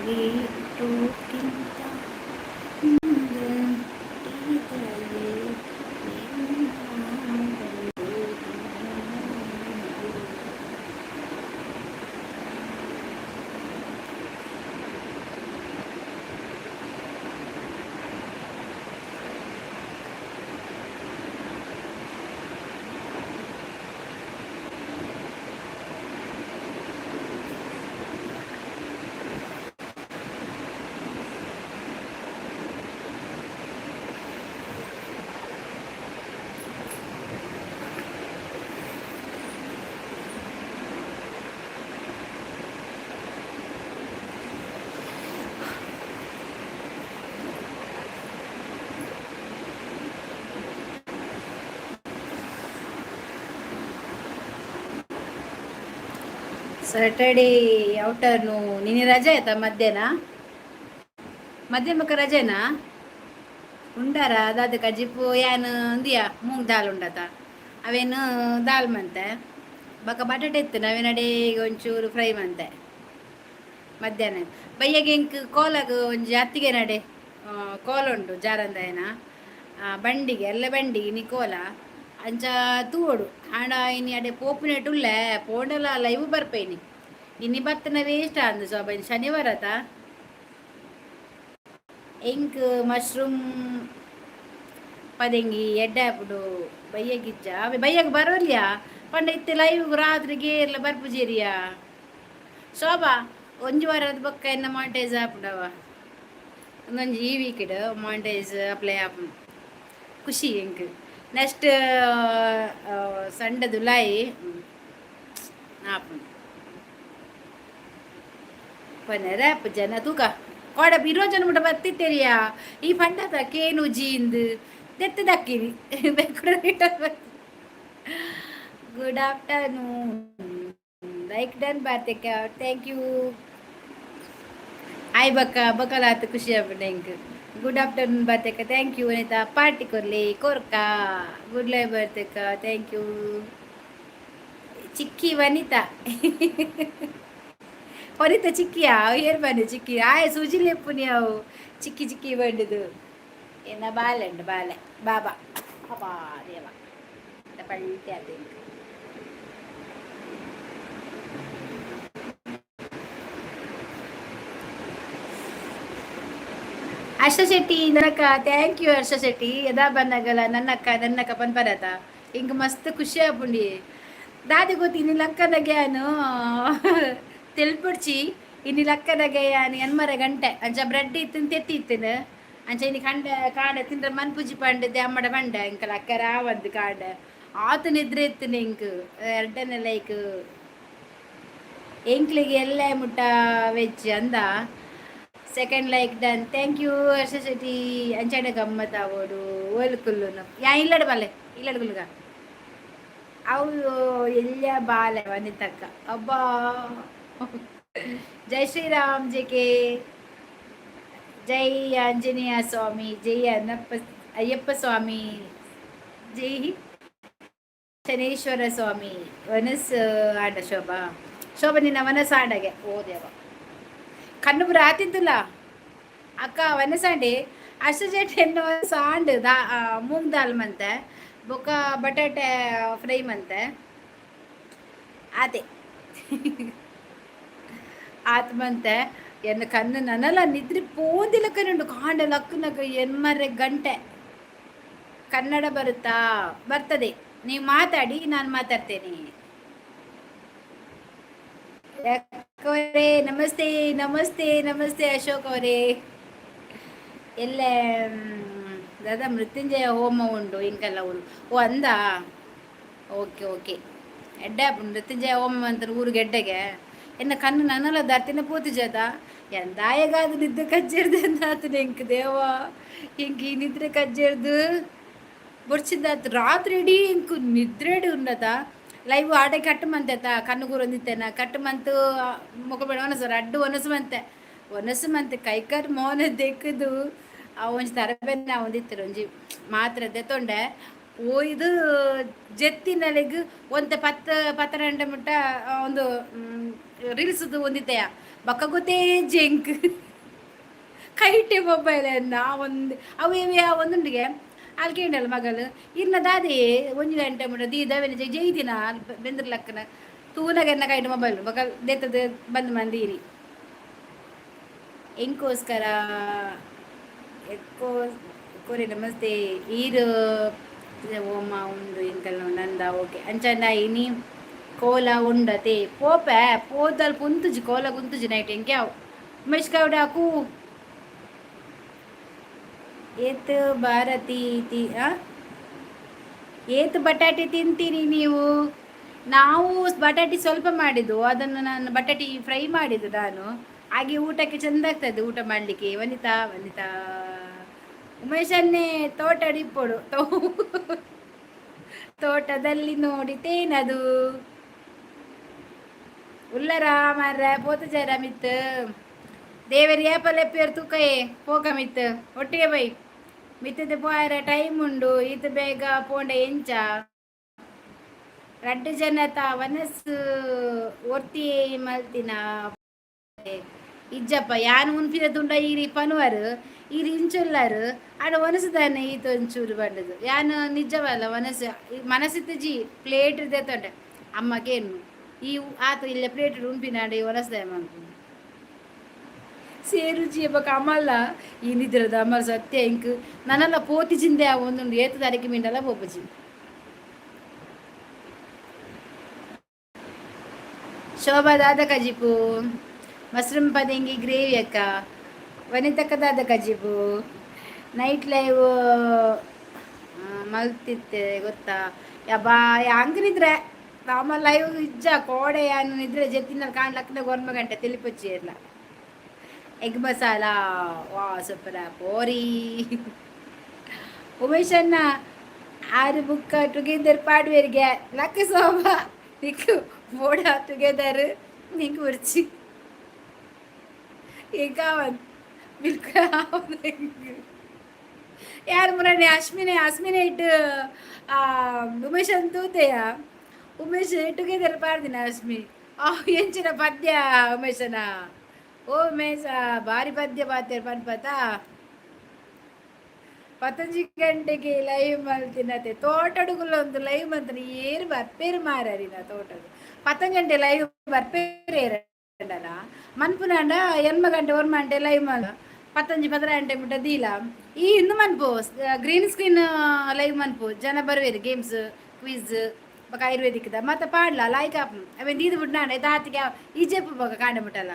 ರೇಟೋಕ್ಕಿಂತ ಹುಟ್ಟಿದರೆ ಏನಾದರೂ. ಸ್ಯಾಟರ್ಡೇ ಔಟರ್ನು. ನಿನ್ನೆ ರಜೆ ಆಯ್ತಾ? ಮಧ್ಯಾಹ್ನ ಮಧ್ಯಾಹ್ನಕ್ಕೆ ರಜೆನಾ? ಉಂಡಾರ ಅದಾದ ಕಜಿಪು ಯಾನ್ ಅಂದಿಯಾ, ಮೂಂಗ್ ದಾಲ್ ಉಂಡತ. ಅವೇನು ದಾಲ್ ಮಂತೆ, ಬೊಕ ಬಟಾಟೆ ಇತ್ತು, ನಾವೇನಡೆ ಈಗ ಒಂಚೂರು ಫ್ರೈ ಮಂತೆ ಮಧ್ಯಾಹ್ನ. ಬಯ್ಯಗೆ ಎಂಕ್ ಕೋಲಾಗ ಒಂಜಿ ಅತ್ತಿಗೆ ನಡೆ ಕೋಲ ಉಂಟು, ಜಾರಂದಾಯನ ಬಂಡಿಗೆ ಎಲ್ಲ ಬಂಡಿಗೆ ಇನಿ ಕೋಲ. ಅಂಚ ತೂವೊಡು. ಆಂಡ ಇನಿ ಅಡೆ ಪೋಪುನೆಟ್ ಉಲ್ಲೆ. ಪೋಂಡಲ ಲೈವ್ ಬರ್ಪೇನಿ. ಇನಿ ಬತ್ತನ ವೇಸ್ಟ್ ಅಂದು ಸೋಬ. ಶನಿವಾರ ಆತ. ಎಂಕ್ ಮಶ್ರೂಮ್ ಪದೆಂಗಿ ಎಡ್ಡೆ ಆಪುಂಡು. ಬಯ್ಯಗಿಜ್ಜ ಅವೆ ಬಯ್ಯಗ್ ಬರೋಲ್ಯಾ ಪಂಡ ಇತ್ತೆ ಲೈವ್ ರಾತ್ರಿಗೆ ಏರ್ಲ ಬರ್ಪುಜೇರಿಯಾ ಶೋಭಾ? ಒಂಜಿ ವಾರದ ಬೊಕ್ಕ ಎನ್ನ ಮಾನಿಟೈಸ್ ಆಪುಂಡವ. ಒಂದೊಂಜಿ ಈ ವೀಕ್ಡ್ ಮಾನಿಟೈಸ್ ಅಪ್ಲೈ ಆಪುಂಡು. ಖುಷಿ ಎಂಕ್. ನೆಕ್ಸ್ಟ್ ಸಂಡೆ ದುಲಾಯಿ ಆಪುಂಡು. ಪನೆರೆ ಜನ ತೂಕ ಕೋಡ 20 ಜನ ಮುಟ ಬತ್ತಿತ್ತೆರಿಯಾ. ಈ ಪಂಡತ ಕೇನು ಜೀಂದು ದೆತ್ತು ದಕ್ಕಿರಿ. Good afternoon. ಲೈಕ್ ಡನ್ ಬಾರ್ತೆಕ್ಕ, thank you. ಆಯ್ ಬಕ್ಕ ಬಕಲಾತ್ ಖುಷಿ ಆಪುಂಡು ಎಂಕ್. ಗುಡ್ ಆಫ್ಟರ್ನೂನ್ ಬಾರ್ತೆಕ್ಕ, thank you. Vanita party ಕೊರ್ಲಿ ಕೊರ್ಕ. ಗುಡ್ ಲೈವ್ ಬಾರ್ತೆಕ್ಕ, thank you. ಚಿಕ್ಕಿ ವನಿತಾ, ವನಿತಾ ಚಿಕ್ಕಿಯಾ? ಏರ್ ಬನ್ನಿ ಚಿಕ್ಕಿ. ಆಯ್ ಸುಜಿ ಲೆಪ್ಪುನಿ ಅವು ಚಿಕ್ಕಿ ಚಿಕ್ಕಿ ಬಂಡಿದು. ಎನ್ನ ಬಾಲೆ ಉಂಡು, ಬಾಲೆ ಬಾಬಾ. ಅಬ್ಬಾ ದೇವ, ಪಲ್ಟಿ ಆತ ಎಂಕ್. ಹರ್ಷ ಶೆಟ್ಟಿ ನನ್ನಕ್ಕ, thank you ಹರ್ಷ ಶೆಟ್ಟಿ. ಎದಾ ಬಂದಾಗಲ್ಲ ನನ್ನಕ್ಕ ನನ್ನಕ್ಕ ಪನ್ಪರತ, ಇಂಕ್ ಮಸ್ತ್ ಖುಷಿ ಆಪುಂಡಿ. ದಾದೆ ಗೊತ್ತಿ, ಇನಿ ಲಕ್ಕನಗೆ ಯಾನು ತೆಲ್ಪುಡ್ಚಿ. ಇನಿ ಲಕ್ಕನಗೆ ಯಾನು ಎನ್ಮರೆ ಗಂಟೆ ಅಂಚ ಬ್ರೆಡ್ ಇತ್ತಿನ ತೆತ್ತಿ ಇತ್ತಿನ. ಅಂಚ ಇನಿ ಕಂಡ ಕಾಂಡೆ ತಿಂದ್ರೆ ಮನ್ಪುಜಿ ಪಂಡದೆ ಅಮ್ಮಡ ಪಂಡ. ಇಂಕಲ ಅಕ್ಕರ ಒಂದು ಕಾಂಡೆ ಆತ ನಿದ್ರೆ ಇತ್ತಿನ. ಇಂಕ್ ಎರಡನೇ ಲೈಕ್. ಎಂಕ್ಲಿಗೆ ಎಲ್ಲ ಮುಟ್ಟ ವೆಜ್ ಅಂದ. Second like done, thank you Harsha Shetty. ಅಂಚನೆ ಗಮ್ಮತ್ ಆವೋಡು. ಓಲು ಕುಲ್ಲುನು ಯಾ ಇಲ್ಲಡ ಬಾಲೆ, ಇಲ್ಲಡ ಕುಲ್ಲುಗ. ಅವು ಎಲ್ಲ ಬಾಲೆ ವನಿತಕ್ಕ. ಅಬ್ಬಾ, ಜೈ ಶ್ರೀರಾಮ್ ಜೆ. ಜೈ ಆಂಜನೇಯ ಸ್ವಾಮಿ, ಜೈ ಅನ್ನಪ್ಪ ಅಯ್ಯಪ್ಪ ಸ್ವಾಮಿ, ಜೈ ಶನೇಶ್ವರ ಸ್ವಾಮಿ. ವನಸ್ ಆಂಡ ಶೋಭಾ, ಶೋಭಾ ನಿನ್ನ ವನಸ್ ಆಂಡಗೆ. ಓ ದೇವ, ಕಣ್ಣು ಪೂರ ಆತಿದ್ದುಲ್ಲ ಅಕ್ಕ. ವನಸಾಂಡಿ ಅಷ್ಟು ಜೆಟ್ ಎನ್ನ ಸಾಂಡ್ ದಾ ಮೂಂಗ್ ದಾಲ್ ಮಂತೆ, ಬೊಕ್ಕ ಬಟಾಟೆ ಫ್ರೈ ಮಂತೆ. ಆತೆ ಆತ್ ಮಂತೆ. ಎನ್ನ ಕಣ್ಣು ನನಲ ನಿದ್ರೆ ಪೋಂದಿಲ್ಲ ಕಣ್ಣುಂಡು. ಕಾಂಡ ಲಕ್ಕನಕ ಎನ್ಮರೆ ಗಂಟೆ. ಕನ್ನಡ ಬರುತ್ತಾ? ಬರ್ತದೆ. ನೀವು ಮಾತಾಡಿ, ನಾನು ಮಾತಾಡ್ತೇನೆ. ಅವರೇ ನಮಸ್ತೆ, ನಮಸ್ತೆ, ನಮಸ್ತೆ ಅಶೋಕ್ ಅವರೇ. ಎಲ್ಲ ದಾದಾ ಮೃತ್ಯುಂಜಯ ಹೋಮ ಉಂಡು ಇಂಕೆಲ್ಲ ಊರು. ಓ ಅಂದ, ಓಕೆ ಓಕೆ. ಎಡ್ಡೆ ಮೃತ್ಯುಂಜಯ ಹೋಮ ಅಂತ ಊರಿಗೆ ಎಡ್ಡೆಗೆ. ಎನ್ನ ಕಣ್ಣು ನನ್ನಲ್ಲ ದರ್ತಿನ ಪೂತಿ ಜತ ಎಂದಾಯಗಾದ ನಿದ್ದೆ ಕಜ್ಜೆರ್ದು ಎಂದಾತನ ಎಂಕ್ ದೇವ. ಎಂಕ್ ಈ ನಿದ್ರೆ ಕಜ್ಜೆರ್ದು ಬೊಡ್ಚಿದ್ದಾತು. ರಾತ್ರಿ ಇಡೀ ಇಂಕ್ ನಿದ್ರೆಡು ಉನ್ನತ. ಲೈವ್ ಆಟೆ ಕಟ್ಟು ಮಂತೆತ ಕಣ್ಣು ಕೂರೊಂದಿತ್ತೇನ. ಕಟ್ಟು ಮಂತು ಮುಖ ಬೇಡ ಒನಸು ರಡ್ಡು ಒನಸು ಮಂತೆ ಒನಸು ಮಂತೆ ಕೈಕಾರ್ ಮೋನ ದೆಕ್ಕದು. ಆ ಒಂಜಿ ತರಬೇನ ಒಂದಿತ್ತರು ಒಂಜಿ ಮಾತ್ರೆ ದೆತ್ತೊಂಡೆ. ಓ ಇದು ಜೆತ್ತಿನಲೆಗ್ ಒಂತೆ ಪತ್ತು ಪತ್ತರಂಡೆ ಮುಟ್ಟ ಒಂದು ರೀಲ್ಸ್ದು ಒಂದಿತ್ತೆಯ. ಬೊಕ್ಕ ಗೊತ್ತೇ ಜೆಂಕ್ ಕೈಟೆ ಮೊಬೈಲ್ ಒಂದು ಅವು ಇವೆ ಒಂದುಂಡಿಗೆ ಅಲ್ಲಿ ಕೇಂಡಲ್ಲ ಮಗಲು ಇರ್ನ ದಾದೆ ಒಂಜಿ ಗಂಟೆ ಮುಟ ದೀದವೆನ ಜೈದಿನ ಬೆಂದ್ರಲಕ್ಕನ ತೂನಗೆನ್ನ ಕೈಟ್ ಮೊಬೈಲ್ ಬೊಕ ದೆತ್ತದ ಬಂದ್ ಮಂದೀನಿ. ಎಂಕೋಸ್ಕರ ಎಕ್ಕೋ ಕೋರಿ ನಮಸ್ತೆ. ಈರು ಓಮ ಉಂಡು ಎಂಕಲ್ನ ನಂದ. ಓಕೆ, ಅಂಚಂಡ ಇನಿ ಕೋಲ ಉಂಡತೆ ಪೋಪೆ ಪೋದಲ್ ಪುಂತುಜಿ ಕೋಲ ಗುಂತುಜಿ ನೈಟ್ ಎಂಕೆ ಅವು ಉಮೇಶ್ ಗೌಡ ಕೂ ಏತ್ ಭಾರತಿ ತಿ ಆ ಏತ್ ಬಟಾಟೆ ತಿಂತೀರಿ ನೀವು? ನಾವು ಬಟಾಟಿ ಸ್ವಲ್ಪ ಮಾಡಿದ್ದು. ಅದನ್ನು ನಾನು ಬಟಾಟಿ ಫ್ರೈ ಮಾಡಿದ್ದು ನಾನು. ಹಾಗೆ ಊಟಕ್ಕೆ ಚಂದ ಆಗ್ತದೆ ಊಟ ಮಾಡಲಿಕ್ಕೆ. ವನಿತಾ, ವನಿತಾ, ಉಮೇಶನ್ನೇ ತೋಟ ಇಪ್ಪೊಡು. ತೋಟದಲ್ಲಿ ನೋಡಿತೇನದು ಉಲ್ಲರ ಮಾರ್ರೆ ಪೋತಜಾರ ಮಿತ್ ದೇವರ್ ಏಪಲ್ ಎಪ್ಪೇರ್ ತೂಕಯೇ ಪೋಕ ಮಿತ್ ಒಟ್ಟಿಗೆ ಬೈ ಮಿತ್ತದ ಪೋಯರ ಟೈಮ್ ಉಂಡು. ಈತ ಬೇಗ ಪೋಂಡ ಎಂಚ? ರಡ್ಡು ಜನತ ವನಸ್ಸು ಒರ್ತಿ ಮಲ್ತಿನ ಇಜ್ಜಪ್ಪ. ಯಾನ್ ಉನ್ಪಿನ ತುಂಡ ಈರಿ ಪನುವರು ಈರ್ ಇಂಚುಲ್ಲಾರು ಆಡ ಒನಸುದಾನೆ ಈತ ಒಂಚೂರು ಬಂಡದು. ಯಾನ್ ನಿಜವಲ್ಲ ಒನಸು ಮನಸ್ಸಿತ್ತಜಿ ಪ್ಲೇಟ್ ದೇತೊಂಡೆ ಅಮ್ಮಗೇನು ಈ ಆತ ಇಲ್ಲ ಪ್ಲೇಟ್ ಉನ್ಪಿನಾಡೆ ಒನಸ್ದಾಯ ಮನ್ಪು ಸೇರುಜಿ ಬೊಕ ಅಮಲ್ಲ ಈ ನಿದ್ರದ ಅಮಲ್ ಸತ್ಯ ಇಂಕ್ ನನಲ್ಲ ಪೋತಿ ಚಿಂದೆ ಒಂದುಂಡು. ಏತ್ ತಾರೀಕು ಮಿಂಡಲ ಪೋಪುಜಿ. ಶೋಭಾ ದಾದ ಕಜಿಪು? ಮಶ್ರೂಮ್ ಪದೆಂಗಿ ಗ್ರೇವಿ ಅಕ್ಕ. ವನಿತಕ್ಕ ದಾದ ಕಜಿಪು? ನೈಟ್ ಲೈವ್ ಮಲ್ತಿತ್ತೆ ಗೊತ್ತಾ? ಯಬ್ಬಾ, ಹಂಗ ನಿದ್ರೆ ನಮ್ಮ ಲೈವ್ ಇಜ್ಜ ಕೋಡೆ ಯಾನು ನಿದ್ರೆ ಜೆತ್ತಿನ ಕಾಣ್ಲಕ್ಕನ ಗೊರ್ಮ ಗಂಟೆ ತಿಳಿಪೊಚ್ಚಿ ಇರ್ಲ. ಎಗ್ ಮಸಾಲ ವಾ ಸೂಪರ್ ಪೋರಿ. ಉಮೇಶಣ್ಣ ಆರು ಬುಕ್ಕ ಟುಗೆದರ್ ಪಾಡುವೆರಿಗೆ ಲಕ್ಕ. ಸೋಬ ನಿಕ್ಕು ಬೋಡ ಟುಗೆದರ್ ನಿಂಕು ಉರ್ಚಿ ಈಗ ಬಿಲ್ಕುಲ್. ಯಾರು ಮುರಣಿ ಅಶ್ಮಿನಿ ಅಶ್ಮಿನಿ ಇಟ್ಟು ಉಮೇಶ್ ತೂತೆಯ ಉಮೇಶ್ ಟುಗೆದರ್ ಪಾಡ್ದಿನ ಅಶ್ಮಿ. ಆ ಎಂಚಿನ ಪದ್ಯ ಉಮೇಶನ! ಓ ಉಮೇಶ, ಭಾರಿ ಪದ್ಯ ಪಾತೆರ್ ಪನ್ಪತ. ಪತ್ತೊಂಜಿ ಗಂಟೆಗೆ ಲೈವ್ ಮಲ್ತಿನತೆ. ತೋಟಡುಗುಲ್ಲ ಒಂದು ಲೈವ್ ಮಂತನ ಏರು ಬರ್ಪೇರು ಮಾರರಿನ ತೋಟಡು. ಪತ್ತೊಂಜಿ ಗಂಟೆ ಲೈವ್ ಬರ್ಪೇರು ಮನ್ಪುನಾಂಡ ಎನ್ಮ ಗಂಟೆ ಒರ್ಮ ಗಂಟೆ ಲೈವ್ ಮಲ್ ಪತ್ತೊಂಜಿ ಪದ್ರ ಗಂಟೆ ಮುಟ್ಟ ದೀಲ. ಈ ಇಂದು ಮನ್ಪು ಗ್ರೀನ್ ಸ್ಕ್ರೀನ್ ಲೈವ್ ಮನ್ಪು. ಜನ ಬರ್ವೇರು ಗೇಮ್ಸ್ ಕ್ವಿಜ್ ಬೊಕ ಆಯುರ್ವೇದಿಕ್ the ಮತ್ತೆ ಪಾಡ್ಲ ಲಾಯ್ಕ್ ಆಪ್ ಅವೇನ್ ದೀದ್ ಬುಡ್ನಾಂಡ ತಾತಿಗೆ ಈಜೆಪ್ಪು ಬೊಕ ಕಾಂಡ ಮುಟ್ಟಲ್ಲ.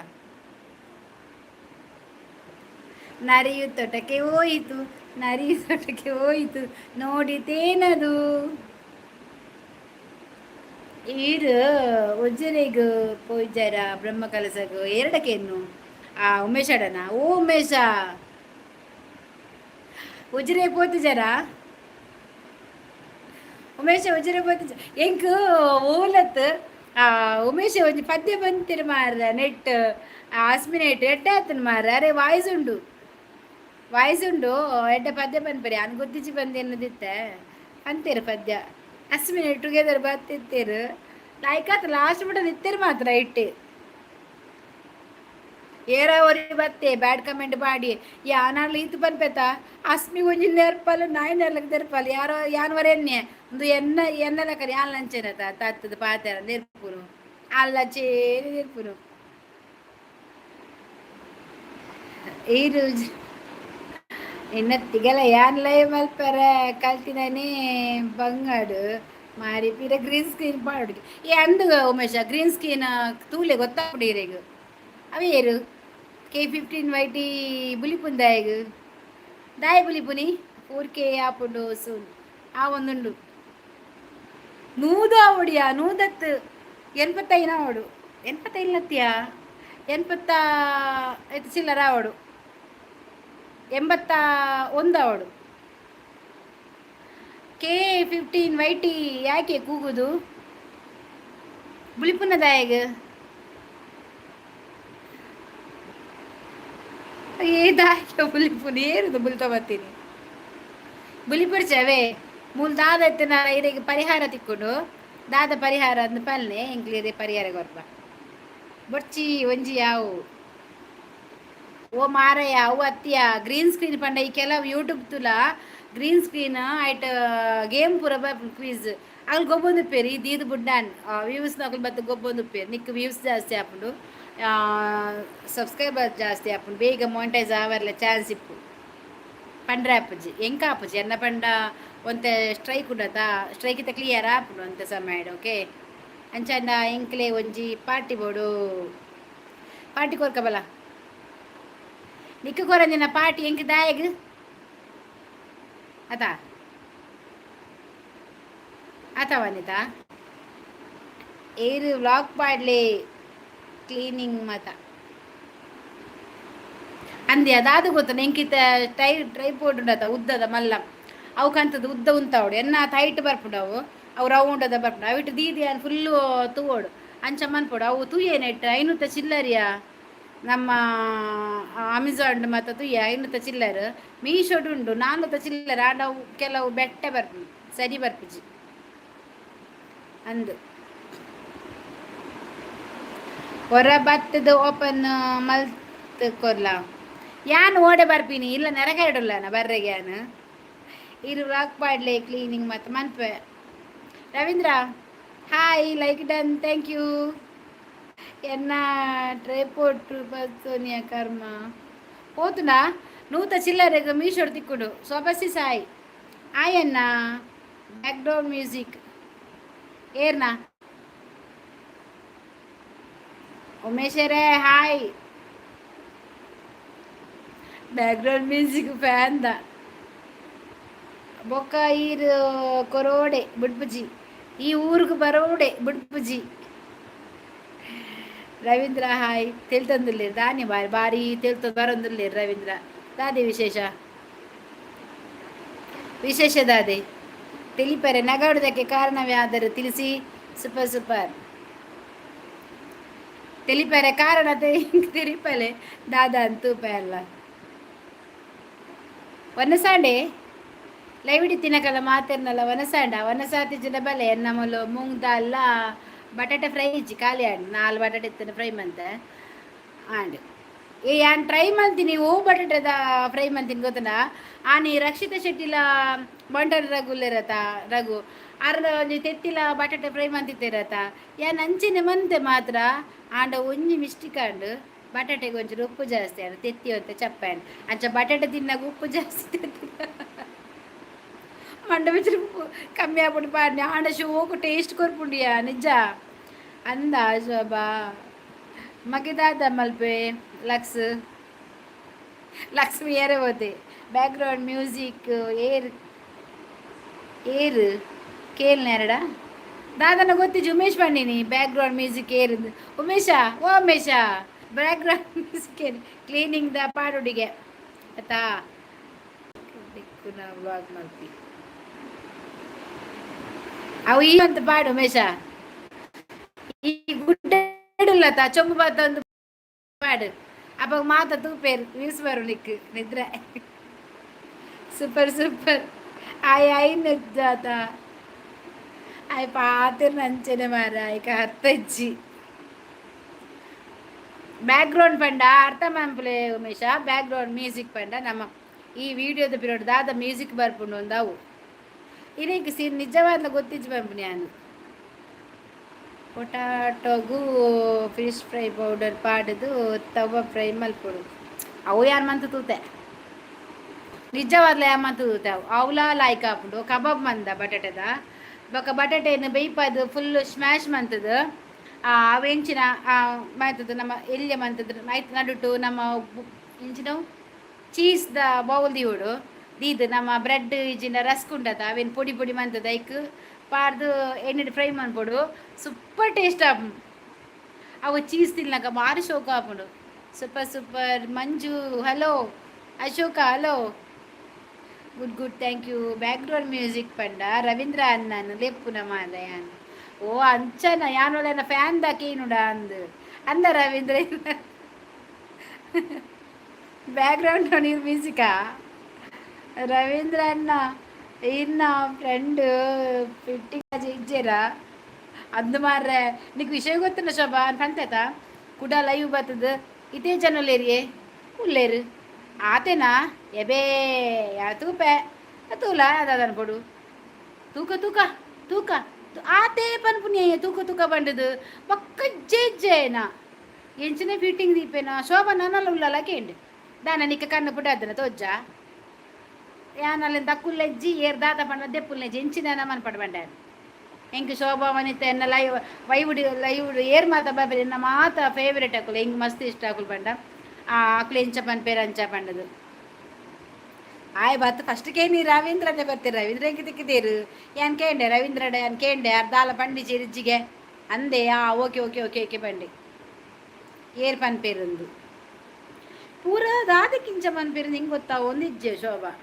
ನರಿಯು ತೋಟಕ್ಕೆ ಹೋಯಿತು, ನರಿಯು ತೋಟಕ್ಕೆ ಹೋಯಿತು, ನೋಡಿತೇನದು? ಈರ್ ಉಜ್ಜರೆಗ್ ಪೋಯಿಜಾರ ಬ್ರಹ್ಮ ಕಲಸಗ್ ಎರಡಕ್ಕೆನ್ನು ಆ ಉಮೇಶ್ ಅಡನ? ಓ ಉಮೇಶ, ಉಜ್ರೆ ಪೋತಿಜಾರ? ಉಮೇಶ ಉಜ್ರೆ ಪೋತಿಜ? ಎಂಕ್ ಓಲತ್ ಆ ಉಮೇಶ ಒಂಜಿ ಪದ್ಯ ಬಂತಿರು ಮಾರ್ರೆ. ನೆಟ್ ಆಸ್ಮಿನೇಟ್ ಎಡ್ಡೆ ಆತನ ಮಾರ್ರೆ. ಅರೆ ವಾಯ್ಸ್ ಉಂಡು, ವಾಯ್ಸ್ ಉಂಡು. ಎಡ್ಡೆ ಪದ್ಯ ಪನ್ಪರಿ ಅನ್ ಗೊತ್ತಿಜ್ಜಿ ಬಂದು ಎನ್ನದಿತ್ತೆ ಅಂತೀರ ಪದ್ಯ. ಅಸ್ಮಿನಿ ಟುಗೆದರ್ ಬತ್ತಿತ್ತೀರು ಲೈಕ್ ಆತ ಲಾಸ್ಟ್ ಮುಟ ನಿತ್ತೀರು ಮಾತ್ರ ಇಟ್ಟು. ಏರ ಒರಿ ಬತ್ತೆ ಬ್ಯಾಡ್ ಕಮೆಂಟ್ ಪಾಡಿ ಯಾನಾರ್ಲ ಈತ್ ಪನ್ಪೆತ ಅಸ್ಮಿ ಒಂಜಿ ನೆರ್ಪಲ್ ನಾಯಿ ನೆರ್ಲಕ್ ದೆರ್ಪಲ್. ಯಾರೋ ಯಾನ್ ವರ ಎನ್ನೆ ಒಂದು ಎನ್ನ ಎನ್ನಲಕರ್ ಯಾನ್ ಲಂಚೆನ ತತ್ತದ ಪಾತೆರ ನೆರ್ಪುನು ಅಲ್ಲ ಚೇರಿ ನೆರ್ಪುನು. ಈರು ಇನ್ನ ತಿಗಲ ಯಾನ್ ಲೈವ್ ಮಲ್ಪರೆ ಕಲ್ತಿನೇ ಬಂಗಾಡು ಮಾರಿ ಪಿರ ಗ್ರೀನ್ ಸ್ಕ್ರೀನ್ ಪಾಡುಗೆ. ಏ ಅಂದು ಉಮೇಶ, ಗ್ರೀನ್ ಸ್ಕ್ರೀನ್ ತೂಲೆ ಗೊತ್ತಾಪುಂಡು ಇರೆಗ್. ಅವು ಏರು ಕೆ 15 ವೈಟಿ ಬುಲಿಪುಂದಾಯಗ್ ದಾಯ ಬುಲಿಪುನಿ? 4K ಆಪುಂಡು ಸೂನ್. ಆ ಒಂದುಂಡು ನೂದು ಆವೊಡಿಯಾ? ನೂದತ್ತು ಎನ್ಪತ್ತೈನ ಆವೊಡು. ಎನ್ಪತ್ತೈನ್ಲತ್ಯಾ ಎನ್ಪತ್ತ ಐತ ಚಿಲ್ಲರ ಆವೊಡು. 81 ಆವೊಡು. ಕೆ 15 ವೈಟಿ ಯಾಕೆ ಕೂಗುದು? ಬುಲಿಪುನ ದಾಯಗ್? ಏ ದಾಯೆ ಬುಲಿಪುನಿ? ಏರುದು ಬುಲ್ತ ಬತ್ತೀನಿ ಬುಲಿಪುರ್ಚವೇ ಮೂಲು ದಾದ ಇತ್ತಿನ ಇರೆಗ್ ಪರಿಹಾರ ತಿಕ್ಕುಂಡು. ದಾದ ಪರಿಹಾರ ಅಂದ್ ಪಲ್ನೆ ಎಂಕ್ಲು ಇರೆ ಪರಿಹಾರ ಕೊರ್ಪ ಬೊರ್ಚಿ ಒಂಜಿ ಯಾವು. ಓ ಮಾರಯ್ಯ, ಅವು ಅತ್ತಿಯ ಗ್ರೀನ್ ಸ್ಕ್ರೀನ್ ಪಂಡ ಈ ಕೆಲವು ಯೂಟ್ಯೂಬ್ ತುಲ ಗ್ರೀನ್ ಸ್ಕ್ರೀನ್ ಐಟ್ ಗೇಮ್ ಪೂರ ಕ್ವಿಜ್ ಅಗಲ್ ಗೊಬ್ಬೊಂದು ಪೇರು. ಈ ದೀದ್ ಬುಡ್ಡಾನ್ ವ್ಯೂಸ್ ನಕಲ್ ಬತ್ತು ಗೊಬ್ಬೊಂದು ಪೇರು. ನಿಕ್ ವ್ಯೂಸ್ ಜಾಸ್ತಿ ಆಪುಂಡು, ಸಬ್ಸ್ಕ್ರೈಬರ್ ಜಾಸ್ತಿ ಆಪುಂಡು, ಬೇಗ ಮಾನಿಟೈಸ್ ಆವರ್ಲೆ ಚಾನ್ಸ್ ಇಪ್ಪು ಪಂಡ್ರೆ ಆಪುಜಿ, ಎಂಕ ಆಪುಜಿ. ಎನ್ನ ಪಂಡ ಒಂತೆ ಸ್ಟ್ರೈಕ್ ಉಂಡತ, ಸ್ಟ್ರೈಕ್ ಇತ್ತ ಕ್ಲಿಯರ್ ಆಪುಂಡು ಒಂತೆ ಸಮಯ. ಓಕೆ, ಅಂಚಂಡ ಎಂಕ್ಲೆ ಒಂಜಿ ಪಾರ್ಟಿ ಬೋಡು. ಪಾರ್ಟಿ ಕೊರ್ಕಬಲ. ನಿಕ್ಕು ಕೊರಂದಿನ ಪಾರ್ಟಿ ಎಂಕ್ ದಾಯಗ್ ಅತಾ ಆತ ವನಿತಾ. ಏರು ವ್ಲಾಗ್ ಪಾಡ್ಲೆ, ಕ್ಲೀನಿಂಗ್ ಮತ ಅಂದೆ. ಅದಾದ ಗೊತ್ತ ಎಂಕಿತ ಟ್ರೈಪೋಡ್ ಉಂಡತ, ಉದ್ದದ ಮಲ್ಲ ಅವು ಕಂತದ ಉದ್ದ ಉಂತಾವಡು. ಎನ್ನ ಹೈಟ್ ಬರ್ಪುಂಡು ಅವು. ಅವು ರೌಂಡ್ ಅದ ಬರ್ಪುಂಡು. ಅವಿಟ್ಟು ದೀದಿ ಫುಲ್ಲು ತೂವೋಡು, ಅಂಚ ಮನ್ಪೋಡು. ಅವು ತೂಯೇನೆಟ್ ಐನೂತ ಚಿಲ್ಲರಿಯ. ನಮ್ಮ ಅಮೆಝಾನ್ ಮತ್ತು ತೂಯ ಐನೂತ ಚಿಲ್ಲರ್. ಮೀಶೋಡ್ ಉಂಡು ನಾನ್ನೂತ ಚಿಲ್ಲರ್. ಆಂಡ ಅವು ಕೆಲವು ಬೆಟ್ಟೆ ಬರ್ಪುಂಡು, ಸರಿ ಬರ್ಪುಜಿ ಅಂದು. ಹೊರ ಬತ್ತದ ಓಪನ್ ಮಲ್ತ್ ಕೊರ್ಲ. ಯಾನ್ ಓಡೆ ಬರ್ಪಿನಿ? ಇಲ್ಲ, ನೆರಗ ಇಡಲ್ಲ ಬರ್ರೆಗೆ. ಯಾನ್ ಇರು ರಾಕ್ ಪಾಡ್ಲೆ, ಕ್ಲೀನಿಂಗ್ ಮತ್ತು ಮನ್ಪೆ. Ravindra hi, like done, thank you. ಎನ್ನ ಟ್ರೈಪೋಡ್ ಸೋನಿಯಾ ಕರ್ಮ ಪೋತುಂಡ. ನೂತ ಚಿಲ್ಲರೆಗ್ ಮೀಶೋಡ್ ತಿಕ್ಕುಡು. ಸೊಬಸಿ ಸಾಯಿ ಆಯನ್ನ. ಬ್ಯಾಕ್ಗ್ರೌಂಡ್ ಮ್ಯೂಸಿಕ್ ಏರ್ನಾ? ಉಮೇಶರೇ hi. Background music fan the. ಬೊಕ್ಕ ಈರ್ ಕೊರೋಡೆ ಬುಡ್ಪುಜಿ, ಈ ಊರಿಗೆ ಬರೋಡೆ ಬುಡ್ಪುಜಿ. ರವೀಂದ್ರ ಹಾಯ್. ತೆಲ್ತೊಂದುಲ್ಲೇರು ದಾನಿ? ಬಾರಿ ಬಾರಿ ತೆಲ್ತ ಬರೊಂದುಲ್ಲೇರು. ರವೀಂದ್ರ, ದಾದೆ ವಿಶೇಷ? ವಿಶೇಷ ದಾದೆ ತಿಳಿಪರೆ? ನಗಾಡುವುದಕ್ಕೆ ಕಾರಣವ್ಯಾದರು ತಿಳಿಸಿ. Super super. ತಿಳಿಪರೆ ಕಾರಣ ತೆರಿಪಲೆ ದಾದಾ ಅಂತೂಪ ಅಲ್ಲ. ವನಸಾಂಡೆ ಲೈವ್ ತಿನ್ನಕಲ್ಲ ಮಾತೆರ್ನಲ್ಲ. ವನಸಾಂಡ ವನಸಾತಿ ಜನ ಬಲೆ. ಎನ್ನ ಮೂಲು ಮೂಂಗ್ ದಾಲ್ ಬಟಾಟೆ ಫ್ರೈ ಇಜ್ಜಿ, ಖಾಲಿ ಆಂಡ್. ನಾಲ್ ಬಟಾಟೆ ಇತ್ತನ ಫ್ರೈ ಮಂತೆ ಆಂಡ್. ಏ, ಯಾನ್ ಟ್ರೈ ಮಲ್ತೀನಿ. ಓ, ಬಟಾಟೆದ ಫ್ರೈ ಮಂತೀನಿ ಗೊತ್ತನಾ? ಆನಿ ರಕ್ಷಿತ ಶೆಟ್ಟಿಲ ಬಂಟರ ರಘುಲೆರತ ರಘು ಅರ್ನ ಒಂಜಿ ತೆತ್ತಿಲ ಬಟಾಟೆ ಫ್ರೈ ಮಂತಿತ್ತೇರತ. ಯಾನ್ ಅಂಚಿನ ಮಂತೆ ಮಾತ್ರ. ಆಂಡ ಒಂಜಿ ಮಿಸ್ಟೇಕ್ ಆಂಡ್. ಬಟಾಟೆಗೆ ಒಂಚೂರು ಉಪ್ಪು ಜಾಸ್ತಿ ಆಂಡ್, ತೆತ್ತಿ ಒಂತೆ ಚಪ್ಪೆ ಆಂಡ್. ಅಂಚ ಬಟಾಟೆ ತಿನ್ನಾಗ ಉಪ್ಪು ಜಾಸ್ತಿ, ಮಂಡ ಬಿಚ್ಚಿ ಉಪ್ಪು ಕಮ್ಮಿ ಆಪುಂಡು ಪಾಡ್ನೆ. ಆಂಡ ಶೋಕು ಟೇಸ್ಟ್ ಕೊರ್ಪುಂಡಿಯಾ ನಿಜ ಅಂದ ಶೋಭಾ. ಮಗೆ ದಾದ ಮಲ್ಪೆ? ಲಕ್ಸ್ ಲಕ್ಷ್ಮಿ ಏರೆ ಹೋತೆ. ಬ್ಯಾಕ್ಗ್ರೌಂಡ್ ಮ್ಯೂಸಿಕ್ ಏರ್ ಏರ್ ಕೇಳ್ನೇರಡ ದಾದನ ಗೊತ್ತಿಜ್ಜಿ. ಉಮೇಶ್ ಪಂಡಿನಿ ಬ್ಯಾಕ್ಗ್ರೌಂಡ್ ಮ್ಯೂಸಿಕ್ ಏರಿಂದು. ಉಮೇಶ, ಓ ಉಮೇಶ, ಬ್ಯಾಕ್ಗ್ರೌಂಡ್ ಮ್ಯೂಸಿಕ್ ಏರ್? ಕ್ಲೀನಿಂಗ್ the ಪಾಡುಡಿಗೆ ಆಯ್ತಾ? ದಿಕ್ಕು ನಾವು ವ್ಲಾಗ್ ಮಲ್ಪಿ. ಅವು ಈ ಅಂತ ಪಾಡು ಉಮೇಶ. ಈ ಗುಡ್ಡ ಚೊಂಬು ಬಾತ ಒಂದು ಪಾಡು. ಅಪ್ಪ ಮಾತ ತೂಪೇರು, ವ್ಯೂಸ್ ಬರು ನಿಕ್ ನಿದ್ರೆ. Super super. ಆಯ್ ಆಯ್ ನಿಜ್ಜಾತ ಆಯ್ ಪಾತಿರ್ ನಂಚನೆ ಮಾರ. ಆಯ್ಕ ಅರ್ಥ ಇಜ್ಜಿ. ಬ್ಯಾಕ್ಗ್ರೌಂಡ್ ಪಂಡ ಅರ್ಥ ಮನ್ಪುಲೆ ಉಮೇಶ. ಬ್ಯಾಕ್ಗ್ರೌಂಡ್ ಮ್ಯೂಸಿಕ್ ಪಂಡ ನಮ್ಮ ಈ ವಿಡಿಯೋದ ಪಿರಿಯಡ್ ದಾದ ಮ್ಯೂಸಿಕ್ ಬರ್ಪುಂಡು ಒಂದಾವು. ಇನಿಕ್ ಸಿ ನಿಜವಾದ್ಲ ಗೊತ್ತಿಜ್ಜಿ ಪನ್ಪುನಿ ಯಾನ್. ಪೊಟಾಟೊಗು ಫಿಶ್ ಫ್ರೈ ಪೌಡರ್ ಪಾಡುದು ತವ ಫ್ರೈ ಮಲ್ಪೊಡು. ಅವು ಯಾನ್ ಮಂತ್ ತೂತೆ, ನಿಜವಾದ್ಲ ಯಾನ್ ಮಂತ್ ತೂತೆ. ಅವು ಅವುಲಾ ಲಾಯ್ಕ್ ಆಪುಂಡು. ಕಬಾಬ್ ಮಂದ ಬಟಾಟೆದ. ಬೊಕ ಬಟಾಟೆನ್ ಬೇಯ್ಪಾದ್ ಫುಲ್ ಸ್ಮ್ಯಾಶ್ ಮಂತುದು ಅವು ಎಂಚಿನ ಮಂತುದು ನಮ್ಮ ಎಲ್ಯ ಮಂತುದು ಐತ ನಡುಟು ನಮ್ಮ ಎಂಚಿನವು ಚೀಸ್ the bowl ದೀವೊಡು. ದೀದ್ ನಮ್ಮ ಬ್ರೆಡ್ ಇಜ್ಜಿಂಡ ರಸ್ಕ್ ಉಂಡತ, ಅವೆನ್ ಪೊಡಿ ಪೊಡಿ ಮಂತುದು ಐಕ್ ಪಾಡ್ದು ಎಣ್ಣೆಡ್ ಫ್ರೈ ಮನ್ಪೊಡು. ಸೂಪರ್ ಟೇಸ್ಟ್ ಆಪುಂಡು. ಅವು ಚೀಸ್ ತಿನ್ನಕ ಭಾರಿ ಶೋಕ ಆಪುಂಡು. Super super. Manju hello, Ashoka hello, good good, thank you. Background music ಪಂಡ ರವೀಂದ್ರ ಅಣ್ಣನ್ ಲೆಪ್ಪುನ ಮಾದ ಯಾನ್. ಓ, ಅಂಚನ? ಯಾನ್ ಒಲೆನ ಫ್ಯಾನ್ ದ ಕೇನುಡ ಅಂದ್ ಅಂದ. ರವೀಂದ್ರ, ಬ್ಯಾಕ್ಗ್ರೌಂಡ್ ನೀರು ಮ್ಯೂಸಿಕಾ? ರವೀಂದ್ರ ಅಣ್ಣ, ಇನ್ನ ಫ್ರೆಂಡ್ ಫಿಟ್ಟಿಂಗ್ ಇಜ್ಜೇರಾ ಅಂದ್ ಮಾರ್ರೆ. ನಿಕ್ ವಿಷಯ ಗೊತ್ತುಂಡ ಶೋಭಾ? ಪಂತೇತ ಕುಡ ಲೈವ್ ಬತ್ತದ. ಇದೇ ಜನಲೇರಿಯೇ. ಉಲ್ಲೇರು ಆತೆನಾ ಎಬೇ ಯಾ ತೂಪೆ ತೂಲ ದಾದನ ಪೊಡು ತೂಕ ತೂಕ ತೂಕ ಆತೆ ಪನ್ಪುನಿ ತೂಕ ತೂಕ ಬಂಡದು ಪಕ್ಕ ಜೇಜ್ಜೇನ ಎಂಚಿನ ಫಿಟ್ಟಿಂಗ್ ದೀಪೇನ ಶೋಭಾ ನನ್ನಲ್ಲ ಉಲ್ಲಲ್ಲ ಕೇಂಡು ದಾನ ನಿಕ್ಕ ಕಣ್ಣು ಪುಟ್ಟ ತೋಜ್ಜ ಯಾನಲ್ಲಿಂದ ದಕ್ಕುಲ್ಲೆಜ್ಜಿ ಏರ್ ದಾದ ಪಂಡ ದೆಪ್ಪುಲ್ಲೆಜ್ಜಿ ಎಂಚಿನ ಮನ್ಪಡ ಬಂಡ ಎಂಕ್ ಶೋಭಾ ವನಿತ ಎನ್ನ ಲೈವ್ ವೈವುಡಿ ಲೈವ್ ಏರ್ ಮಾತ ಬಾಬೆ ಎನ್ನ ಮಾತ ಫೇವ್ರೇಟ್ ಅಕುಲು ಎಂಕ್ ಮಸ್ತ್ ಇಷ್ಟ ಅಕುಲು ಪಂಡ ಆ ಅಕುಲು ಎಂಚ ಪನ್ಪೇರು ಅಂಚ ಪಂಡದು. ಆಯ್ ಬತ್ತು ಫಸ್ಟ್ಗೆ ನೀ ರವೀಂದ್ರನೇ ಬರ್ತೀರಿ. ರವೀಂದ್ರ ಎಂಕ್ ತಿಕ್ಕಿದೇರು ಯಾನ್ ಕೇಂಡೆ ರವೀಂದ್ರಡ ಯಾನ್ ಕೇಂಡೆ ಅರ್ಧಾಲ ಪಂಡಿ ಚಿರಿಜ್ಜಿಗೆ ಅಂದೆ. ಆ ಓಕೆ ಓಕೆ ಓಕೆ ಓಕೆ ಪಂಡೆ. ಏರ್ ಪನ್ಪೇರುಂದು ಪೂರ ದಾದಕ್ಕಿಂಚ ಪನ್ಪೇರು ನಿಂಗೆ ಗೊತ್ತಾ? ಒಂದಿಜ್ಜೆ ಶೋಭಾ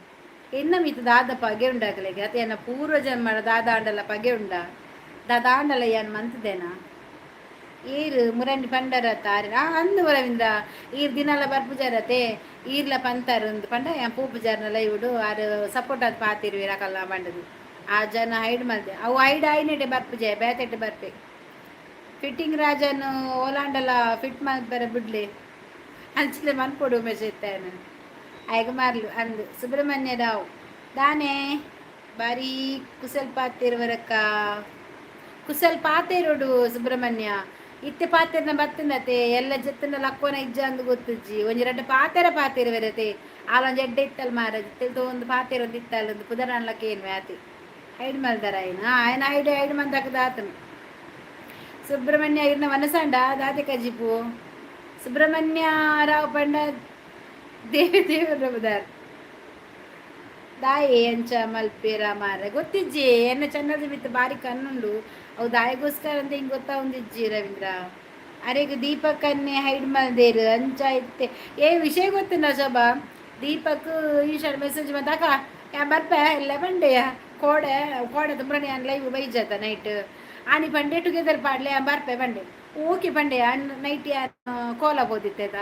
ಎನ್ನ ಮಿತ್ ದಾದ ಪಗೆ ಉಂಡಾಗಲಿಗೆ ಅತ್ತೆ ಎನ್ನ ಪೂರ್ವ ಜನ್ಮದ ದಾದ ಆಂಡಲ ಪಗೆ ಉಂಡ ದಾದಾಂಡಲ ಯಾನ್ ಮಂತದೇನಾ? ಈರ್ ಮುರಂಡಿ ಪಂಡರ ತಾರಿ ಆ ಅಂದು ರವೀಂದ್ರ ಈರ್ ದಿನಲ ಬರ್ಪುಜಾರತೆ ಈರ್ಲ ಪಂತಾರು ಅಂದು ಪಂಡ ಯಾನ್ ಪೂಪುಜಾರ್ನ ಲೈವುಡು ಆರು ಸಪೋರ್ಟ್ ಆದ್ ಪಾತಿರುವೆರ್ ಅಕಲ್ನ ಪಂಡದು. ಆ ಜನ ಹೈಡ್ ಮಲ್ದೆ ಅವು ಹೈಡ್ ಆಯ್ನೆಟೆ ಬರ್ಪುಜೆ ಬೇತೆಟ್ ಬರ್ಪೆ. ಫಿಟ್ಟಿಂಗ್ ರಾಜನ್ ಓಲಾಂಡಲ ಫಿಟ್ ಮಲ್ಪೆರೆ ಬುಡ್ಲೆ ಅಂಚಲೆ ಮನ್ಪೊಡು ಉಮೇಶ್ ಇತ್ತಾನ ಆಯ್ಗ ಮಾರ್ಲು ಅಂದು. ಸುಬ್ರಹ್ಮಣ್ಯ ರಾವ್ ದಾನೆ ಬಾರಿ ಕುಸಲ್ ಪಾತಿರುವರಕ್ಕ ಕುಸಲ್ ಪಾತೆರೋಡು ಸುಬ್ರಹ್ಮಣ್ಯ ಇತ್ತೆ ಪಾತೆರ್ನ ಬತ್ತನತೆ ಎಲ್ಲ ಜತ್ತನ ಲಕ್ಕೋನ ಇಜ್ಜ ಅಂದು ಗೊತ್ತುಜ್ಜಿ. ಒಂಜಿ ರಡ್ಡ್ ಪಾತೆರ ಪಾತೆರುವೆರತೆ ಆಲೊಂಜಿ ಎಡ್ಡೆ ಇತ್ತಲ್ ಮಾರ ತೆಲ್ತ ಒಂದು ಪಾತೆರ ಒಂದು ಇತ್ತಲ್ ಒಂದು ಪುದರಾನ್ಲಕ್ಕ ಏನು ಆತಿ ಹೈಡ್ ಮಲ್ದಾರ ಆಯ್ನ ಆಯ್ನ ಹೈಡ್ ಹೈಡ್ ಮಂದಾಕದ ಆತನು. ಸುಬ್ರಹ್ಮಣ್ಯ ಇರ್ನ ಮನಸಂಡ ದಾದೆ ಕಜಿಪು. ಸುಬ್ರಹ್ಮಣ್ಯ ರಾವ್ ಪಂಡ ದೇವಿ ದೇವರ ಬುದಾರ್ ದಾಯೆ ಅಂಚ ಮಲ್ಪೇರ ಮಾರ ಗೊತ್ತಿಜ್ಜಿ. ಎನ್ನ ಚನ್ನದ ಮಿತ್ತ ಬಾರಿ ಕಣ್ಣುಂಡು ಅವು ದಾಯಿಗೋಸ್ಕರ ಅಂತ ಹಿಂಗೆ ಗೊತ್ತಾ ಒಂದಿಜ್ಜಿ ರವೀಂದ್ರ. ಅರೆಗ್ ದೀಪಕ್ಕನ್ನೇ ಹೈಡ್ ಮಲ್ದೇರು ಅಂಚ ಇತ್ತೆ. ಏ ವಿಷಯ ಗೊತ್ತಿಲ್ಲ ಶೋಭಾ. ದೀಪಕ್ ಈಶಾನ್ ಮೆಸೇಜ್ ಬಂದಾಕ ಯಾ ಬರ್ಪೆ ಎಲ್ಲ ಬಂಡೆಯ ಕೋಡೆ ಕೋಡೆ ತುಂಬ್ರನೆ ಯಾನ್ ಲೈವ್ ಬೈಜಾತ ನೈಟ್ ಆನಿ ಬಂಡೆ ಟುಗೆದರ್ ಪಾಡ್ಲೆ ಬರ್ಪೆ ಬಂಡೆ. ಓಕೆ ಬಂಡೆ ನೈಟ್ ಯಾನ್ ಕೋಲ ಬೋದಿತ್ತೇತ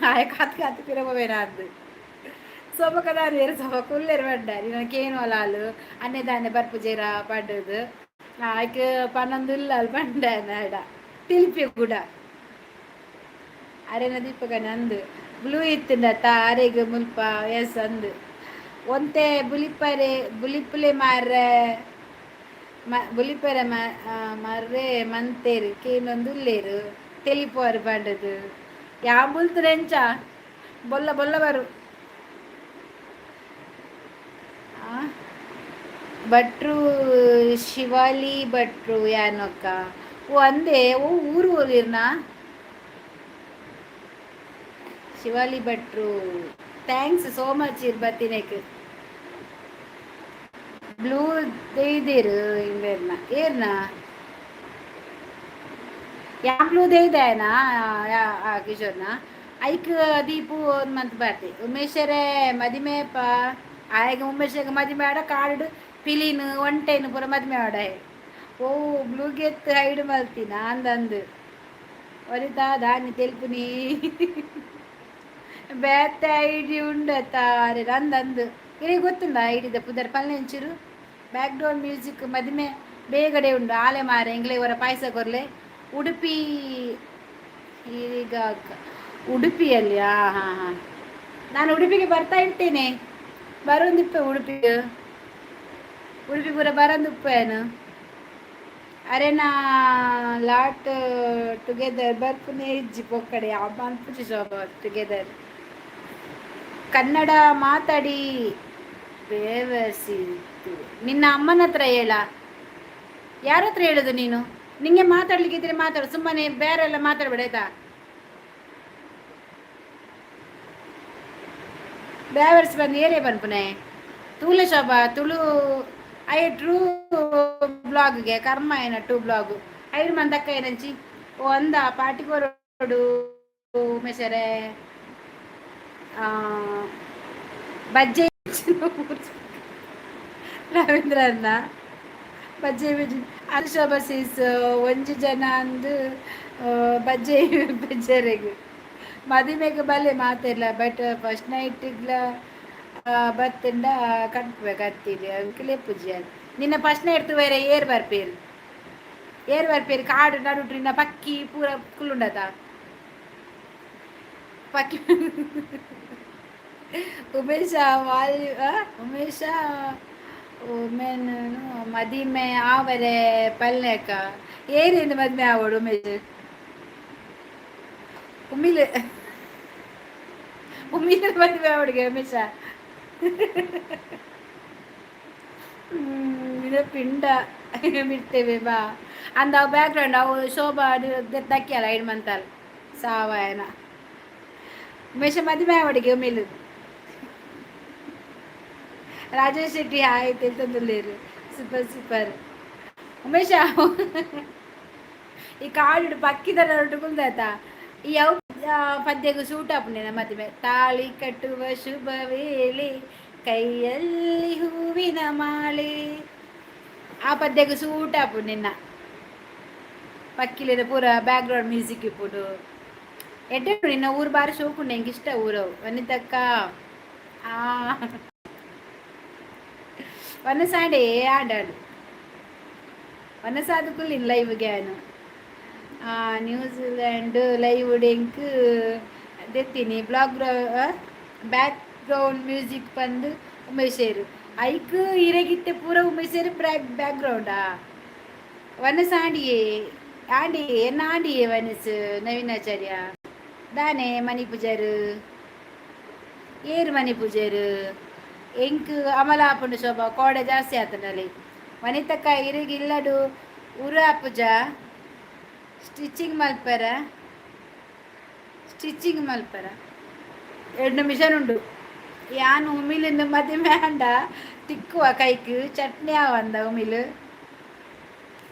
ಆಯ್ ಕಾತ್ ಕಾತ್ ಪಿರಬೇನ ಅಂದು ಸೊಬಕದಾರು ಏರು ಸೊಬ ಕುಲ್ಲೆರ್ ಬಂಡ ನಿನಕೇನು ಅಲಾಲು ಅನ್ನೆ ದಾನೆ ಬರ್ಪುಜೇರ ಪಂಡದು ಆಯ್ಕೆ ಪನ್ನೊಂದು ಅಲ್ ಬಂಡ ನಾಡ ತಿಲ್ಪಿ ಕೂಡ ಅರೆನ ದೀಪಕ ನಂದು ಬ್ಲೂ ಇತ್ತಿಂದ ಅರೆಗ್ ಮುಲ್ಪ ಎಸ್ ಅಂದು ಒಂತೆ ಬುಲಿಪರೆ ಬುಲಿಪುಲೆ ಮಾರ್ರೆ ಬುಲಿಪರೆ ಮರ್ರೆ ಮಂತೇರು ಕೇನೊಂದು ಉಲ್ಲೇರು ತೆಲಿಪೋರು ಪಂಡದು ಯಾ ಬುಲ್ತುರೆಂಚ ಬೊಲ್ಲ ಬೊಲ್ಲ ಬರು ಭಟ್ರು ಶಿವಾಲಿ ಭಟ್ರು ಯಾನೊಕ್ಕ ಓ ಅಂದೆ ಓ ಊರು ಓದಿರ್ನಾ ಶಿವಾಲಿ ಭಟ್ರು. Thanks so much ಇರ್ ಬತ್ತಿನೇಕ್. ಬ್ಲೂ ದೇಯ್ದೇರು ಇಂಬೇರ್ನ ಏರ್ನ ಯಾ ಬ್ಲೂ ದೇಯ್ದಾಯನಾ ಕಿಶೋರ್ನ ಐಕ್ ದೀಪು ಒಂದು ಮಂತ್ ಬರ್ತಿ ಉಮೇಶರೇ ಮದಿಮೆಪ್ಪ ಆಯಗ ಉಮೇಶಗ ಮದಿಮೆ ಆಡ ಕಾಡು ಪಿಲಿನ್ ಒಂಟೆನ್ ಪೂರ ಮದಿಮೆ ಆಡ. ಓ ಬ್ಲೂಗೆತ್ ಹೈಡ್ ಮಲ್ತಿನ ಅಂದಂದು ಒರಿತಾ ದಾನಿ ತೆಲ್ಪುನಿ ಬೇತೆ ಐಡಿ ಉಂಡತ ಅಂದಂದು ಇರಿಗೆ ಗೊತ್ತುಂಡ ಐಡಿದ ಪುದರ್ ಪಲ್ನೆಂಚೂರು ಬ್ಯಾಕ್ ಗ್ರೌಂಡ್ ಮ್ಯೂಸಿಕ್ ಮದಿಮೆ ಬೇಗಡೆ ಉಂಡು ಆಲೆ ಮಾರೆ ಎಂಗ್ಲೆ ಅವರ ಪಾಯಸ ಕೊರ್ಲೆ. ಉಡುಪಿ ಈಗ ಉಡುಪಿಯಲ್ಲಿ ಹಾಂ ಹಾಂ ಹಾಂ ನಾನು ಉಡುಪಿಗೆ ಬರ್ತಾ ಇರ್ತೇನೆ. ಬರೋಂದಿಪ್ಪೆ ಉಡುಪಿ ಉಡುಪಿ ಪೂರ ಬರೋಂದಿಪ್ಪೇನು ಅರೆ ನಾ ಲಾಟ್ ಟುಗೆದರ್ ಬರ್ಪುನೆ ಇಜ್ಜಿ ಪೊಕ್ಕಡೆ ಅನ್ಪುಜಿ ಶೋಭಾ ಟುಗೆದರ್. ಕನ್ನಡ ಮಾತಾಡಿ ಬೇವಸಿತು. ನಿನ್ನ ಅಮ್ಮನ ಹತ್ರ ಹೇಳ. ಯಾರ ಹತ್ರ ಹೇಳುದು ನೀನು? ನಿಂಗೆ ಮಾತಾಡ್ಲಿಕ್ಕೆ ಇದ್ರೆ ಮಾತಾಡು, ಸುಮ್ಮನೆ ಬೇರೆ ಎಲ್ಲ ಮಾತಾಡಬೇಡ ಆಯ್ತಾ? ಬೇವರ್ಸ್ ಬಂದು ಏರೇ ಪನ್ಪುನೆ ತೂಲೆ ಶೋಭಾ ತುಳು I true ಬ್ಲಾಗ್ಗೆ ಕರ್ಮ ಏನ ಟೂ ಬ್ಲಾಗ್ ಐರು ಮಂದಕ್ಕ ಏನಂಚಿ ಓ ಅಂದ ಪಾಟಿಕೋರೋಡು ಉಮೇಶರೇ ಬಜ್ಜೆ ರವೀಂದ್ರ ಅನ್ನ ಬಜ್ಜೆ ಅದು ಶೋಭಾ ಸೀಸ್ ಒಂಜಿ ಜನ ಅಂದು ಬಜ್ಜೆ ಬಜ್ಜೆರೆಗ್ ಮದಿಮೆಗ್ ಬಲೆ ಮಾತೆರ್ಲ ಬಟ್ ಫಸ್ಟ್ ನೈಟಿಗ್ಲ ಬತ್ತಂಡ ಕಟ್ಬೇಕು ಅತ್ತಿದೆ ಅದಕ್ಕೆ ಲೆಪ್ಪುಜಿ ನಿನ್ನ ಫಸ್ಟ್ ನೈಟ್ ಬೇರೆ ಏರ್ ಬರ್ಪೇರು ಏರ್ ಬರ್ಪೇರು ಕಾಡು ನಡುಟ್ರಿನ ಪಕ್ಕಿ ಪೂರ ಕುಲ್ಲುಂಡತ. ಪಕ್ಕಿ ಉಮೇಶ ವಾಲ್, ಉಮೇಶ ಉಮೇನು ಮದಿಮೆ ಆವರೆ ಪಲ್ಲೆಕ. ಏನೇನು ಮದ್ಮೆ ಆವಡು ಉಮೇಶ್? ಉಮಿಲ್, ಉಮಿಲ್ ಮದ್ಮೆ ಆವಡಿಗೆ ಉಮೇಶ. ಪಿಂಡ ಬಿಡ್ತೇವೆ ಬಾ ಅಂದ. ಬ್ಯಾಕ್ ಗ್ರೌಂಡ್ ಅವು ಶೋಭಾ ದಕ್ಕಿಯಲ್ಲ ಐಡ್ ಮಂತಲ್ ಸಾವಾಯನ. ಉಮೇಶ ಮದ್ಮೆ ಆವಡಿಗೆ ಉಮಿಲ್. ರಾಜೇಶ್ ಶೆಟ್ಟಿ ಹಾಯ್ ತೆಲ್ತೊಂದುಲ್ಲೇರು. Super super. Umesh, ಈ ಕಾಡು ಪಕ್ಕಿದ ಕುಲ್ದಾತ. ಈ ಯಾವ ಪದ್ಯಗೂ ಸೂಟ್ ಆಪುಂಡೆ ಮದಿಮೆ. ತಾಳಿ ಕಟ್ಟುವ ಶುಭ ವೇಳೆ, ಕೈಯಲ್ಲಿ ಹೂವಿನ ಮಾಲೆ, ಆ ಪದ್ಯಗೂ ಸೂಟ್ ಆಪುಂಡು. ನಿನ್ನ ಪಕ್ಕಿಲಿನ ಪೂರ ಬ್ಯಾಕ್ ಗ್ರೌಂಡ್ ಮ್ಯೂಸಿಕ್ ಇಪ್ಪುಂಡು. ಎಡ್ಡೆ, ನಿನ್ನ ಊರು ಬಾರಿ ಶೋಕುಂಡು. ಎಂಕ್ ಇಷ್ಟ ಊರವು. ವನಿತಕ್ಕ, ಆ ವನಸಾಂಡೆ ಆಡಾಡು ವನಸಾದಕ್ಕೂ ಲೈವ್ ಗ್ಯಾನು. ನ್ಯೂಜಿಲ್ಯಾಂಡ್ ಲೈವ್ ಎಂಕ್ ದೆತ್ತೀನಿ. ಬ್ಲಾಗ್ ಬ್ಯಾಕ್ ಗ್ರೌಂಡ್ ಮ್ಯೂಸಿಕ್ ಬಂದು ಉಮೇಶೇರು ಐಕ್ ಇರೆಗಿತ್ತೆ ಪೂರ. ಉಮೇಶೇರು ಬ್ಯಾಕ್ ಬ್ಯಾಕ್ ಗ್ರೌಂಡಾ? ವನಸ್ ಆಂಡಿಯೇ ಆಂಡಿ ಎನ್ನ ಆಂಡಿಯೇ ವನಸ್. ನವೀನಾಚಾರ್ಯ ದಾನೆ ಮಣಿ ಪೂಜಾರು ಏರು ಮಣಿ ಪೂಜಾರು. ಎಂಕ್ ಅಮಲ ಆಪುಂಡು ಶೋಭಾ, ಕೋಡೆ ಜಾಸ್ತಿ ಆತನಲ್ಲಿ. ವನಿತಕ್ಕ, ಇರೆಗ್ ಇಲ್ಲಡು ಉರು ಆಪುಜ? ಸ್ಟಿಚಿಂಗ್ ಮಲ್ಪರ, ಸ್ಟಿಚಿಂಗ್ ಮಲ್ಪರ. 2 ಮಿಷನ್ ಉಂಡು. ಯಾನ್ ಉಮಿಲಿಂದ ಮದಿಮೆ ಆಂಡ ತಿಕ್ಕುವ ಕೈಕ್ ಚಟ್ನಿ ಆವಂದ ಉಮಿಲ್.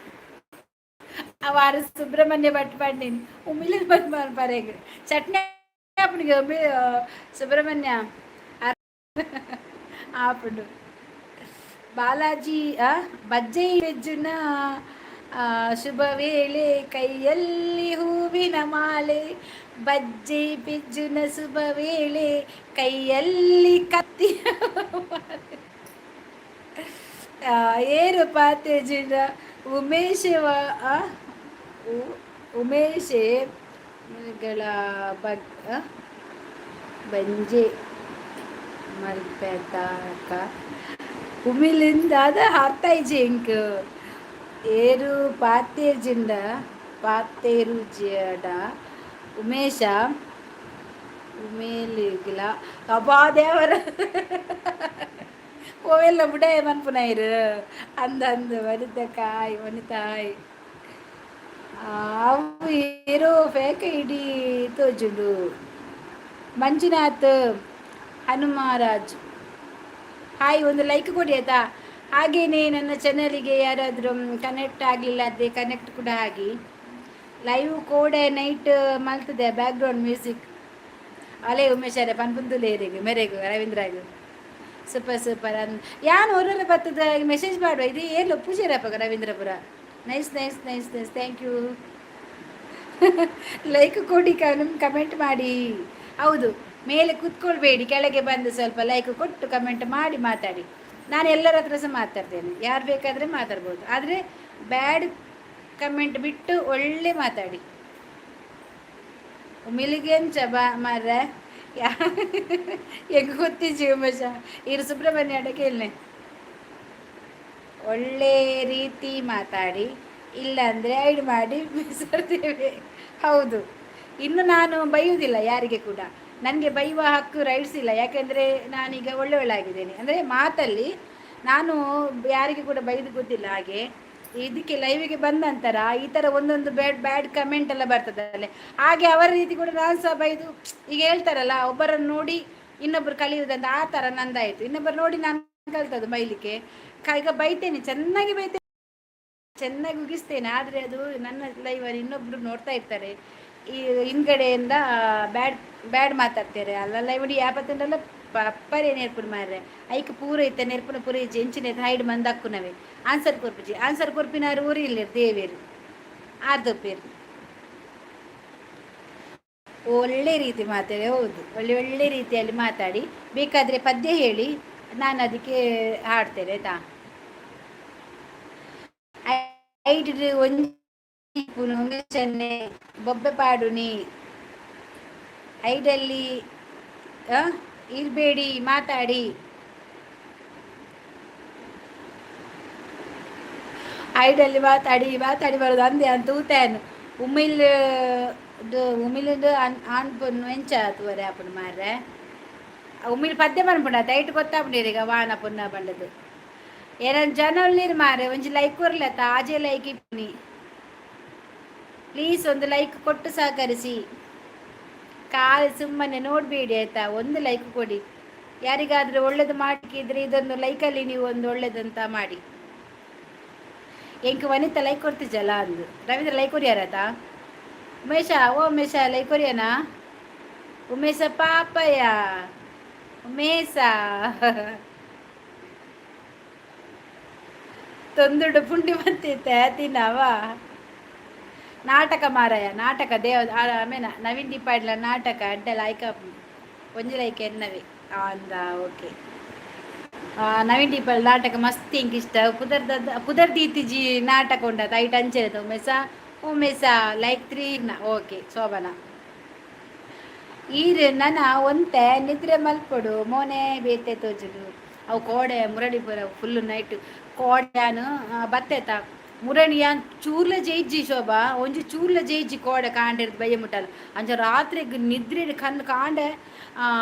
ಅವಾರು ಸುಬ್ರಹ್ಮಣ್ಯ ಭಟ್ ಪಂಡಿನಿ ಉಮಿಲಿನ ಮದ್ಮೆ ಮಲ್ಪರೆಗ್ ಚಟ್ನಿ ಆಪುಂಡು. ಉಮಿ ಸುಬ್ರಹ್ಮಣ್ಯ ಆಪುಂಡು. ಬಾಲಾಜಿ, ಬಜ್ಜೈ ವೆಜ್ಜುನ ಶುಭ ವೇಳೆ, ಕೈಯಲ್ಲಿ ಹೂವಿನ ಮಾಲೆ, ಬಜ್ಜೆ ಪಿಜ್ಜುನ ಶುಭ ವೇಳೆ, ಕೈಯಲ್ಲಿ ಕತ್ತಿ. ಏರು ಪಾತೇಜಿನ ಉಮೇಶ ಉಮೇಶೆ ಗಳ ಬಗ್ ಬಂಜೆ ಮಲ್ಪೆತಾಕ ಉಮಿಲಿಂದ ಅದ ಅರ್ಥ ಇಜ್ಜಿ ಎಂಕ್. ಏರು ಪಾತೇಜಿಂಡ ಪಾತೇರುಜಡ ಉಮೇಶ ಉಮೇಲಿಗ್ಲ. ಅಬ್ಬಾ ದೇವರ, ಓವೆಲ್ಲ ಬುಡಾಯ ಮನ್ಪುನೈರು ಅಂದ ಅಂದ. ವನಿತ ಕಾಯ್, ವನಿತಾಯ್ ಅವು ಏರೋ ಫೇಕ ಇಡೀ ತೋಜುಂಡು. ಮಂಜುನಾಥ್ ಹನುಮರಾಜ್ ಹಾಯ್, ಒಂದು ಲೈಕ್ ಕೊಡಿ ಆಯ್ತಾ? ಹಾಗೇನೆ ನನ್ನ ಚಾನಲಿಗೆ ಯಾರಾದರೂ ಕನೆಕ್ಟ್ ಆಗಲಿಲ್ಲ, ಅದೇ ಕನೆಕ್ಟ್ ಕೂಡ ಆಗಿ. ಲೈವ್ ಕೋಡೆ ನೈಟ್ ಮಲ್ತದೆ ಬ್ಯಾಕ್ಗ್ರೌಂಡ್ ಮ್ಯೂಸಿಕ್ ಅಲೆ. ಉಮೇಶಾರೆ ಪನ್ಪುಂದುಲೇರಿಗೆ ಮೆರೆಗು ರವೀಂದ್ರಾಗು. ಸೂಪರ್ ಸೂಪರ್ ಅನ್ ಯಾನ್ ಹೊರಲ್ಲ ಬರ್ತದ ಮೆಸೇಜ್ ಮಾಡುವ. ಇದು ಏನು Pujarappa ರವೀಂದ್ರಪುರ. Nice nice nice nice, thank you. Like ಕೊಡಿ, ನಿಮ್ಮ ಕಮೆಂಟ್ ಮಾಡಿ. ಹೌದು, ಮೇಲೆ ಕೂತ್ಕೊಳ್ಬೇಡಿ, ಕೆಳಗೆ ಬಂದು ಸ್ವಲ್ಪ ಲೈಕ್ ಕೊಟ್ಟು ಕಮೆಂಟ್ ಮಾಡಿ ಮಾತಾಡಿ. ನಾನು ಎಲ್ಲರ ಹತ್ರ ಸಹ ಮಾತಾಡ್ತೇನೆ, ಯಾರು ಬೇಕಾದರೆ ಮಾತಾಡ್ಬೋದು. ಆದರೆ ಬ್ಯಾಡ್ ಕಮೆಂಟ್ ಬಿಟ್ಟು ಒಳ್ಳೆ ಮಾತಾಡಿ. ಮಿಲಿಗೆಂಚ ಬಾ ಮಾರ್ರೆ, ಯಾ ಹೆಂಗೆ ಗೊತ್ತಿಜ್ಜಿ ಉಮೇಶ. ಇರು ಸುಬ್ರಹ್ಮಣ್ಯ ಅಡ ಕೇಳನೆ. ಒಳ್ಳೆ ರೀತಿ ಮಾತಾಡಿ, ಇಲ್ಲಾಂದರೆ ಹೈಡ್ ಮಾಡಿ ಬಿಸಾಡ್ತೇವೆ. ಹೌದು, ಇನ್ನು ನಾನು ಬೈಯುವುದಿಲ್ಲ ಯಾರಿಗೆ ಕೂಡ. ನನಗೆ ಬೈಯುವ ಹಕ್ಕು, ರೈಟ್ಸ್ ಇಲ್ಲ. ಯಾಕೆಂದರೆ ನಾನೀಗ ಒಳ್ಳೆಯವಳಾಗಿದ್ದೇನೆ. ಅಂದರೆ ಮಾತಲ್ಲಿ ನಾನು ಯಾರಿಗೆ ಕೂಡ ಬೈದು ಗೊತ್ತಿಲ್ಲ. ಹಾಗೆ ಇದಕ್ಕೆ ಲೈವಿಗೆ ಬಂದ ನಂತರ ಈ ಥರ ಒಂದೊಂದು ಬ್ಯಾಡ್ ಬ್ಯಾಡ್ ಕಮೆಂಟ್ ಎಲ್ಲ ಬರ್ತದಲ್ಲೇ, ಹಾಗೆ ಅವರ ರೀತಿ ಕೂಡ ನಾನು ಸಹ ಬೈದು. ಈಗ ಹೇಳ್ತಾರಲ್ಲ, ಒಬ್ಬರನ್ನು ನೋಡಿ ಇನ್ನೊಬ್ಬರು ಕಲಿಯುವುದಂತ, ಆ ಥರ ನಂದಾಯಿತು. ಇನ್ನೊಬ್ಬರು ನೋಡಿ ನಾನು ಕಲ್ತದ್ದು ಬೈಲಿಕ್ಕೆ. ಈಗ ಬೈತೇನೆ, ಚೆನ್ನಾಗಿ ಬೈತೇನೆ, ಚೆನ್ನಾಗಿ ಉಗಿಸ್ತೇನೆ. ಆದರೆ ಅದು ನನ್ನ ಲೈವಲ್ಲಿ ಇನ್ನೊಬ್ಬರು ನೋಡ್ತಾ ಇರ್ತಾರೆ. ಈ ಹಿಂದ್ಗಡೆಯಿಂದ ಬ್ಯಾಡ್ ಬ್ಯಾಡ್ ಮಾತಾಡ್ತಾರೆ ಅಲ್ಲ. ಲೈವ್ ಯಾಪತ್ತಂಡಲ್ಲ ಪಪ್ಪರೆ ನೇರ್ಪುನ ಮಾರ್ರೆ. ಐಕ್ ಪೂರ ಇತ್ತೆ ನೆರ್ಪುನ ಪೂರ ಇಜ್ಜಿ. ಎಂಚಿನ ಹೈಡ್ ಮಂದಕ್ಕುನವೆ ಆನ್ಸರ್ ಕೊರ್ಪುಜಿ. ಆನ್ಸರ್ ಕೊರ್ಪಿನಾರು ಊರು ಇಲ್ಲ ದೇವೇರು ಆರ್ದೊಪ್ಪೇರು. ಒಳ್ಳೆ ರೀತಿ ಮಾತಾಡಿ, ಹೌದು, ಒಳ್ಳೆ ಒಳ್ಳೆ ರೀತಿಯಲ್ಲಿ ಮಾತಾಡಿ. ಬೇಕಾದರೆ ಪದ್ಯ ಹೇಳಿ, ನಾನು ಅದಕ್ಕೆ ಹಾಡ್ತೇನೆ ಆಯ್ತಾ? ಐಟ್ ಒಂಜಿ ಬೊಬ್ಬೆ ಪಾಡುನಿ. ಹೈಡಲ್ಲಿ ಇರಬೇಡಿ, ಮಾತಾಡಿ. ಹೈಡಲ್ಲಿ ಮಾತಾಡಿ ಮಾತಾಡಿ ಬರೋದು ಅಂದೆ ಅಂತ ತೂತೇನು. ಉಮಿಲ್ ಉಮಿಲಿಂದು ಆಣ್ ಪೊಣ್ಣು ಎಂಚ ತೂವರೆ ಆಪುಂಡು ಮಾರ್ರೆ. ಉಮಿಲ್ ಪದ್ಯ ಪನ್ಪುಂಡ ಐಟ್ ಗೊತ್ತಾಪುಂಡು ಈಗ ವಾನ ಪೊನ್ನ ಪಂಡದು. ಏನನ್ ಜನ ಉಳ್ಳೀರು ಮಾರ್ರೆ, ಒಂಜಿ ಲೈಕ್ ಕೊರ್ಲತ್ತ? ಆಜೆ ಲೈಕ್ ಇಪ್ಪುನಿ. ಪ್ಲೀಸ್ ಒಂದು ಲೈಕ್ ಕೊಟ್ಟು ಸಹಕರಿಸಿ. ಕಾಲು ಸುಮ್ಮನೆ ನೋಡಬೇಡಿ ಆಯ್ತಾ, ಒಂದು ಲೈಕ್ ಕೊಡಿ. ಯಾರಿಗಾದರೂ ಒಳ್ಳೇದು ಮಾಡಲಿಕ್ಕಿದ್ರೆ ಇದೊಂದು ಲೈಕಲ್ಲಿ ನೀವು ಒಂದು ಒಳ್ಳೇದಂತ ಮಾಡಿ. ಎಂಕ್ ವನಿತ ಲೈಕ್ ಕೊಡ್ತಿದ್ದಲ್ಲ ಅಂದು. ರವೀಂದ್ರ ಲೈಕ್ ಕೊರಿಯಾರತಾ? ಉಮೇಶ, ಓ ಉಮೇಶ, ಲೈಕ್ ಕೊರಿಯಾನಾ? ಉಮೇಶ ಪಾಪಯ್ಯ, ಉಮೇಶ ತೊಂದುಡು ಪುಂಡಿ ಬಂತಿತ್ತೆ ತಿನ್ನವ. ನಾಟಕ ಮಾರಾಯ, ನಾಟಕ ದೇವ ಆಮೇನ ನವೀನ್ ಡಿಪಾಡ್ಲ ನಾಟಕ ಅಡ್ಡ ಲೈಕ್ ಒಂಜಿ ಲೈಕ್ ಎನ್ನವೆ ಅಂದ. ಓಕೆ, ನವೀನ್ ಡಿಪಾಲ್ ನಾಟಕ ಮಸ್ತ್ ಎಂಕ್ ಇಷ್ಟ. ಪುದರ್ದ ಪುದರ್ ದೀತಿಜಿ ನಾಟಕ ಉಂಡತ ಐಟ್ ಅಂಚೆನೆ. Umesh, Umesh like three. Okay Shobhana. ಈರ್ ನನ ಒಂತೆ ನಿದ್ರೆ ಮಲ್ಪೊಡು ಮೋನೆ ಬೇತೆ ತೋಜುಡು. ಅವು ಕೋಡೆ ಮುರಳಿ ಪೂರ ಫುಲ್ ನೈಟ್ ಕೋಡ್ಯಾನು ಬತ್ತೆತ ಮುರಣಿ ಯಾನ್ ಚೂರ್ಲ ಜೈಜ್ಜಿ ಶೋಭಾ, ಒಂಜಿ ಚೂರ್ಲ ಜೈಜ್ಜಿ. ಕೋಡೆ ಕಾಂಡೆರ್ದು ಬಯ್ಯ ಮುಟ್ಟಲ್ಲ ಅಂಚ ರಾತ್ರೆಗ್ ನಿದ್ರೆ ಕಣ್ಣು ಕಾಂಡೆ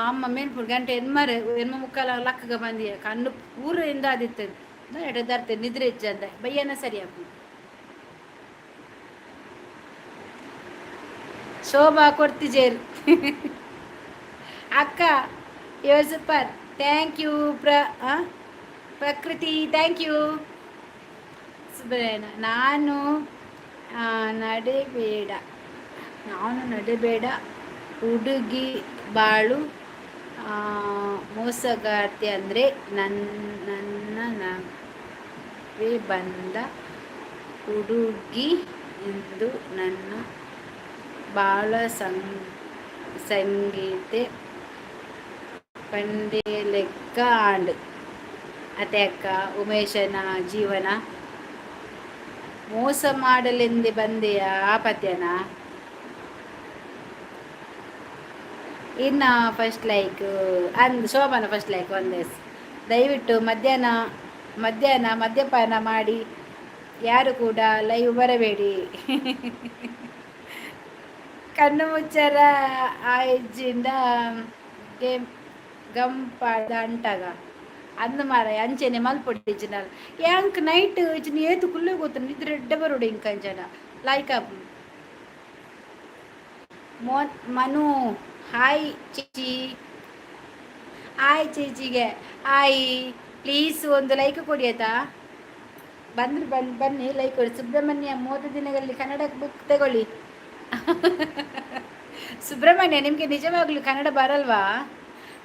ಅಮ್ಮ ಮೇನ್ಪುಡು ಗಂಟೆ ಎನ್ಮರೆ ಎನ್ಮ ಮುಕ್ಕಾಲ ಲಕ್ಕಗ ಬಂದಿಯ. ಕಣ್ಣು ಪೂರ ಎಂದಾದಿತ್ತು ದರ್ತೆ ನಿದ್ರೆ ಇಜ್ಜಂದ ಬಯ್ಯನ ಸರಿ ಆಪುಂಡು. ಶೋಭಾ ಕೊರ್ತಿಜೇರು ಅಕ್ಕ. You super, thank you. Prakriti, thank you. ನಾನು ನಡೆಬೇಡ, ನಾನು ನಡೆಬೇಡ. ಹುಡುಗಿ ಬಾಳು ಮೋಸಗಾರ್ತಿ ಅಂದರೆ ನನ್ನ ನವೇ ಬಂದ ಹುಡುಗಿ ಎಂದು ನನ್ನ ಬಾಳ ಸಂಗೀತೆ ಪಂಡೆಲೆಕ್ಕ ಆಂಡ್ ಅತ್ತೆ ಅಕ್ಕ. ಉಮೇಶನ ಜೀವನ ಮೋಸ ಮಾಡಲೆಂದೇ ಬಂದೆಯ ಆ ಪದ್ಯನ? ಇನ್ನು ಫಸ್ಟ್ ಲೈಕ್ ಅಂದ್ ಶೋಭನ ಫಸ್ಟ್ ಲೈಕ್ ಒಂದೇ. ದಯವಿಟ್ಟು ಮಧ್ಯಾಹ್ನ ಮಧ್ಯಾಹ್ನ ಮದ್ಯಪಾನ ಮಾಡಿ ಯಾರು ಕೂಡ ಲೈವ್ ಬರಬೇಡಿ. ಕಣ್ಣು ಮುಚ್ಚರ ಆಯ್ಜಿಂದ ಗೇಮ್ ಗಂಪಾದ ಅಂಟಾಗ ಅಂದ್ ಮಾರಾಯ. ಅಂಚೆನೆ ಮಲ್ಪೊಡಿ ಇಜ್ಜಿನಾಲ್ ಯಾಂಕ್ ನೈಟ್ ಇಜ್ಜಿನ ಏತು ಕುಲ್ಲೆ ಗೊತ್ತು ನಿದ್ರೆ ಎಡ್ಡೆ ಬರೋಡು ಇಂಕ ಅಂಚನ ಲೈಕ್ ಅಪ್. ಮನು ಹಾಯ್ ಚೇಚಿ, ಹಾಯ್ ಚೇಚಿಗೆ ಹಾಯ್. ಪ್ಲೀಸ್ ಒಂದು ಲೈಕ್ ಕೊಡಿ ಆಯ್ತಾ? ಬಂದ್ರೆ ಬಂದು ಬನ್ನಿ, ಲೈಕ್ ಕೊಡಿ. ಸುಬ್ರಹ್ಮಣ್ಯ, 30 ದಿನಗಳಲ್ಲಿ ಕನ್ನಡ ಬುಕ್ ತಗೊಳ್ಳಿ. ಸುಬ್ರಹ್ಮಣ್ಯ, ನಿಮಗೆ ನಿಜವಾಗ್ಲೂ ಕನ್ನಡ ಬರಲ್ವಾ?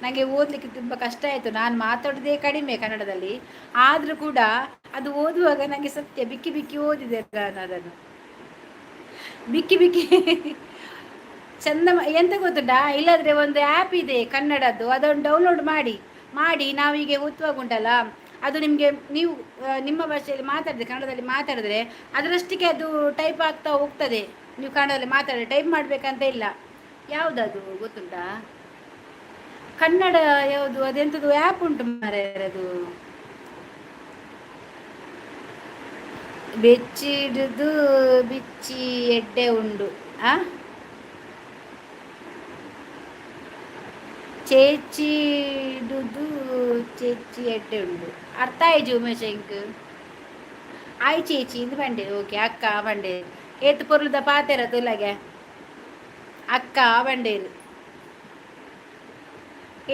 ನನಗೆ ಓದಲಿಕ್ಕೆ ತುಂಬ ಕಷ್ಟ ಆಯಿತು. ನಾನು ಮಾತಾಡೋದೇ ಕಡಿಮೆ ಕನ್ನಡದಲ್ಲಿ. ಆದರೂ ಕೂಡ ಅದು ಓದುವಾಗ ನನಗೆ ಸತ್ಯ ಬಿಕ್ಕಿ ಬಿಕ್ಕಿ ಓದಿದೆ ನಾನು ಅದನ್ನು ಬಿಕ್ಕಿ ಬಿಕ್ಕಿ. ಚಂದ ಎಂತ ಗೊತ್ತುಂಟಾ? ಇಲ್ಲಾಂದರೆ ಒಂದು ಆ್ಯಪ್ ಇದೆ ಕನ್ನಡದ್ದು, ಅದನ್ನು ಡೌನ್ಲೋಡ್ ಮಾಡಿ ಮಾಡಿ ನಾವೀಗ ಓದುವಾಗ ಉಂಟಲ್ಲ, ಅದು ನಿಮಗೆ ನೀವು ನಿಮ್ಮ ಭಾಷೆಯಲ್ಲಿ ಮಾತಾಡಿದ್ರೆ, ಕನ್ನಡದಲ್ಲಿ ಮಾತಾಡಿದ್ರೆ ಅದರಷ್ಟಕ್ಕೆ ಅದು ಟೈಪ್ ಆಗ್ತಾ ಹೋಗ್ತದೆ. ನೀವು ಕನ್ನಡದಲ್ಲಿ ಮಾತಾಡಿದ್ರೆ ಟೈಪ್ ಮಾಡಬೇಕಂತ ಇಲ್ಲ. ಯಾವುದದು ಗೊತ್ತುಂಟಾ? ಕನ್ನಡ ಯಾವುದು, ಅದೆಂಥದ್ದು ಆ್ಯಪ್ ಉಂಟು ಮಾರ್ರೆ ಅದು. ಬೆಚ್ಚಿಡುದು ಬಿಚ್ಚಿ ಎಡ್ಡೆ ಉಂಡು ಆ ಚೇಚಿಡುದು ಚೇಚಿ ಎಡ್ಡೆ ಉಂಡು. ಅರ್ಥ ಆಯ್ಜು ಉಮೇಶ್ ಇಂಕ್. ಆಯ್ ಚೇಚಿ ಇಂದು ಬಂಡೆ. ಓಕೆ ಅಕ್ಕ ಬಂಡೆ ಏತ್ ಪೊರ್ಲುದ ಪಾತೆರ ತುಲಗೆ. ಅಕ್ಕ ಬಂಡೇರು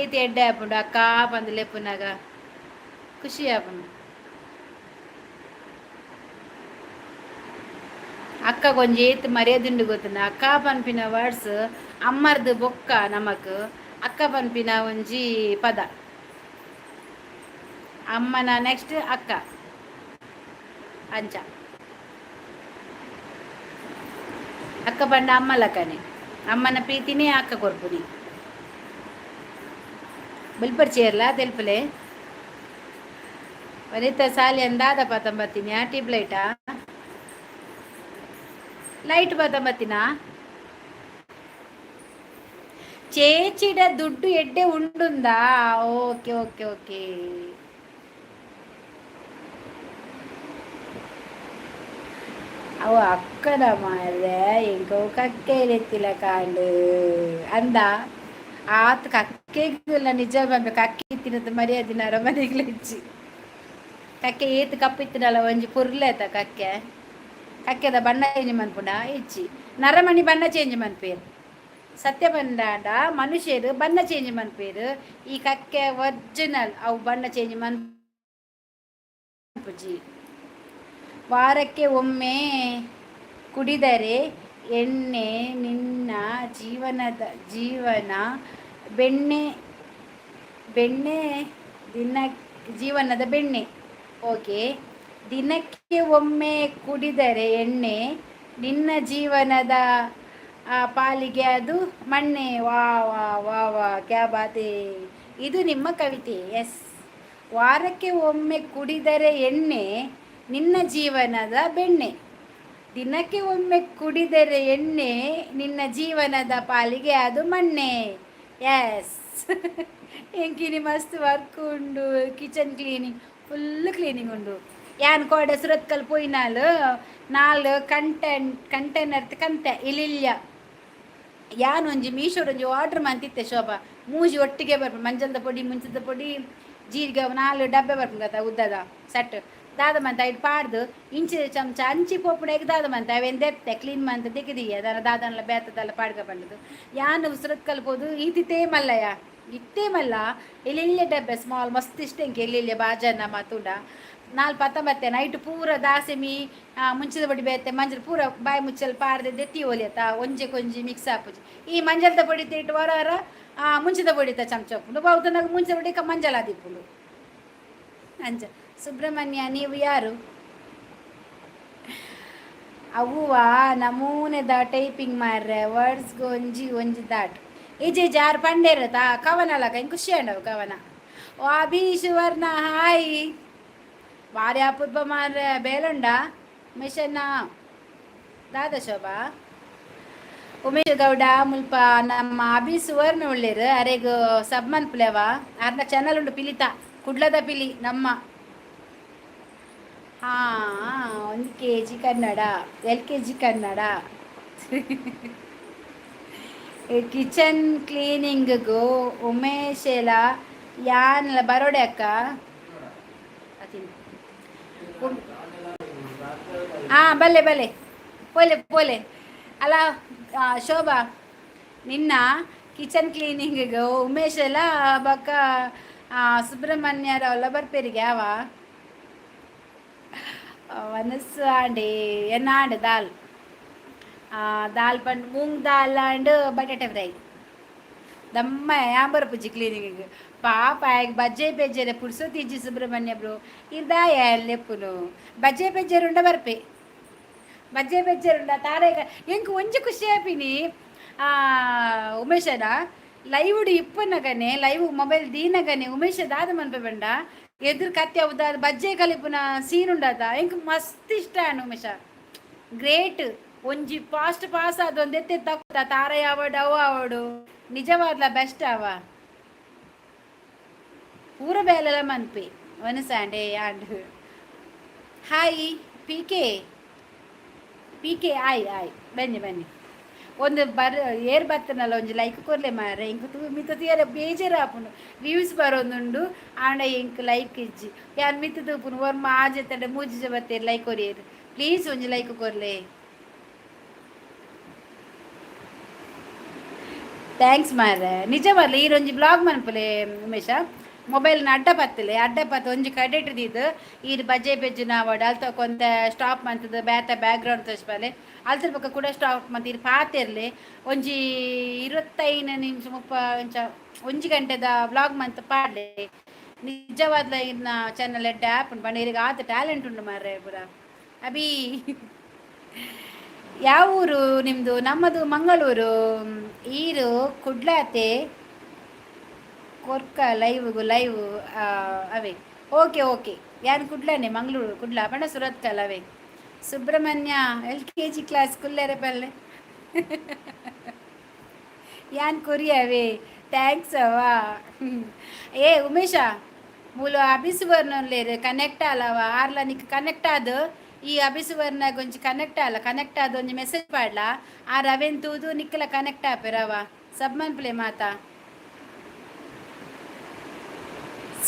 ಏತ್ ಎಡ್ಡೆ ಆಪುಂಡು ಅಕ್ಕ ಪಂದ್ ಲೆಪ್ಪುನಗ ಖುಷಿ ಆಪುಂಡು. ಅಕ್ಕಗೊಂಜಿ ಏತ್ ಮರ್ಯಾದೆ ಗೊತ್ತುಂಡು. ಅಕ್ಕ ಪನ್ಪಿನ ವರ್ಡ್ಸ್ ಅಮ್ಮರ್ದು ಬೊಕ್ಕ ನಮಕ್ ಅಕ್ಕ ಪನ್ಪಿನ ಒಂಜಿ ಪದ. ಅಮ್ಮನ ನೆಕ್ಸ್ಟ್ ಅಕ್ಕ ಅಂಚ. ಅಕ್ಕ ಪಂಡ ಅಮ್ಮ ಲಕ್ಕನೆ, ಅಮ್ಮನ ಪ್ರೀತಿನೇ ಅಕ್ಕ ಕೊರ್ಪುನಿ. ಬಲ್ಪರ್ ಚೇರ್ಲ ತೆಲ್ಪಲೆ. ವನಿತಾ ಸಾಲಿ ಅಂದಾದ ಪಾತಂಬತ್ತೀನಿ. ಆ ಟ್ಯೂಬ್ ಲೈಟಾ ಲೈಟ್ ಪಾತಂಬತ್ತಿನ ಚೇಚಿಡ ದುಡ್ಡು ಎಡ್ಡೆ ಉಂಡುಂದಾ? Okay okay okay. ಅವು ಅಕ್ಕನ ಮಾರ್ರೆ, ಎಂಕ ಕಕ್ಕೆ ಕಾಂಡು ಅಂದ ಆತ್ ಕಕ್ಕೆಗುಲ್ಲ ನಿಜ ಬಂಬೆ. ಕಕ್ಕೆ ಇತ್ತಿನದ ಮರ್ಯಾದಿನ ಮನೆಗ್ಲೆಜ್ಜಿ. ಕಕ್ಕೆ ಏತ್ ಕಪ್ಪಿತ್ತಿನಲ್ಲ ಒಂಜಿ ಪುರ್ಲೆತ ಕಕ್ಕೆ. ಕಕ್ಕೆದ ಬಣ್ಣ ಚೇಂಜ್ ಮನ್ಪುಂಡ? ಇಜ್ಜಿ. ನರಮಣಿ ಬಣ್ಣ ಚೇಂಜ್ ಮನ್ಪೇರು. ಸತ್ಯ ಬಂದಾಂಡ ಮನುಷ್ಯರು ಬಣ್ಣ ಚೇಂಜ್ ಮನ್ಪೇರು. ಈ ಕಕ್ಕೆ ಒರಿಜಿನಲ್, ಅವು ಬಣ್ಣ ಚೇಂಜ್ ಮನ್ಪುಜಿ. ವಾರಕ್ಕೆ ಒಮ್ಮೆ ಕುಡಿದರೆ ಎಣ್ಣೆ ನಿನ್ನ ಜೀವನದ ಜೀವನ ಬೆಣ್ಣೆ ಬೆಣ್ಣೆ ದಿನ ಜೀವನದ ಬೆಣ್ಣೆ. ಓಕೆ. ದಿನಕ್ಕೆ ಒಮ್ಮೆ ಕುಡಿದರೆ ಎಣ್ಣೆ, ನಿನ್ನ ಜೀವನದ ಪಾಲಿಗೆ ಅದು ಮಣ್ಣೆ. ವಾ ವಾ ವಾ ವಾ, ಕ್ಯಾ ಬಾತೆ! ಇದು ನಿಮ್ಮ ಕವಿತೆ. ಎಸ್, ವಾರಕ್ಕೆ ಒಮ್ಮೆ ಕುಡಿದರೆ ಎಣ್ಣೆ, ನಿನ್ನ ಜೀವನದ ಬೆಣ್ಣೆ. ದಿನಕ್ಕೆ ಒಮ್ಮೆ ಕುಡಿದರೆ ಎಣ್ಣೆ, ನಿನ್ನ ಜೀವನದ ಪಾಲಿಗೆ ಅದು ಮಣ್ಣೆ. ಎಸ್. ಎಂಕಿನಿ ಮಸ್ತ್ ವರ್ಕ್ ಉಂಡು. ಕಿಚನ್ ಕ್ಲೀನಿಂಗ್, ಫುಲ್ ಕ್ಲೀನಿಂಗ್ ಉಂಡು. ಯಾನ್ ಕೋಡೆ ಸುರತ್ಕಲ್ ಪೋಯಿನಾಲ್ ನಾಲ್ ಕಂಟೆಂಟ್ ಕಂಟೈನರ್ ಕಂತೆ ಇಲಿಲ್ಯ. ಯಾನ್ ಒಂಜಿ ಮೀಶೋಡ್ ಒಂಜಿ ಆರ್ಡರ್ ಮಂತಿತ್ತೆ ಶೋಭಾ. ಮೂಜಿ ಒಟ್ಟಿಗೆ ಬರ್ಪುಂಡು, ಮಂಜಲ್ದ ಪೊಡಿ, ಮುಂಚದ ಪೊಡಿ, ಜೀರಿಗೆ, ನಾಲ್ ಡಬ್ಬೆ ಬರ್ಪುಂಡು ಗತ ಉದ್ದದ ಸೆಟ್. ದಾದ ಮಂತ ಐಟ್ ಪಾಡ್ದು ಇಂಚಿ ಚಮಚ ಅಂಚಿ ಪೋಪುಡೆಗ್ ದಾದ ಮಂತ ಅವೇನು ದೆತ್ತೆ ಕ್ಲೀನ್ ಮಂತ ದಿಕ್ಕಿದೀಯ ದಾನ ದಾದನ್ಲ ಬೇತದಲ್ಲ ಪಾಡ್ಗ ಬಂದದ್ದು. ಯಾನ್ ಸುರತ್ಕಲ್ ಪೋದು ಈತಿತೇ ಮಲ್ಲಯ್ಯ, ಇತ್ತೇ ಮಲ್ಲ ಎಲ್ಲಿಲ್ಲ ಡಬ್ಬೆ ಸ್ಮಾಲ್. ಮಸ್ತ್ ಇಷ್ಟ ಎಂಕೆ ಎಲ್ಲಿಲ್ಲ ಬಾಜನ ಮಾತುಂಡ. ನಾಲ್ ಪತ್ತ ಬತ್ತೆ ನೈಟ್ ಪೂರ ದಾಸೆಮಿ, ಮುಂಚಿದ ಪೊಡಿ ಬೇತೆ ಮಂಜಲ್ ಪೂರ ಬಾಯಿ ಮುಚ್ಚಲ್ ಪಾರ್ದೆ ದೆತ್ತಿ ಒಲಿಯತ್ತ. ಒಂಜೆ ಕೊಂಜಿ ಮಿಕ್ಸ್ ಆಪುಜಿ. ಈ ಮಂಜಲ್ದ ಪೊಡಿ ಇಟ್ಟು ವರ ವರ ಮುಂಚಿದ ಪೊಡಿತ ಚಮಚ ಉಪ್ಪುಂಡು ಬಹುತನಾಗ ಮುಂಚಿದ ಪೊಡಿ ಮಂಜಲ್ ಆದಿಪ್ಪುಂಡು ಅಂಚ. ಸುಬ್ರಹ್ಮಣ್ಯ, ನೀವು ಯಾರು? ಅವ್ವ ನಮೂನೆದ ಟೈಪಿಂಗ್ ಮಾರ್ರೆ, ವರ್ಡ್ಸ್ ಒಂಜಿ ಒಂಜಿ ದಾಟ್ ಇಜಿ ಜಾರ್ ಪಂಡೇರ ತಾ ಕವನ ಅಲ್ಲ. ಖುಷಿ ಅಂಡವು ಕವನ. ಅಭಿ ಸುವರ್ಣ, ಹಾಯ್. ಬಾರಿ ಅಪೂರ್ವ ಮಾರ್ರೆ. ಬೇಲುಂಡ ಮಿಷನ್ನ ದಾದ ಶೋಭಾ? ಉಮೇಶ್ ಗೌಡ ಮುಲ್ಪ ನಮ್ಮ ಅಭಿ ಸುವರ್ಣ ಉಳ್ಳೇರು. ಅರೆಗ್ ಸಬ್ ಮನ್ಪುಲೆವ. ಅರ್ನ ಚಾನಲ್ ಉಂಡು ಪಿಲಿತ ಕುಡ್ಲದ ಪಿಲಿ ನಮ್ಮ. ಹಾ, ಒಂದು KG Kannada, LKG Kannada. Kitchen ಕ್ಲೀನಿಂಗ್ಗು ಉಮೇಶೆಲ ಯಾನ್ಲ ಬರೋಡೆ ಅಕ್ಕ. ಅತಿನ್. ಹಾ, ಬಲ್ಲೆ ಬಲ್ಲೆ, ಪೋಲೆ ಪೋಲೆ. ಅಲ್ಲ ಶೋಭಾ, ನಿನ್ನ ಕಿಚನ್ ಕ್ಲೀನಿಂಗ್ ಉಮೇಶ್ ಎಲ್ಲ ಬಕ್ಕ ಸುಬ್ರಹ್ಮಣ್ಯರವೆಲ್ಲ ಬರ್ಪೇರಿಗೆ ಅವ. ವನಸ್ಸು ಆಂಡಿ ಎನ್ನ ಆಂಡ್ ದಾಲ್ ದಾಲ್ ಪಂಡ್ ಮೂಂಗ್ ದಾಲ್ ಆಂಡ್ ಬಟಾಟೆ ಫ್ರೈ. ದಮ್ಮ ಯಾಂಬರ್ ಪುಜಿ ಕ್ಲೀನಿಂಗ್. ಪಾಪ ಆಯ್ಗ್ ಬಜ್ಜೆ ಪೆಜ್ಜೆರೆ ಪುರ್ಸೊತ್ತಿಜ್ಜಿ. ಸುಬ್ರಹ್ಮಣ್ಯ ಬ್ರೋ, ಇರ್ದಾಯ ಲೆಪ್ಪುನು. ಬಜ್ಜೆ ಪೆಜ್ಜೆರುಂಡ ಬರ್ಪೆ, ಬಜ್ಜೆ ಪೆಜ್ಜೆರುಂಡ ತಾರೇ. ಎಂಕ್ ಒಂಜಿ ಖುಷಿ ಆಪಿನಿ, ಉಮೇಶನ ಲೈವ್ ಇಪ್ಪುನಗನೆ, ಲೈವ್ ಮೊಬೈಲ್ ದೀನಗನೆ ಉಮೇಶ ದಾದ ಮನ್ಪೆ ಬಂಡ ಎದುರು ಕತ್ತಿ ಅವು ಬಜ್ಜೆ ಕಲಿಪುನ ಸೀನ್ ಉಂಡಾತ. ಎಂಕ್ ಮಸ್ತ್ ಇಷ್ಟ ಆಂಡ್. ಉಮೇಶ ಗ್ರೇಟ್. ಒಂಜಿ ಫಾಸ್ಟ್ ಪಾಸ್ ಆದ ಒಂದ್ ಎತ್ತೆ ತಕ್ಕ ತಾರ ಆವಡು ಅವು ಆವಡು. ನಿಜವಾದ್ಲ ಬೆಸ್ಟ್ ಅವ. ಪೂರ ಬೇಲೆಲ ಮನ್ಪೆ ಒನಸಾಂಡೆ and. Hi PK, PK, ಆಯ್ ಆಯ್, ಬನ್ನಿ ಬನ್ನಿ. ಒಂದು ಬರ್ ಏರ್ ಬತ್ತನಲ್ಲ, ಒಂಜಿ ಲೈಕ್ ಕೊರ್ಲೆ ಮಾರೆ. ಇಂಕ್ ತೂ ಮಿತ್ತ ತೀರ ಬೇಜಾರು ಆಪುಂಡು. ವ್ಯೂಸ್ ಬರೋದುಂಡು ಆಂಡ ಎಂಕ್ ಲೈಕ್ ಇಜ್ಜಿ. ಯಾನ್ ಮಿತ್ತ ತೂಪುನು, ಒರ್ಮ ಆಜೆ ಮೂಜಿ ಜ ಬತ್ತೇರು ಲೈಕ್ ಕೊರಿಯೇರು. ಪ್ಲೀಸ್ ಒಂಜಿ ಲೈಕ್ ಕೊರ್ಲೆ. Thanks ಮಾರ್ರೆ. ನಿಜವಾಗ್ಲ ಈರೊಂಜಿ ಬ್ಲಾಗ್ ಮನ್ಪುಲೆ ಉಮೇಶ. ಮೊಬೈಲ್ನ ಅಡ್ಡ ಪತ್ತಲೆ, ಅಡ್ಡ ಪತ್ತ ಒಂಜಿ ಕಡೆಟ್ ದೀದ್ ಈರ್ ಬಜ್ಜೆ ಪೆಜ್ಜುನ ಆವಡ್ ಅಲ್ತ ಕೊಂತ ಸ್ಟಾಪ್ ಮಂತದ ಬೇತ ಬ್ಯಾಕ್ ಗ್ರೌಂಡ್ ತೋಜ್ಪಾಲೆ. ಅಲ್ತರ ಬೊಕ್ಕ ಕೂಡ ಸ್ಟಾಪ್ ಮಂತ್ ಈರ್ ಪಾತೆರ್ಲೆ. ಒಂಜಿ 25 ನಿಮಿಷ 30 ಒಂಚ ಒಂಜಿ ಗಂಟೆದ ವ್ಲಾಗ್ ಮಂತ್ ಪಾಡ್ಲೆ. ನಿಜವಾದ್ಲ ಇರ್ನ ಚಾನಲ್ ಎಡ್ಡೆ ಆಪುಂಡು ಪಂಡ ಇರೆಗ್ ಆತ್ ಟ್ಯಾಲೆಂಟ್ ಉಂಡು ಮಾರ್ರೆ ಪೂರ. ಅಭಿ, ಯಾವ ಊರು ನಿಮ್ಮದು? ನಮ್ಮದು ಮಂಗಳೂರು. ಈರು ಕುಡ್ಲಾತೆ ಕೊರ್ಕ ಲೈವ್ ಲೈವ್ ಅವೇ. ಓಕೆ ಓಕೆ, ಯಾನ್ ಕುಡ್ಲಾನೆ. ಮಂಗಳೂರು ಕುಡ್ಲ ಪಂಡ ಸುರತ್ಕಲ್ ಅವೇ. ಸುಬ್ರಹ್ಮಣ್ಯ, ಎಲ್ಕೆಜಿ ಕ್ಲಾಸ್ ಕುಲ್ಲೆರೆ ಪಲ್ಲೆ. ಯಾನ್ ಕೊರಿಯವೇ, thanks ಅವ. ಏ ಉಮೇಶ, ಮೂಲು ಅಭಿಸುವರ್ಣಲೇರು ಕನೆಕ್ಟ್ ಆಲವ? ಆರ್ಲ ನಿಕ್ ಕನೆಕ್ಟ್ ಆದ್, ಈ ಅಭಿಸುವರ್ಣ ಒಂಜಿ ಕನೆಕ್ಟ್ ಆಲ, ಕನೆಕ್ಟ್ ಆದ್ ಒಂಜಿ ಮೆಸೇಜ್ ಪಾಡ್ಲ. ಆ ರವೆನ್ ತೂದು ನಿಕ್ಕಲ ಕನೆಕ್ಟ್ ಆಪೆರವ. ಸಬ್ಮನ್ ಪ್ಲೇ ಮಾತಾ.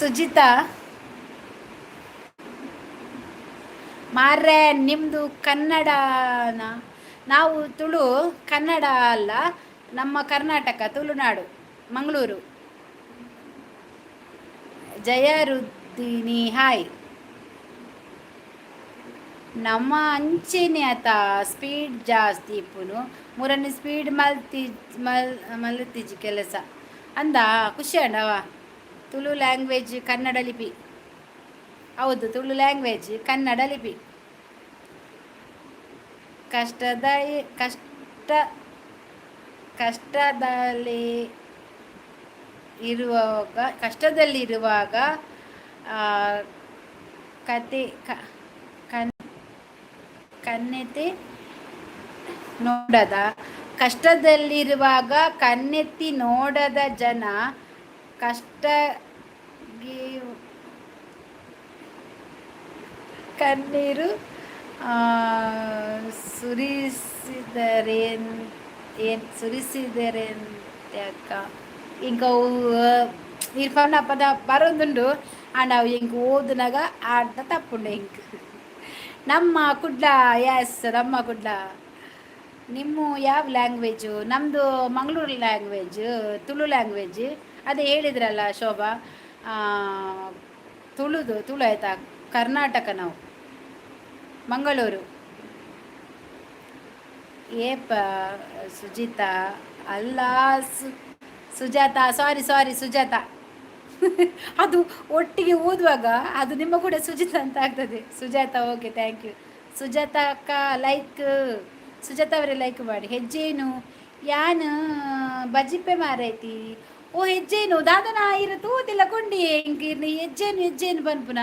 ಸುಜಿತಾ ಮಾರ್ರೆ, ನಿಮ್ಮದು ಕನ್ನಡನ? ನಾವು ತುಳು, ಕನ್ನಡ ಅಲ್ಲ. ನಮ್ಮ ಕರ್ನಾಟಕ, ತುಳುನಾಡು, ಮಂಗಳೂರು. ಜಯರುದ್ದೀನಿ ಹಾಯ್. ನಮ್ಮ ಅಂಚೆನೆ ಆತ, ಸ್ಪೀಡ್ ಜಾಸ್ತಿ ಇಪ್ಪುನು. ಮೂರನೇ ಸ್ಪೀಡ್ ಮಲ್ತಿ ಮಲ್ ಮಲ್ತಿಜಿ ಕೆಲಸ ಅಂದ. ಖುಷಿ ಅಂಡವ. ತುಳು ಲ್ಯಾಂಗ್ವೇಜ್ ಕನ್ನಡ ಲಿಪಿ. ಹೌದು, ತುಳು ಲ್ಯಾಂಗ್ವೇಜ್ ಕನ್ನಡ ಲಿಪಿ. ಕಷ್ಟದ ಕಷ್ಟ ಕಷ್ಟದಲ್ಲಿ ಇರುವಾಗ, ಕಷ್ಟದಲ್ಲಿರುವಾಗ ಕತೆ ಕಣ್ಣೆತ್ತಿ ನೋಡದ, ಕಷ್ಟದಲ್ಲಿರುವಾಗ ಕಣ್ಣೆತ್ತಿ ನೋಡದ ಜನ ಕಷ್ಟ ಕಣ್ಣೀರು ಸುರಿಸಿದರೇನ್ ಏನು ಸುರಿಸಿದರೆಂತ್ಯಕ್ಕ? ಇಂಕ ಇರ್ಫಾನ್ ಪದ ಬರೊಂದುಂಡು. ಆಂಡ ಅವು ಎಂಕ್ ಓದುನಗ ಆಡ್ದ ತಪ್ಪುಂಡು ಎಂಕ್. ನಮ್ಮ ಕುಡ್ಲ, ಎಸ್, ನಮ್ಮ ಕುಡ್ಲ. ನಿಮ್ಮ ಯಾವ ಲ್ಯಾಂಗ್ವೇಜು? ನಮ್ಮದು ಮಂಗಳೂರು ಲ್ಯಾಂಗ್ವೇಜ್, ತುಳು ಲ್ಯಾಂಗ್ವೇಜ್. ಅದೇ ಹೇಳಿದ್ರಲ್ಲ ಶೋಭಾ, ತುಳುದು, ತುಳು ಆಯಿತಾ? ಕರ್ನಾಟಕ ನಾವು, ಮಂಗಳೂರು. ಏಪ ಸುಜಿತಾ ಅಲ್ಲ, ಸುಜಾತ, ಸಾರಿ ಸಾರಿ, ಸುಜಾತ. ಅದು ಒಟ್ಟಿಗೆ ಓದುವಾಗ ಅದು ನಿಮ್ಮ ಕೂಡ ಸುಜಿತ ಅಂತ ಆಗ್ತದೆ. Sujata, okay, thank you Sujata ಅಕ್ಕ. ಲೈಕ್, ಸುಜಾತ ಅವರೇ ಲೈಕ್ ಮಾಡಿ. ಹೆಜ್ಜೇನು ಯಾನ್ ಬಜಿಪೆ ಮಾರೈತಿ. ಓ ಹೆಜ್ಜೇನು ದಾದನ ಇರ ತೂತಿಲ್ಲ ಕೊಂಡಿ. ಎಂಕ್ ಇರ್ನ ಹೆಜ್ಜೇನು ಹೆಜ್ಜೇನು ಪನ್ಪುನ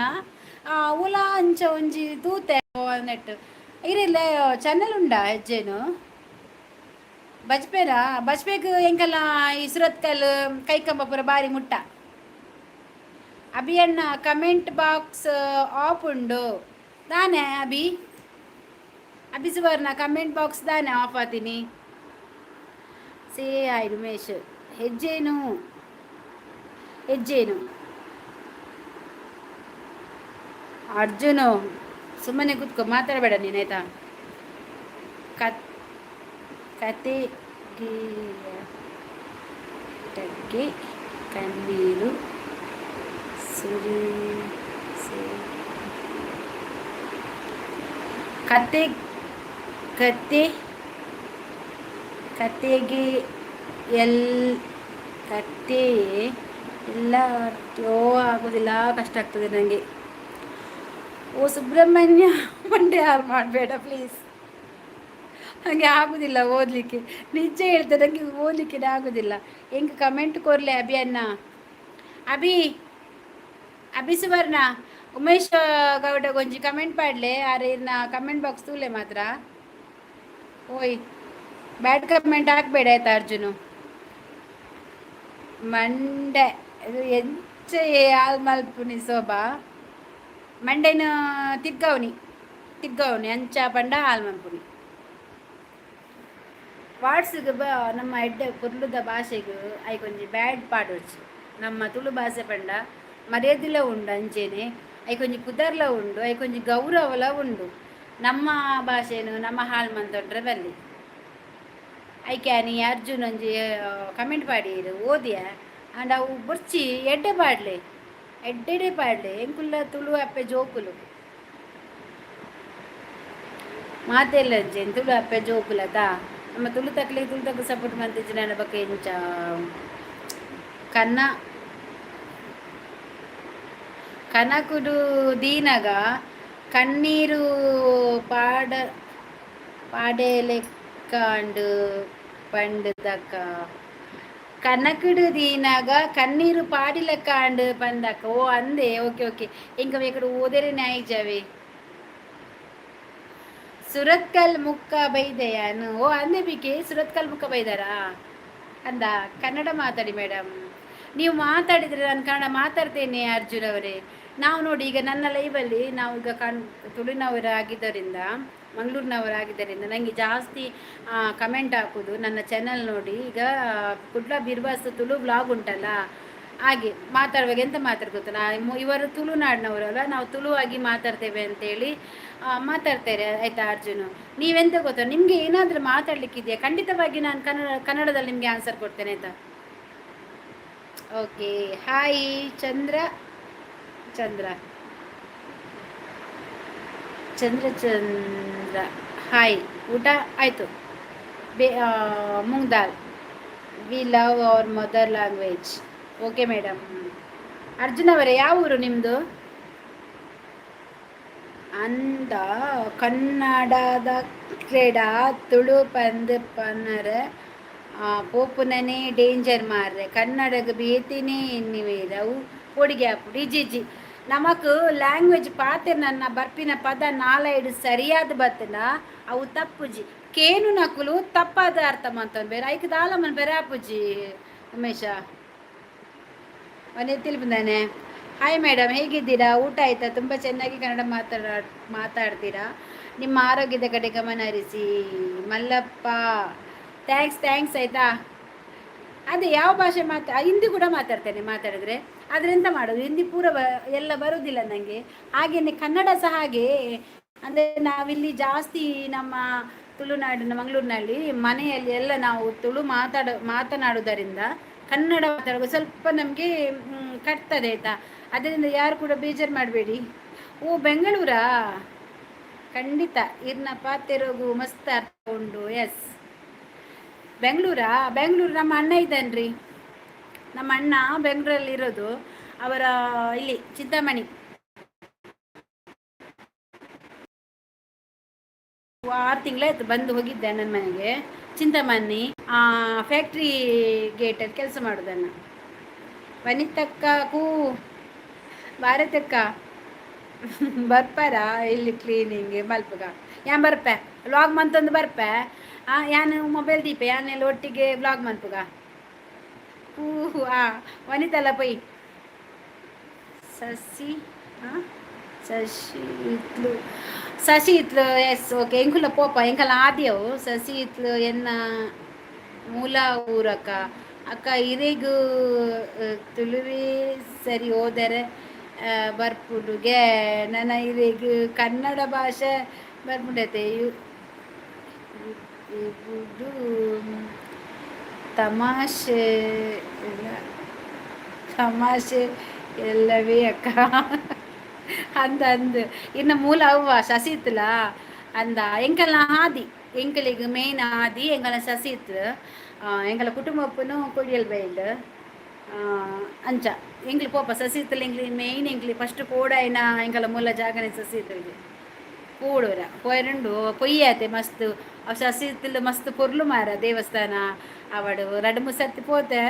ಉಲಾ ಅಂಚ ಒಂಜಿ ತೂತೆ ನೆಟ್ ಇರಿಲ್ಲ. ಚಾನಲ್ ಉಂಡಾ ಹೆಜ್ಜೇನು? ಬಜ್ಪೆನಾ? ಬಜ್ಪೆಗ್ ಎಂಕಲ್ಲ ಈ ಸುರತ್ಕಲ್, ಕೈಕಂಬಪುರ ಬಾರಿ ಮುಟ್ಟ. ಅಭಿ ಅಣ್ಣ, ಕಮೆಂಟ್ ಬಾಕ್ಸ್ ಆಫ್ ಉಂಡು ದಾನೆ? ಅಭಿ, ಅಭಿ ಸುವರ್ಣ, ಕಮೆಂಟ್ ಬಾಕ್ಸ್ ದಾನೆ ಆಫ್ ಆತೀನಿ? Say hi Umesh. ಹೆಜ್ಜೇನು, ಹೆಜ್ಜೇನು. ಅರ್ಜುನು, ಸುಮ್ಮನೆ ಕೂತ್ಕೊ, ಮಾತಾಡಬೇಡ ನೀನು, ಆಯ್ತಾ? ಕತ್ ಕತೆ ಕಣ್ಣೀರು ಸುರಿಸಿ ಕತೆ ಕತೆ ಕತೆಗೆ ಎಲ್ ಕತೆ ಎಲ್ಲ ಆಗೋದಿಲ್ಲ, ಕಷ್ಟ ಆಗ್ತದೆ ನನಗೆ. ಓ ಸುಬ್ರಹ್ಮಣ್ಯ, ಮಂಡೆ ಹಾಳು ಮಾಡಬೇಡ ಪ್ಲೀಸ್. ನನಗೆ ಆಗೋದಿಲ್ಲ ಓದಲಿಕ್ಕೆ. ನಿಜ ಹೇಳ್ತೆ, ನನಗೆ ಓದಲಿಕ್ಕೆ ಆಗೋದಿಲ್ಲ. ಹೆಂಗೆ ಕಮೆಂಟ್ ಕೊರ್ಲೆ ಅಭಿ ಅಣ್ಣ. ಅಭಿ, ಅಭಿ ಸುವರ್ಣ, ಉಮೇಶ್ ಗೌಡ ಒಂಜಿ ಕಮೆಂಟ್ ಪಾಡ್ಲೆ. ಆರೆ ಇರ್ನ ಕಮೆಂಟ್ ಬಾಕ್ಸ್ ತೂಲೆ ಮಾತ್ರ. ಓಯ್, ಬ್ಯಾಡ್ ಕಮೆಂಟ್ ಹಾಕ್ಬೇಡ ಆಯ್ತಾ? ಅರ್ಜುನು, ಮಂಡೆ ಇದು ಎಂಚ ಹಾಲ್ ಮಲ್ಪುನಿ ಶೋಭಾ? ಮಂಡೆನ ತಿರ್ಗವನಿ ತಿರ್ಗವನಿ ಅಂಚ ಪಂಡ ಹಾಲ್ ಮಲ್ಪುನಿ. ವಾಟ್ಸ್ಗ್ ಬ ನಮ್ಮ ಎಡ್ಡೆ ಪೊರ್ಲುದ ಭಾಷೆಗ್ ಐಕೊಂಜಿ ಬ್ಯಾಡ್ ಪಾಡೊಡ್ಚಿ. ನಮ್ಮ ತುಳು ಭಾಷೆ ಪಂಡ ಮರ್ಯಾದಿಲ ಉಂಡು, ಅಂಚೆನೆ ಐಕೊಂಜಿ ಪುದರ್ಲ ಉಂಡು, ಐಕೊಂಜಿ ಗೌರವಲ ಉಂಡು. ನಮ್ಮ ಭಾಷೆನು ನಮ್ಮ ಹಾಳು ಮಂತೊಂಡ್ರೆ ಬಲ್ಲಿ. ಐಕೆ ನೀ ಅರ್ಜುನ್ ಒಂಜಿ ಕಮೆಂಟ್ ಪಾಡಿಯೆರ್, ಓದಿಯ. ಆಂಡ ಅವು ಬೊರ್ಚಿ, ಎಡ್ಡೆ ಪಾಡ್ಲೆ, ಎಡ್ಡೆಡೆ ಪಾಡ್ಲೆ. ಎಂಕುಲ್ಲ ತುಳು ಅಪ್ಪೆ ಜೋಕುಲು ಮಾತೆಲ್ಲ ಅಂಚೆನೆ ತುಳು ಅಪ್ಪೆ ಜೋಕುಲತಾ. ನಮ್ಮ ತುಳು ತಕ್ಲೆ ತುಳು ತಕ್ಕ ಸಪೋರ್ಟ್ ಮಂತಿಜ್ಜಿನ ಬೊಕ ಎಂಚ? ಕನ್ನ ಕನಕುಡು ದೀನಗ ಕಣ್ಣೀರು ಪಾಡ ಪಾಡೇಲೆಕ್ಕಾಂಡು ಪಂಡುದಕ್ಕ. ಕನಕುಡು ದೀನಾಗ ಕಣ್ಣೀರು ಪಾಡಿಲೆಕ್ಕಾಂಡು ಪಂದಕ್ಕ. ಓ ಅಂದೆ, ಓಕೆ ಓಕೆ. ಇಂಕ ಮೇಕಡು ಓದೆರೆ ನ್ಯಾಯಿಜವೆ. ಸುರತ್ಕಲ್ ಮುಕ್ಕ ಬೈದೆಯಾನು. ಓ ಅಂದೆ ಬಿಕೆ, ಸುರತ್ಕಲ್ ಮುಕ್ಕ ಬೈದಾರಾ? ಅಂದ. ಕನ್ನಡ ಮಾತಾಡಿ ಮೇಡಮ್. ನೀವು ಮಾತಾಡಿದರೆ ನಾನು ಕನ್ನಡ ಮಾತಾಡ್ತೇನೆ ಅರ್ಜುನ್ ಅವರೇ. ನಾವು ನೋಡಿ, ಈಗ ನನ್ನ ಲೈವಲ್ಲಿ ನಾವು ಈಗ ತುಳುವಿನವರಾಗಿದ್ದರಿಂದ, ಮಂಗಳೂರಿನವರಾಗಿದ್ದರಿಂದ ನನಗೆ ಜಾಸ್ತಿ ಕಮೆಂಟ್ ಹಾಕೋದು ನನ್ನ ಚಾನಲ್ ನೋಡಿ. ಈಗ ಕುಡ್ಲ ಬಿರ್ವಾಸ್ ತುಳು ವ್ಲಾಗ್ ಉಂಟಲ್ಲ, ಹಾಗೆ ಮಾತಾಡುವಾಗ ಎಂತ ಮಾತಾಡ್ ಗೊತ್ತಾ? ಇವರು ತುಳುನಾಡಿನವರಲ್ಲ, ನಾವು ತುಳುವಾಗಿ ಮಾತಾಡ್ತೇವೆ ಅಂತೇಳಿ ಮಾತಾಡ್ತಾರೆ, ಆಯಿತಾ ಅರ್ಜುನ್? ನೀವೆಂತ ಗೊತ್ತಾ, ನಿಮಗೆ ಏನಾದರೂ ಮಾತಾಡಲಿಕ್ಕಿದೆಯಾ? ಖಂಡಿತವಾಗಿ ನಾನು ಕನ್ನಡದಲ್ಲಿ ನಿಮಗೆ ಆನ್ಸರ್ ಕೊಡ್ತೇನೆ, ಆಯಿತಾ? ಓಕೆ. ಹಾಯ್ ಚಂದ್ರ, ಚಂದ್ರ ಚಂದ್ರ ಚಂದ್ರ, ಹಾಯ್. ಊಟ ಆಯಿತು. ಬೇ moong dal. We love our mother language. Okay madam. Arjun ಅವರೇ, ಯಾವ ಊರು ನಿಮ್ಮದು ಅಂದ? ಕನ್ನಡದ ಕ್ರೀಡಾ ತುಳು ಪಂದ್ ಪನ್ನರ ಪೋಪುನನೇ ಡೇಂಜರ್ ಮಾರ್ರೆ. ಕನ್ನಡಗ ಬೇತಿನೇ ಎನ್ನಿವೇರ್ ಅವು ಪೊಡಿಗೆ ಆಪುಡು. ಇಜ್ಜಿ, ನಮಕ್ ಲ್ಯಾಂಗ್ವೇಜ್ ಪಾತೆರ್ ನನ್ನ ಬರ್ಪಿನ ಪದ ನಾಲೈಡು ಸರಿಯಾದ ಬತ್ತನ ಅವು ತಪ್ಪುಜಿ. ಕೇನು ನಕುಲು ತಪ್ಪಾದ ಅರ್ಥ ಮಂತೊಂದು ಬೇರೆ ಐಕ್ ದಾಲ ಮನ್ ಬೇರೆ ಆಪುಜಿ. ಉಮೇಶ ಮನೆ ತಿಳಿದಾನೆ. ಹಾಯ್ ಮೇಡಮ್, ಹೇಗಿದ್ದೀರಾ? ಊಟ ಆಯ್ತಾ? ತುಂಬ ಚೆನ್ನಾಗಿ ಕನ್ನಡ ಮಾತಾಡ್ತೀರಾ. ನಿಮ್ಮ ಆರೋಗ್ಯದ ಕಡೆ ಗಮನ ಹರಿಸಿ. ಮಲ್ಲಪ್ಪ, thanks, thanks, ಆಯಿತಾ? ಅದೇ ಯಾವ ಭಾಷೆ ಹಿಂದಿ ಕೂಡ ಮಾತಾಡ್ತೇನೆ ಮಾತಾಡಿದ್ರೆ. ಆದರೆ ಎಂತ ಮಾಡೋದು, ಹಿಂದಿ ಪೂರ ಎಲ್ಲ ಬರುವುದಿಲ್ಲ ನನಗೆ. ಹಾಗೆಯೇ ಕನ್ನಡ ಸಹ ಹಾಗೆ. ಅಂದರೆ ನಾವಿಲ್ಲಿ ಜಾಸ್ತಿ ನಮ್ಮ ತುಳುನಾಡಿನ ಮಂಗಳೂರಿನಲ್ಲಿ ಮನೆಯಲ್ಲಿ ಎಲ್ಲ ನಾವು ತುಳು ಮಾತನಾಡುವುದರಿಂದ ಕನ್ನಡ ಮಾತಾಡುವಾಗ ಸ್ವಲ್ಪ ನಮಗೆ ಕಟ್ತದೆ, ಆಯಿತಾ? ಅದರಿಂದ ಯಾರು ಕೂಡ ಬೇಜಾರು ಮಾಡಬೇಡಿ. ಓ, ಬೆಂಗಳೂರಾ? ಖಂಡಿತ ಇರ್ನ ಪಾತೆರಗು ಮಸ್ತ್ ಅರ್ಥ ಉಂಡು. ಎಸ್, ಬೆಂಗಳೂರಾ? ಬೆಂಗಳೂರು ನಮ್ಮ ಅಣ್ಣ ಇದ್ದಾನ್ರಿ. ನಮ್ಮ ಅಣ್ಣ ಬೆಂಗಳೂರಲ್ಲಿ ಇರೋದು. ಅವರ ಇಲ್ಲಿ ಚಿಂತಾಮಣಿ. 6 ತಿಂಗಳಾಯ್ತು ಬಂದು ಹೋಗಿದ್ದೆ ನನ್ನ ಮನೆಗೆ. ಚಿಂತಾಮಣಿ ಫ್ಯಾಕ್ಟ್ರಿ ಗೇಟಲ್ಲಿ ಕೆಲಸ ಮಾಡೋದನ್ನ. ವನಿತಕ್ಕ ಕೂ ಭಾರತಕ್ಕ ಬರ್ಪಾರ ಇಲ್ಲಿ ಕ್ಲೀನಿಂಗ್ ಮಲ್ಪಗ. ಯಾನ್ ಬರ್ಪೆ, ವ್ಲಾಗ್ ಮಂತೊಂದು ಬರ್ಪೆ. ಯಾನ್ ಮೊಬೈಲ್ ದೀಪೆ, ಯಾನೆಲ್ಲ ಒಟ್ಟಿಗೆ ವ್ಲಾಗ್ ಮನ್ಪುಗ. ಹೂ, ಆ ವನಿತಲ್ಲ ಪೊಯ್. ಸಸಿ, ಹಾಂ, ಸಸಿ ಇತ್ಲು, ಸಸಿ ಇತ್ಲು. S, okay. ಎಂಕುಲ ಪೋಪ, ಎಂಕಲ ಆದ್ಯವು ಸಸಿ ಇತ್ಲು. ಎನ್ನ ಮೂಲ ಊರಕ್ಕ. ಅಕ್ಕ, ಇರೆಗು ತುಳುವೆ ಸರಿ ಹೋದರೆ ಬರ್ಪುಡುಗೆ. ನನ್ನ ಇರೆಗ್ ಕನ್ನಡ ಭಾಷೆ ಬರ್ಪುಂಡತೆ. ಇಬುಡು ತಮಾಷೆ ಎಲ್ಲ, ತಮಾಷೆ ಎಲ್ಲವೇ ಅಕ್ಕ. ಅಂದ ಅಂದ್ ಇನ್ನು ಮೂಲ ಅವ್ವ ಸಸಿ ಇತ್ತಲ್ಲ ಅಂದ. ಎಂಕಲ್ನ ಆದಿ, ಎಂಕಲಿಗೆ ಮೇನ್ ಆದಿ ಎಂಕಲ್ನ ಸಸಿ ಇತ್ತು. ಎಂಕಲ ಕುಟುಂಬಪ್ಪನು ಕೊಡಿಯಲ್ ಬೈಲ್ ಅಂಚ ಎಂಕ್ಲಿ ಪೋಪ ಸಸಿ ಇತ್ತಲ್ಲ. ಎಂಕ್ಲಿ ಮೇಯ್ನ್, ಎಂಕ್ಲಿ ಫಸ್ಟ್ ಕೋಡಾಯಿನ ಎಂಕಲ ಮೂಲ ಜಾಗನೆ ಸಸಿ ಇತ್ತಲಿಗೆ. ಕೂಡೋರ ಪೋಯರುಂಡು ಪೊಯ್ಯಾತೆ ಮಸ್ತ್. ಅವು ಸಸಿ ಇತ್ತಲು ಮಸ್ತ್ ಪೊರ್ಲು ಮಾರ ದೇವಸ್ಥಾನ. ಅವಡು ರಡ್ಡು ಮೂರು ಸರ್ತಿ ಪೋತೆ.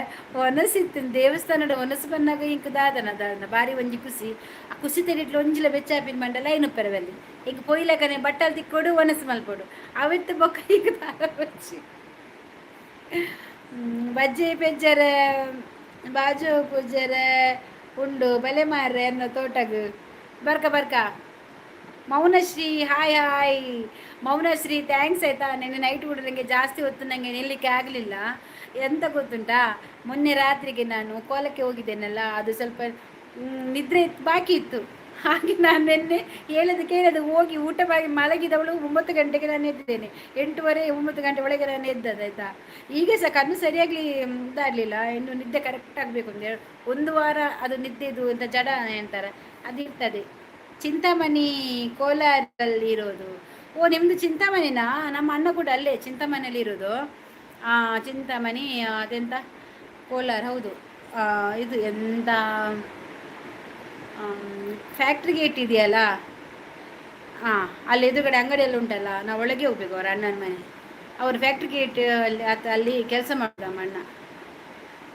ಒನಸಿತ್ತು ದೇವಸ್ಥಾನಡ್ ಒನಸು ಬನ್ನಾಗ ಇಂಕ್ ದಾದನ ದಾದನ ಬಾರಿ ಒಂಜಿ ಖುಷಿ. ಆ ಖುಷಿ ತೆರಿಟ್ಲ ಒಂಜಿಲ ಬೆಚ್ಚಾಪಿನ ಮಂಡಲ ಐನು ಪರವಲ್ಲಿ. ಈಗ ಪೊಯ್ಲಕನೆ ಬಟ್ಟಲ್ ತಿಕ್ಕೊಡು, ಒನಸು ಮಲ್ಪೊಡು. ಅವಿತ್ತು ಬೊಕ್ಕ ಈಗ ದಾದ ಬಚ್ಚಿ ಬಜ್ಜೆ ಪೆಜ್ಜರೆ ಬಾಜು ಪೂಜರೆ ಉಂಡು ಬಲೆ ಮಾರ್ರೆ ಅನ್ನೋ ತೋಟಗ್. ಬರ್ಕ ಬರ್ಕ. Mounashree, hi hi Mounashree, thanks, ಆಯಿತಾ? ನಿನ್ನೆ ನೈಟ್ ಕೂಡ ನನಗೆ ಜಾಸ್ತಿ ಹೊತ್ತು ನನಗೆ ನಿಲ್ಲಕ್ಕೆ ಆಗಲಿಲ್ಲ. ಎಂತ ಗೊತ್ತುಂಟಾ? ಮೊನ್ನೆ ರಾತ್ರಿಗೆ ನಾನು ಕೋಲಕ್ಕೆ ಹೋಗಿದ್ದೇನಲ್ಲ, ಅದು ಸ್ವಲ್ಪ ನಿದ್ರೆ ಬಾಕಿ ಇತ್ತು. ಹಾಗೆ ನಾನು ನಿನ್ನೆ ಹೇಳೋದು ಕೇಳೋದು ಹೋಗಿ ಊಟ ಮಾಡಿ ಮಲಗಿದವಳು 9 ಗಂಟೆಗೆ ನಾನು ಎದ್ದಿದ್ದೇನೆ. 8:30, 9 ಗಂಟೆ ಒಳಗೆ ನಾನು ಎದ್ದದ್ದು, ಆಯಿತಾ? ಈಗ ಸಹ ಕಣ್ಣು ಸರಿಯಾಗಿ ಇದಾಗಲಿಲ್ಲ ಇನ್ನು. ನಿದ್ದೆ ಕರೆಕ್ಟ್ ಆಗಬೇಕು. ಒಂದು ಒಂದು ವಾರ ಅದು ನಿದ್ದೆದು ಅಂತ ಜಡ ಅಂತಾರೆ, ಅದು ಇರ್ತದೆ. ಚಿಂತಾಮಣಿ ಕೋಲಾರಲ್ಲಿ ಇರೋದು. ಓ, ನಿಮ್ಮದು ಚಿಂತಾಮಣಿನಾ? ನಮ್ಮ ಅಣ್ಣ ಕೂಡ ಅಲ್ಲೇ ಚಿಂತಾಮಣಿಯಲ್ಲಿ ಇರೋದು. ಚಿಂತಾಮಣಿ ಅದೆಂತ ಕೋಲಾರ, ಹೌದು. ಇದು ಎಂತ ಫ್ಯಾಕ್ಟ್ರಿ ಗೇಟ್ ಇದೆಯಲ್ಲ, ಹಾಂ, ಅಲ್ಲಿ ಎದುರುಗಡೆ ಅಂಗಡಿಯಲ್ಲಿ ಉಂಟಲ್ಲ, ನಾವು ಒಳಗೆ ಹೋಗ್ಬೇಕು, ಅವ್ರ ಅಣ್ಣನ ಮನೆ. ಅವರು ಫ್ಯಾಕ್ಟ್ರಿ ಗೇಟ್ ಅಲ್ಲಿ ಅಲ್ಲಿ ಕೆಲಸ ಮಾಡೋದು ನಮ್ಮ ಅಣ್ಣ.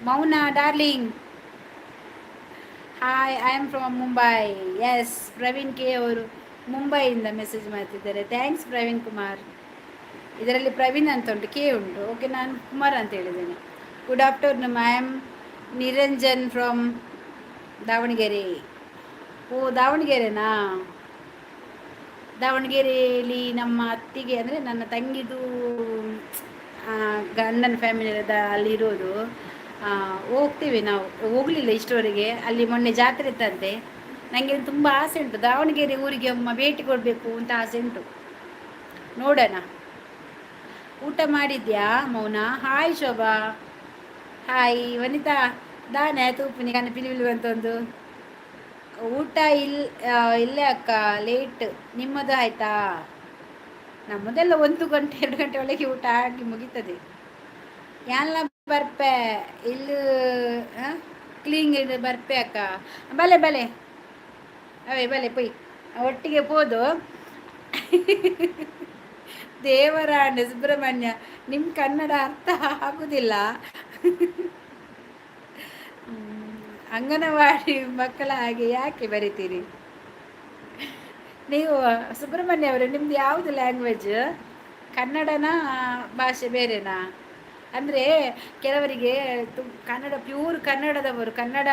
ಮೌನ darling, hi. I am from Mumbai. Yes, Praveen K ಅವರು ಮುಂಬೈಯಿಂದ ಮೆಸೇಜ್ ಮಾಡ್ತಿದ್ದಾರೆ. Thanks Praveen Kumar. ಇದರಲ್ಲಿ ಪ್ರವೀಣ್ ಅಂತ ಉಂಟು, ಕೆ ಉಂಟು. ಓಕೆ, ನಾನು ಕುಮಾರ್ ಅಂತ ಹೇಳಿದ್ದೇನೆ. Good afternoon. I am Niranjan from Davanagere. ಓ, ದಾವಣಗೆರೆನಾ? ದಾವಣಗೆರೆಯಲ್ಲಿ ನಮ್ಮ ಅತ್ತಿಗೆ, ಅಂದರೆ ನನ್ನ ತಂಗಿದು ಗಂಡನ ಫ್ಯಾಮಿಲಿ ಅಲ್ಲಿರೋದು. ಹೋಗ್ತೀವಿ ನಾವು. ಹೋಗಲಿಲ್ಲ ಇಷ್ಟವರೆಗೆ. ಅಲ್ಲಿ ಮೊನ್ನೆ ಜಾತ್ರೆ ಇತ್ತಂತೆ. ನನಗೆ ತುಂಬ ಆಸೆ ಉಂಟು, ದಾವಣಗೆರೆ ಊರಿಗೆ ಒಮ್ಮೆ ಭೇಟಿ ಕೊಡಬೇಕು ಅಂತ ಆಸೆ ಉಂಟು. ನೋಡೋಣ. ಊಟ ಮಾಡಿದ್ಯಾ ಮೌನ? ಹಾಯ್ ಶೋಭಾ, ಹಾಯ್ ವನಿತಾ. ದಾನೆ ತೂಪಿನಿ ಕಣ್ಣು ಪಿಲಿ ಅಂತ ಒಂದು. ಊಟ ಇಲ್ಲೇ ಅಕ್ಕ, ಲೇಟ್. ನಿಮ್ಮದು ಆಯ್ತಾ? ನಮ್ಮದೆಲ್ಲ 1 ಗಂಟೆ, 2 ಗಂಟೆ ಒಳಗೆ ಊಟ ಆಗಿ ಮುಗೀತದೆ. ಯಾನ್ಲ ಬರ್ಪೆ ಇಲ್ಲಿ ಕ್ಲೀನ್ ಬರ್ಪೆ ಅಕ್ಕ. ಬಲೆ ಬಲೆ ಅವೇ ಬಲೆ ಪೊಯ್, ಒಟ್ಟಿಗೆ ಪೋದು. ದೇವರಾಣೆ ಸುಬ್ರಹ್ಮಣ್ಯ, ನಿಮ್ಮ ಕನ್ನಡ ಅರ್ಥ ಆಗುದಿಲ್ಲ. ಅಂಗನವಾಡಿ ಮಕ್ಕಳ ಹಾಗೆ ಯಾಕೆ ಬರಿತೀರಿ ನೀವು? ಸುಬ್ರಹ್ಮಣ್ಯ ಅವರೇ, ನಿಮ್ದು ಯಾವುದು ಲ್ಯಾಂಗ್ವೇಜ್? ಕನ್ನಡನ ಭಾಷೆ ಬೇರೆನಾ? ಅಂದರೆ ಕೆಲವರಿಗೆ ಕನ್ನಡ, ಪ್ಯೂರ್ ಕನ್ನಡದವರು ಕನ್ನಡ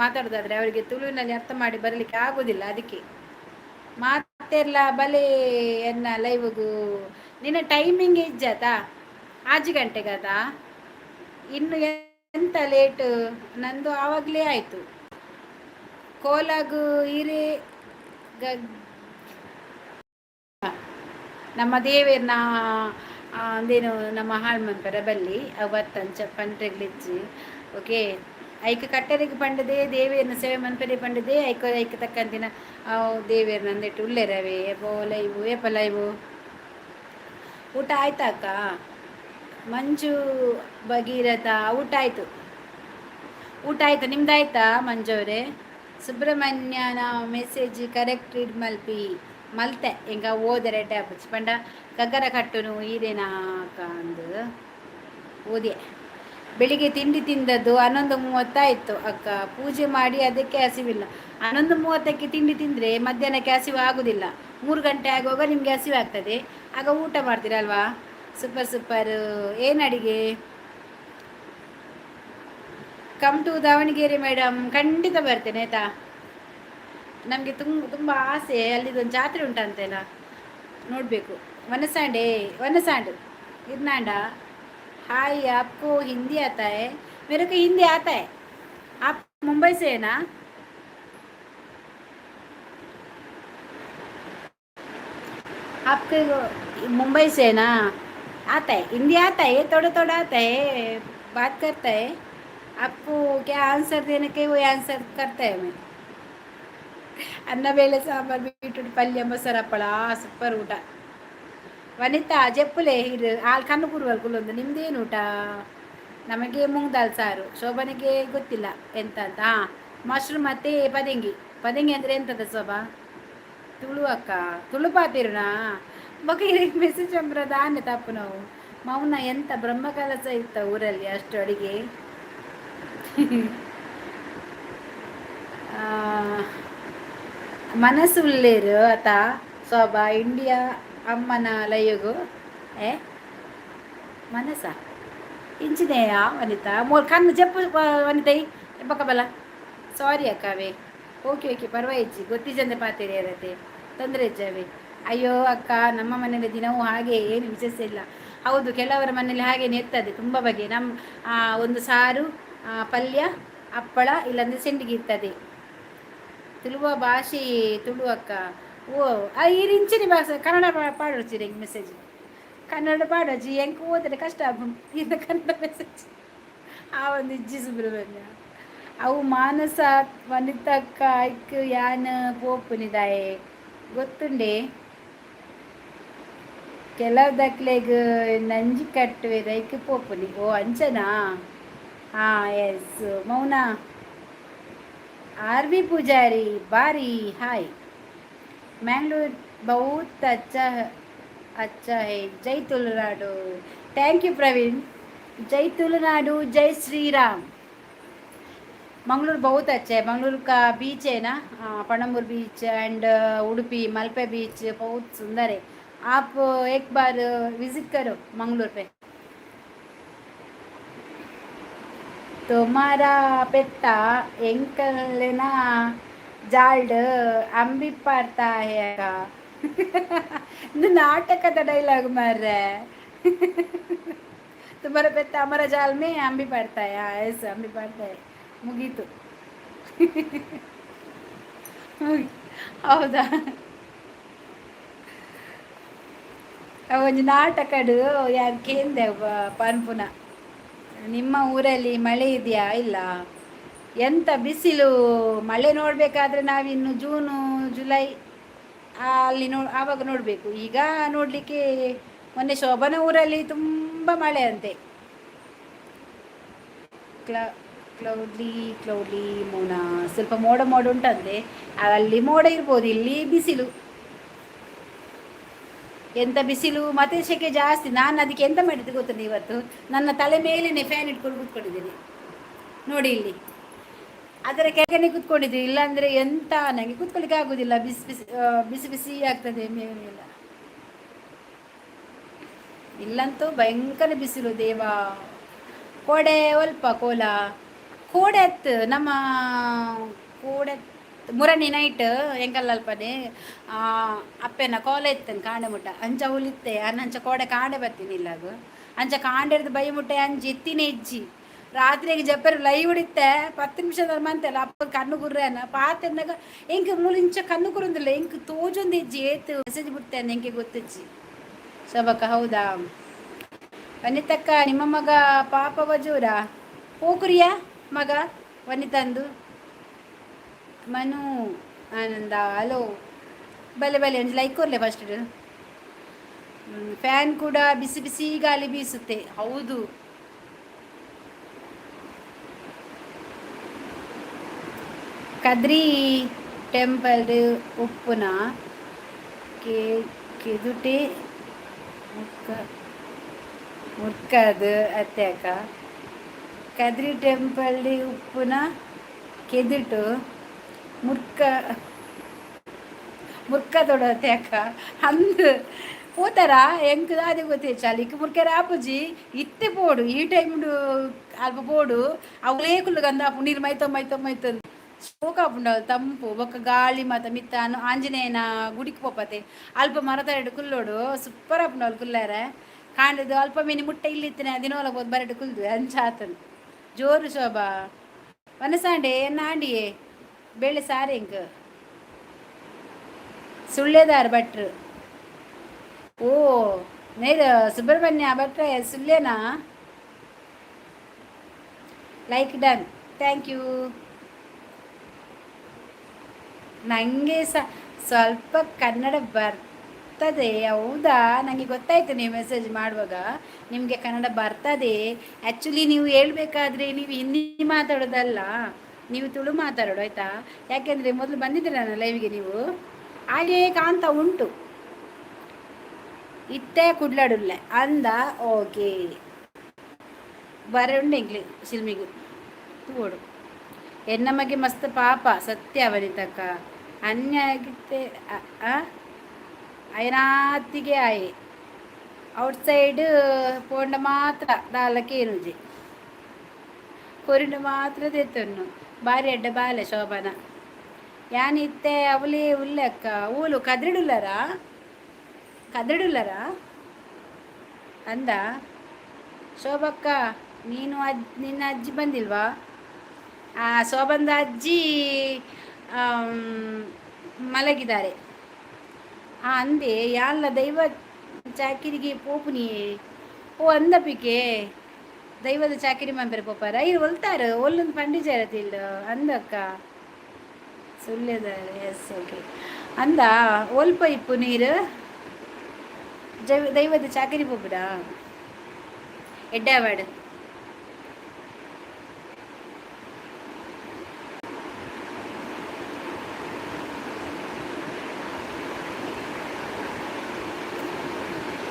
ಮಾತಾಡೋದಾದ್ರೆ ಅವರಿಗೆ ತುಳುವಿನಲ್ಲಿ ಅರ್ಥ ಮಾಡಿ ಬರಲಿಕ್ಕೆ ಆಗೋದಿಲ್ಲ, ಅದಕ್ಕೆ. ಮಾತೆರ್ಲ ಬಲೆ ಎನ್ನ ಲೈವ್ಗೂ. ನಿನ್ನ ಟೈಮಿಂಗ್ ಇಜ್ಜಾತಾ? 6 ಗಂಟೆಗಾದ? ಇನ್ನು ಎಂತ ಲೇಟ್? ನಂದು ಆವಾಗಲೇ ಆಯಿತು. ಕೋಲಾಗು ಹಿರೇ ನಮ್ಮ ದೇವೇರ್ನ ಅಂದೇನು ನಮ್ಮ ಹಾಳ್ ಮನ್ಪರ ಬಲ್ಲಿ ಅವತ್ತಂಚ ಪಂಡ್ರೆಗ್ಲಿಜ್ಜಿ. ಓಕೆ, ಐಕ್ ಕಟ್ಟರಿಗೆ ಪಂಡದೆ, ದೇವೇರ್ನ ಸೇವೆ ಮನ್ಪರೆ ಪಂಡದೆ. ಐಕ ಐಕ್ ತಕ್ಕಂತಿನ ದೇವೇರ್ನ ಅಂದೆಟ್ಟು ಉಲ್ಲೇರವೇ. ಏಪೋ ಲೈವು, ಏಪ ಲೈವು? ಊಟ ಆಯ್ತಾ ಅಕ್ಕ? ಮಂಜು ಭಗೀರಥ, ಊಟ ಆಯಿತು. ಊಟ ಆಯ್ತು, ನಿಮ್ದಾಯ್ತಾ ಮಂಜು ಅವರೇ? ಸುಬ್ರಹ್ಮಣ್ಯನ ಮೆಸೇಜ್ ಕರೆಕ್ಟ್ ರೀಡ್ ಮಲ್ಪಿ. ಮಲ್ತೆ. ಎಂಕ ಓದರೆ ಟ್ಯಾಪ್ ಪಂಡ ಗಗ್ಗರ ಕಟ್ಟುನು ಈರೇನಾ ಅಂದು ಓದಿ. ಬೆಳಿಗ್ಗೆ ತಿಂಡಿ ತಿಂದದ್ದು 11:30 ಆಯಿತು ಅಕ್ಕ, ಪೂಜೆ ಮಾಡಿ, ಅದಕ್ಕೆ ಹಸಿವಿಲ್ಲ. 11:30ಕ್ಕೆ ತಿಂಡಿ ತಿಂದರೆ ಮಧ್ಯಾಹ್ನಕ್ಕೆ ಹಸಿವು ಆಗೋದಿಲ್ಲ. 3 ಗಂಟೆ ಆಗುವಾಗ ನಿಮಗೆ ಹಸಿವು ಆಗ್ತದೆ. ಆಗ ಊಟ ಮಾಡ್ತೀರಲ್ವಾ? Super super. ಏನು ಅಡಿಗೆ? Come to Davanagere madam. ಖಂಡಿತ ಬರ್ತೇನೆ, ಆಯ್ತಾ? ನಮಗೆ ತುಂಬ ತುಂಬ ಆಸೆ. ಅಲ್ಲಿದೊಂದು ಜಾತ್ರೆ ಉಂಟಂತೆಲ್ಲ, ನೋಡಬೇಕು. ವನಸಾಂಡೆ, ವನಸಾಂಡು ಇರ್ನಾಂಡ. हाय, आपको हिंदी आता है? मेरे को हिंदी आता है। आप मुंबई से है ना? आपके मुंबई से है ना? आता है, हिंदी आता है, थोड़ा थोड़ा आता है। बात करता है, आपको क्या आंसर देने के, वो आंसर करता है मैं. ಅನ್ನ ಬೇಳೆ ಸಾಂಬಾರು, ಬೀಟ್ರೂಟ್ ಪಲ್ಯ, ಮೊಸರು, ಹಪ್ಪಳ. ಸೂಪರ್ ಊಟ. ವನಿತಾ ಜೆಪ್ಪುಲೆ ಇರು. ಹಾಲು ಕಣ್ಣು ಕುರುವಲ್ ಕುಲ್ಲೊಂದು. ನಿಮ್ದೇನು ಊಟ? ನಮಗೆ ಮೂಂಗ್ ದಾಲ್ ಸಾರು. ಶೋಭನಿಗೆ ಗೊತ್ತಿಲ್ಲ ಎಂತ ಅಂತ. ಹಾಂ, ಮಶ್ರೂಮ್ ಮತ್ತು ಪದಂಗಿ. ಪದಂಗಿ ಅಂದರೆ ಎಂತದ ಶೋಭಾ? ತುಳು ಅಕ್ಕ, ತುಳು ಪಾತಿರುನಾ? ಬೊಕ ಮೆಸೇಜ್ ದಾನೆ ತಪ್ಪು ನಾವು. ಮೌನ, ಎಂತ ಬ್ರಹ್ಮ ಕಲಶ ಇತ್ತ ಊರಲ್ಲಿ ಅಷ್ಟು ಅಡಿಗೆ. ಮನಸ್ಸು ಉಲ್ಲೇರು ಅತ ಶೋಭಾ ಇಂಡಿಯಾ ಅಮ್ಮನ ಲೈಯುಗು. ಏ ಮನಸ್ಸ ಇಂಚಿನೆಯ ವನಿತಾ? ಮೋಲ್ ಕಣ್ಣು ಜಪ್ಪು ವನಿತೈ ಬಕಬಲ. ಸಾರಿ ಅಕ್ಕವೇ. Okay okay, ಪರ್ವಾಯಿಜ್ಜಿ. ಗೊತ್ತಿಜಂದೆ ಪಾತಿರಿ ಇರತ್ತೆ, ತೊಂದರೆ ಇಜ್ಜವೇ. ಅಯ್ಯೋ ಅಕ್ಕ, ನಮ್ಮ ಮನೇಲಿ ದಿನವೂ ಹಾಗೆ, ಏನು ವಿಶೇಷ ಇಲ್ಲ. ಹೌದು, ಕೆಲವರ ಮನೇಲಿ ಹಾಗೇನೆ ಇರ್ತದೆ ತುಂಬ ಬಗೆ. ನಮ್ಮ ಒಂದು ಸಾರು, ಪಲ್ಯ, ಹಪ್ಪಳ, ಇಲ್ಲಾಂದರೆ ಸೆಂಡಿಗೆ ಇರ್ತದೆ. ತುಳುವ ಭಾಷೆ ತುಳು ಅಕ್ಕ. ಓ, ಈ ಇಂಚಿನ ಭಾಷೆ ಕನ್ನಡ ಪಾಡೋಚಿ. ಮೆಸೇಜ್ ಕನ್ನಡ ಪಾಡೋಚಿ. ಎಂಕ್ ಓದರೆ ಕಷ್ಟ ಇದು ಕನ್ನಡ ಮೆಸೇಜ್. ಆ ಒಂದು ಇಜ್ಜಿ ಸುಬ್ರಹ್ಮಣ್ಯ. ಅವು ಮಾನಸ ವನಿತಕ್ಕ, ಐಕ್ ಯಾನ್ ಪೋಪುನಿದಾಯೆ ಗೊತ್ತುಂಡೆ. ಕೆಲವು ನಂಜಿ ಕಟ್ಟುವೆ, ಐಕ್ ಪೋಪುನಿ. ಓ, ಅಂಚನಾ? ಹಾಂ, ಎಸ್ ಮೌನ. ಆರ್ ವಿ ಪೂಜಾರಿ ಬಾರಿ ಹಾಯ್. मैंगलोर बहुत अच्छा अच्छा है. जय तुलुनाडु. Thank you Praveen. जय तुलुनाडु, जय श्री राम. मंगलूर बहुत अच्छा है. मंगलूर का बीच है ना, पणंबूर बीच एंड उडुपी मलपे बीच बहुत सुंदर है. आप एक बार विजिट करो मंगलूर पे. तुम्हारा ಪೆತ್ತ ಎಂಕಲೆನ ಜಾಲ್ಡ್ ಅಂಬಿ ಪಾಡ್ತಾ ಇದು ನಾಟಕದ ಡೈಲಾಗ್ ಮಾರ್ರೆ. तुम्हारा ಪೆತ್ತ ಅಮರ ಜಾಲ್ ಮೇ ಅಂಬಿ ಪಾಡ್ತಾ, ಎಸ್ ಅಂಬಿ ಪಾಡ್ತಾ. ಮುಗೀತು. ಹೌದಾ? ಒಂಜಿ ನಾಟಕಡು ಯಾನ್ ಕೇಂದೆ ಪನ್ಪುನ. ನಿಮ್ಮ ಊರಲ್ಲಿ ಮಳೆ ಇದೆಯಾ? ಇಲ್ಲ. ಎಂತ ಬಿಸಿಲು! ಮಳೆ ನೋಡಬೇಕಾದ್ರೆ ನಾವಿನ್ನು ಜೂನು ಜುಲೈ ಅಲ್ಲಿ ಆವಾಗ ನೋಡಬೇಕು. ಈಗ ನೋಡಲಿಕ್ಕೆ ಮೊನ್ನೆ ಶೋಭನ ಊರಲ್ಲಿ ತುಂಬ ಮಳೆ ಅಂತೆ. ಕ್ಲೌಡ್ಲಿ ಕ್ಲೌಡ್ಲಿ ಮೋನ, ಸ್ವಲ್ಪ ಮೋಡ ಮೋಡ ಉಂಟಂತೆ. ಅಲ್ಲಿ ಮೋಡ ಇರ್ಬೋದು, ಇಲ್ಲಿ ಬಿಸಿಲು. ಎಂತ ಬಿಸಿಲು, ಮತ್ತೆ ಸೆಕೆ ಜಾಸ್ತಿ. ನಾನು ಅದಕ್ಕೆ ಎಂತ ಮಾಡಿದ್ದು ಗೊತ್ತುಂಟು? ಇವತ್ತು ನನ್ನ ತಲೆ ಮೇಲೇನೆ ಫ್ಯಾನ್ ಇಟ್ಕೊಂಡು ಕೂತ್ಕೊಂಡಿದ್ದೀನಿ ನೋಡಿ ಇಲ್ಲಿ. ಅದರ ಕೆಳಗನೆ ಕೂತ್ಕೊಂಡಿದ್ದೀವಿ. ಇಲ್ಲಾಂದರೆ ಎಂತ ನನಗೆ ಕೂತ್ಕೊಳ್ಳಿಕ್ಕೆ ಆಗೋದಿಲ್ಲ. ಬಿಸಿ ಬಿಸಿ ಬಿಸಿ ಬಿಸಿ ಆಗ್ತದೆ ಮೇಲೆಲ್ಲ. ಇಲ್ಲಂತೂ ಭಯಂಕರ ಬಿಸಿಲು ದೇವಾ. ಕೋಡೆ ಒಲ್ಪ ಕೋಲ ಕೋಡೆ ಅತ್ತು ನಮ್ಮ ಕೋಡೆ ಮುರನಿ ನೈಟ್ ಎಂಕಲ್ ಅಲ್ಪನೆ ಅಪ್ಪೆನ ಕೋಲ ಇತ್ತನ್ ಕಾಂಡೆ ಮುಟ್ಟ. ಅಂಚ ಉಲಿತ್ತೆ ಅನ್ನ ಅಂಚ ಕೋಡೆ ಕಾಂಡೆ ಬರ್ತೀನಿ ಇಲ್ಲಾಗ. ಅಂಚ ಕಾಂಡೆರ್ದು ಬೈ ಮುಟ್ಟೆ ಅಂಚ ಎತ್ತಿನ ಇಜ್ಜಿ. ರಾತ್ರಿಗೆ ಜಪ್ಪರು ಲೈವ್ ಹಿಡಿತ್ತೆ 10 ನಿಮಿಷದ ಮಂತೆಲ್ಲ ಅಪ್ಪ ಕಣ್ಣು ಗುರ್ರೇನ ಪಾತೆರ್ನಾಗ ಎಂಕ್ ಮೂಲಿಂಚ ಕಣ್ಣು ಕುರುಂದಿಲ್ಲ. ಎಂಕ್ ತೋಜೊಂದು ಇಜ್ಜಿ. ಏತ್ ಮೆಸೇಜ್ ಬಿಡ್ತೇನೆ ಎಂಕೆ ಗೊತ್ತಿಜ್ಜಿ. ಶಬಕ ಹೌದಾ? ವನಿತಕ್ಕ, ನಿಮ್ಮ ಮಗ ಪಾಪ ಬಜೂರ ಪೋಕುರಿಯ ಮಗ ವನಿತಂದು. ಮನು ಆನಂದ ಹಲೋ. ಬಲೆ ಬಲೆ, ಒಂದು ಲೈಕ್ ಕೊರ್ಲೆ ಫಸ್ಟ್. ಫ್ಯಾನ್ ಕೂಡ ಬಿಸಿ ಬಿಸಿ ಗಾಳಿ ಬೀಸುತ್ತೆ. ಹೌದು. ಕದ್ರಿ ಟೆಂಪಲ್ ಉಪ್ಪುನ ಕೆದುಟೆ ಮುಕ್ಕ ಮುರ್ಕದು ಅತ್ಯಾಕ. ಕದ್ರಿ ಟೆಂಪಲ್ ಉಪ್ಪುನ ಕೆದುಟು ಮುರ್ಕ ಮುರ್ಕ ತೊಡತ್ಯಾಕ ಅಂದ್ ಪೋತಾರ ಎಂಕ್ ದಾದೆ ಗೊತ್ತೇ ಚಾಲಿಕ್ ಮುರ್ಕೆರ ಆಪುಜಿ. ಇತ್ತೆ ಪೋಡು, ಈ ಟೈಮ್ ಅಲ್ಪ ಪೋಡು. ಅವಲೇ ಕುಲ್ಲುಗಂದ ಆಪು ನೀರು ಮೈತೊ ಮೈತೊ ಮೈತೊಂದು ಶೋಕ ಆಪುಂಡು ತಂಪು. ಬೊಕ್ಕ ಗಾಳಿ ಮಾತ ಮಿತ್ತ ಆಂಜನೇಯನ ಗುಡಿಕ್ ಪೋಪತೆ. ಅಲ್ಪ ಮರತ ಕುಲ್ಲೋಡು, ಸೂಪರ್ ಆಪುಂಡು ಅಲ್ಲಿ ಕುಲ್ಲಾರೆ. ಕಾಂಡದು ಅಲ್ಪ ಮೀನಿ ಮುಟ್ಟೆ ಇಲ್ಲಿತ್ತನೆ ದಿನೋಲ ಬೋದು ಬರಡು ಕುಲ್ದು ಅಂಚ ಆತನು. ಜೋರು ಶೋಭಾ ವನಸಾಂಡೆ ಎನ್ನ ಆಂಡಿಯೇ ಬೇಳೆ ಸಾರೆಂಕ್ ಸುಳ್ಳೆದಾರ್ ಭಟ್ರು. ಓ ನೇರ ಸುಬ್ರಹ್ಮಣ್ಯ ಭಟ್ರೆ ಸುಳ್ಯನಾ? Like done, thank you. ನನಗೆ ಸ್ವಲ್ಪ ಕನ್ನಡ ಬರ್ತದೆ. ಹೌದಾ? ನನಗೆ ಗೊತ್ತಾಯ್ತು ನೀವು ಮೆಸೇಜ್ ಮಾಡುವಾಗ ನಿಮಗೆ ಕನ್ನಡ ಬರ್ತದೆ. ಆ್ಯಕ್ಚುಲಿ ನೀವು ಹೇಳ್ಬೇಕಾದ್ರೆ ನೀವು ಹಿಂದಿ ಮಾತಾಡೋದಲ್ಲ, ನೀವು ತುಳು ಮಾತಾಡೋದು, ಆಯಿತಾ? ಯಾಕೆಂದರೆ ಮೊದಲು ಬಂದಿದ್ದೀರ ನನ್ನ ಲೈವ್ಗೆ ನೀವು, ಹಾಗೇ ಕಾಣ್ತಾ ಉಂಟು. ಇತ್ತೆ ಕುಡ್ಲಾಡುಲ್ಲೆ ಅಂದ. ಓಕೆ, ಬರುಂಡು ಎಂಕ್ಲೆ ಸಿಲ್ಮಿಗು ತೂವೊಡು. ಎನ್ನಮಗೆ ಮಸ್ತ್ ಪಾಪ ಸತ್ಯ ವನಿತಕ್ಕ. ಅನ್ಯಾಗಿತ್ತೆ ಅಯನಾತಿಗೆ ಆಯೆ. ಔಟ್ ಸೈಡ್ ಪೋಂಡ ಮಾತ್ರ ದಾಲ ಕೇನುಜಿ, ಕೊರಿಂಡ ಮಾತ್ರ ದೇತನ್ನು. ಬಾರಿ ಎಡ್ಡೆ ಬಾಲೆ ಶೋಭನ. ಯಾನ್ ಇತ್ತೆ ಅವಲಿ ಉಲ್ಲೆಕ್ಕ ಊಲು ಕದ್ರಿಡುಲ್ಲರಾ? ಕದ್ರಿಡುಲ್ಲರಾ ಅಂದ. ಶೋಭಕ್ಕ, ನೀನು ನಿನ್ನ ಅಜ್ಜಿ ಬಂದಿಲ್ವಾ? ಆ ಶೋಭಂದ ಅಜ್ಜಿ ಮಲಗಿದ್ದಾರೆ. ಆ ಅಂದೆ ಯಾಲ್ಲ ದೈವ ಚಾಕಿರಿಗೆ ಪೋಪುನಿಯೇ. ಓ ಅಂದಪಿಕೆ ದೈವದ ಚಾಕಿರಿ ಮಂಪೆರೆ ಪೋಪಾರ ಇರು ಒಲ್ತಾರ ಒಲ್ಲೊಂದು ಪಂಡಿಜಾರತಿಲ್ಲ ಅಂದಕ್ಕ. ಸುಳ್ಯದಾರೆ, ಎಸ್ ಓಕೆ. ಅಂದ ಒಲ್ಪ ಇಪ್ಪು ನೀರು ದೈವದ ಚಾಕಿರಿ ಪೋಪುಡಾ ಎಡ್ಡೆ ಅವಾರ್ಡ್.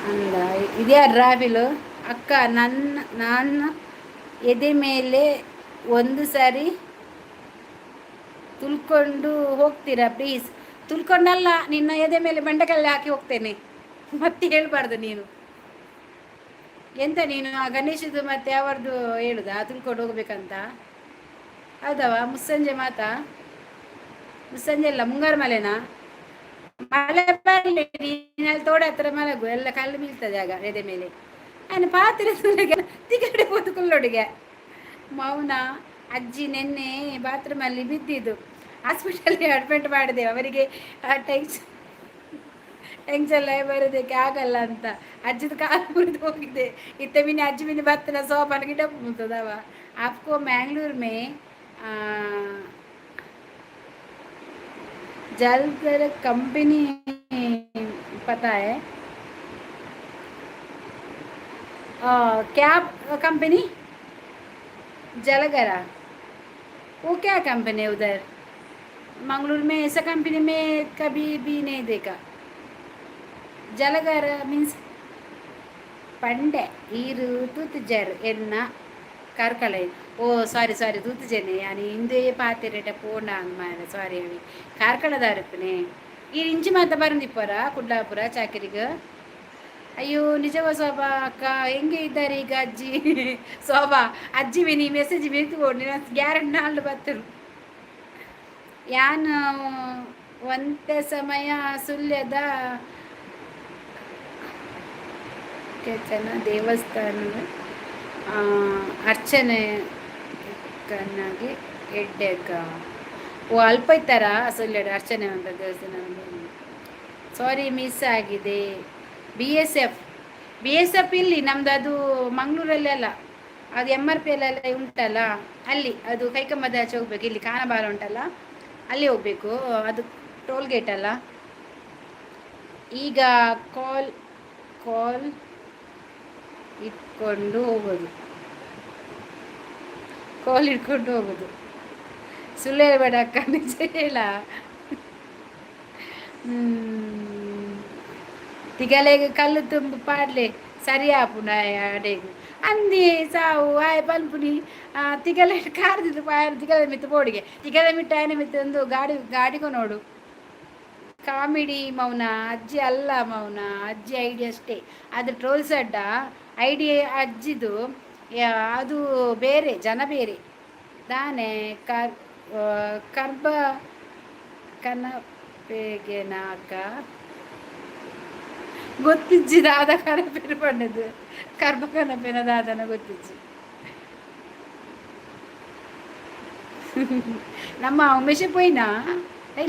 ಅಂದ ಇದ್ಯಾರು ರಾವಿಲು? ಅಕ್ಕ, ನನ್ನ ನಾನು ಎದೆ ಮೇಲೆ ಒಂದು ಸಾರಿ ತುಳ್ಕೊಂಡು ಹೋಗ್ತೀರಾ ಪ್ಲೀಸ್? ತುಳ್ಕೊಂಡಲ್ಲ, ನಿನ್ನ ಎದೆ ಮೇಲೆ ಬಂಡೆಕಲ್ಲು ಹಾಕಿ ಹೋಗ್ತೇನೆ. ಮತ್ತೆ ಹೇಳ್ಬಾರ್ದು ನೀನು. ಎಂತ ನೀನು ಆ ಗಣೇಶದು ಮತ್ತೆ ಅವರದು ಹೇಳುದಾ, ತುಳ್ಕೊಂಡು ಹೋಗ್ಬೇಕಂತ? ಹೌದವ? ಮುಸ್ಸಂಜೆ ಮಾತಾ? ಮುಸ್ಸಂಜೆ ಅಲ್ಲ, ಮುಂಗಾರು ಮಳೆನಾ? ಮಳೆ ಬರಲಿ, ನೀನು ಅಲ್ಲಿ ತೋಡ ಹತ್ರ ಮಲಗು, ಎಲ್ಲ ಕಲ್ಲು ಬೀಳ್ತದೆ ಆಗ ಎದೆ ಮೇಲೆ. ನಾನು ಪಾತ್ರೆ ತಿಗಡೆ ಹೋದು ಕುಲ್ಲೊಡಿಗೆ. ಮೌನ ಅಜ್ಜಿ ನಿನ್ನೆ ಬಾತ್ರೂಮಲ್ಲಿ ಬಿದ್ದಿದ್ದು, ಹಾಸ್ಪಿಟಲ್ಗೆ ಅಡ್ಮಿಟ್ ಮಾಡಿದೆ. ಅವರಿಗೆ ಟೆನ್ಷನ್ ಟೆನ್ಷನ್ ಬರೋದಕ್ಕೆ ಆಗಲ್ಲ ಅಂತ. ಅಜ್ಜಿದ ಕಾಲು ಮುರಿದು ಹೋಗಿದೆ. ಇತ್ತ ಮಿನಿ ಅಜ್ಜಿ ಮಿನಿ ಬತ್ತನ ಸೋಪಾನ ಗಿಡ ಮುಂತದವ. आपको मैंगलोर में जलकर कंपनी पता है? क्या कंपनी? जलगरा, वो क्या कंपनी है उधर मंगलूर में? ऐसा कंपनी में कभी भी नहीं देखा। ಜಲಗರ ಮೀನ್ಸ್ ಪಂಡೆ ಈರು ತೂತುಜರ್ ಎನ್ನ ಕಾರ್ಕಳ. ಓ ಸಾರಿ ಸಾರಿ, ತೂತುಜನೆ ಯಾನಿ ಹಿಂದೆ ಪಾತೆರೆಟ ಪೋಂಡ ಮಾರೆ, ಸಾರಿ. ಅವಿ ಕಾರ್ಕಳದಾರಪ್ಪನೆ. ಈ ಇಂಚಿ ಮಾತ ಬರಂದಿಪ್ಪರ ಕುಡ್ಲಾಪುರ ಚಾಕರಿಗ. ಅಯ್ಯೋ, ನಿಜವ ಶೋಭಾ ಅಕ್ಕ? ಹೆಂಗೆ ಇದ್ದಾರೆ ಈಗ ಅಜ್ಜಿ? ಶೋಭಾ ಅಜ್ಜಿ ನೀ ಮೆಸೇಜ್ ಬೇಕು, ಗ್ಯಾರಂಟಿ ನಾಲ್ಕು ಬತ್ತರು. ಯಾನ್ ಒಂತೆ ಸಮಯ ಸುಳ್ಯದ ಕೆಚನ ದೇವಸ್ಥಾನ ಅರ್ಚನೆ ಕನ್ನಾಗಿ ಎಡ್ಡೆಗ. ಓ, ಅಲ್ಪ ಇತ್ತಾರ ಸುಳ್ಯಡ್ ಅರ್ಚನೆ ಅಂತ ದೇವಸ್ಥಾನ. ಸಾರಿ, ಮಿಸ್ ಆಗಿದೆ. B S F, B S F ಇಲ್ಲಿ ನಮ್ದು. ಅದು ಮಂಗಳೂರಲ್ಲಿ ಅಲ್ಲ, ಅದು ಎಮ್ ಆರ್ ಪಿ ಎಲ್ಲ ಉಂಟಲ್ಲ ಅಲ್ಲಿ. ಅದು ಕೈಕಂಬದ ಆಚೆ ಹೋಗ್ಬೇಕು. ಇಲ್ಲಿ ಕಾನಬಾರ ಉಂಟಲ್ಲ, ಅಲ್ಲಿ ಹೋಗ್ಬೇಕು. ಅದು ಟೋಲ್ ಗೇಟ್ ಅಲ್ಲ. ಈಗ ಕಾಲ್ ಕಾಲ್ ಇಟ್ಕೊಂಡು ಹೋಗೋದು, ಕೋಲ್ ಇಟ್ಕೊಂಡು ಹೋಗೋದು. ಸುಳ್ಳು ಹೇಳ್ಬೇಡ ಅಕ್ಕ, ನಿಜ ಹೇಳ. ತಿಗಲೆಗ್ ಕಲ್ಲು ತುಂಬು ಪಾಡ್ಲೆ, ಸರಿ ಆಪುಂಡು ಅಡೆಗ್ ಅಂದಿ ಸಾವು ಆಯ್ ಪನ್ಪುನಿ. ತಿಗಲೆ ಕಾರ್ದಿದ್ದು ತಿಗಲೆ ಮಿತ್ತು ಬೋಡಿಗೆ ತಿಗಲೆ ಮಿಟ್ಟ ಆಯನ ಮಿತ್ತು ಒಂದು ಗಾಡಿ ಗಾಡಿಗೂ ನೋಡು. ಕಾಮಿಡಿ ಮೌನ ಅಜ್ಜಿ ಅಲ್ಲ ಮೌನ, ಅಜ್ಜಿ ಐಡಿ ಅಷ್ಟೇ ಅದು. ಟ್ರೋಲ್ಸ್ ಅಡ್ಡ ಐಡಿ ಅಜ್ಜಿದು, ಅದು ಬೇರೆ ಜನ ಬೇರೆ ದಾನೆ. ಕರ್ ಕರ್ಬ ಕನಪೆಗೆನಾಕ ಗೊತ್ತಿಜ್ಜಿ ದಾದ ಕನಪೆನ ಪಂಡದು. ಕರ್ಬ ಕನಪೆನ ದಾದನ ಗೊತ್ತಿಜ್ಜಿ. ನಮ್ಮ ಉಮೇಶ ಪೋಯಿನಾ?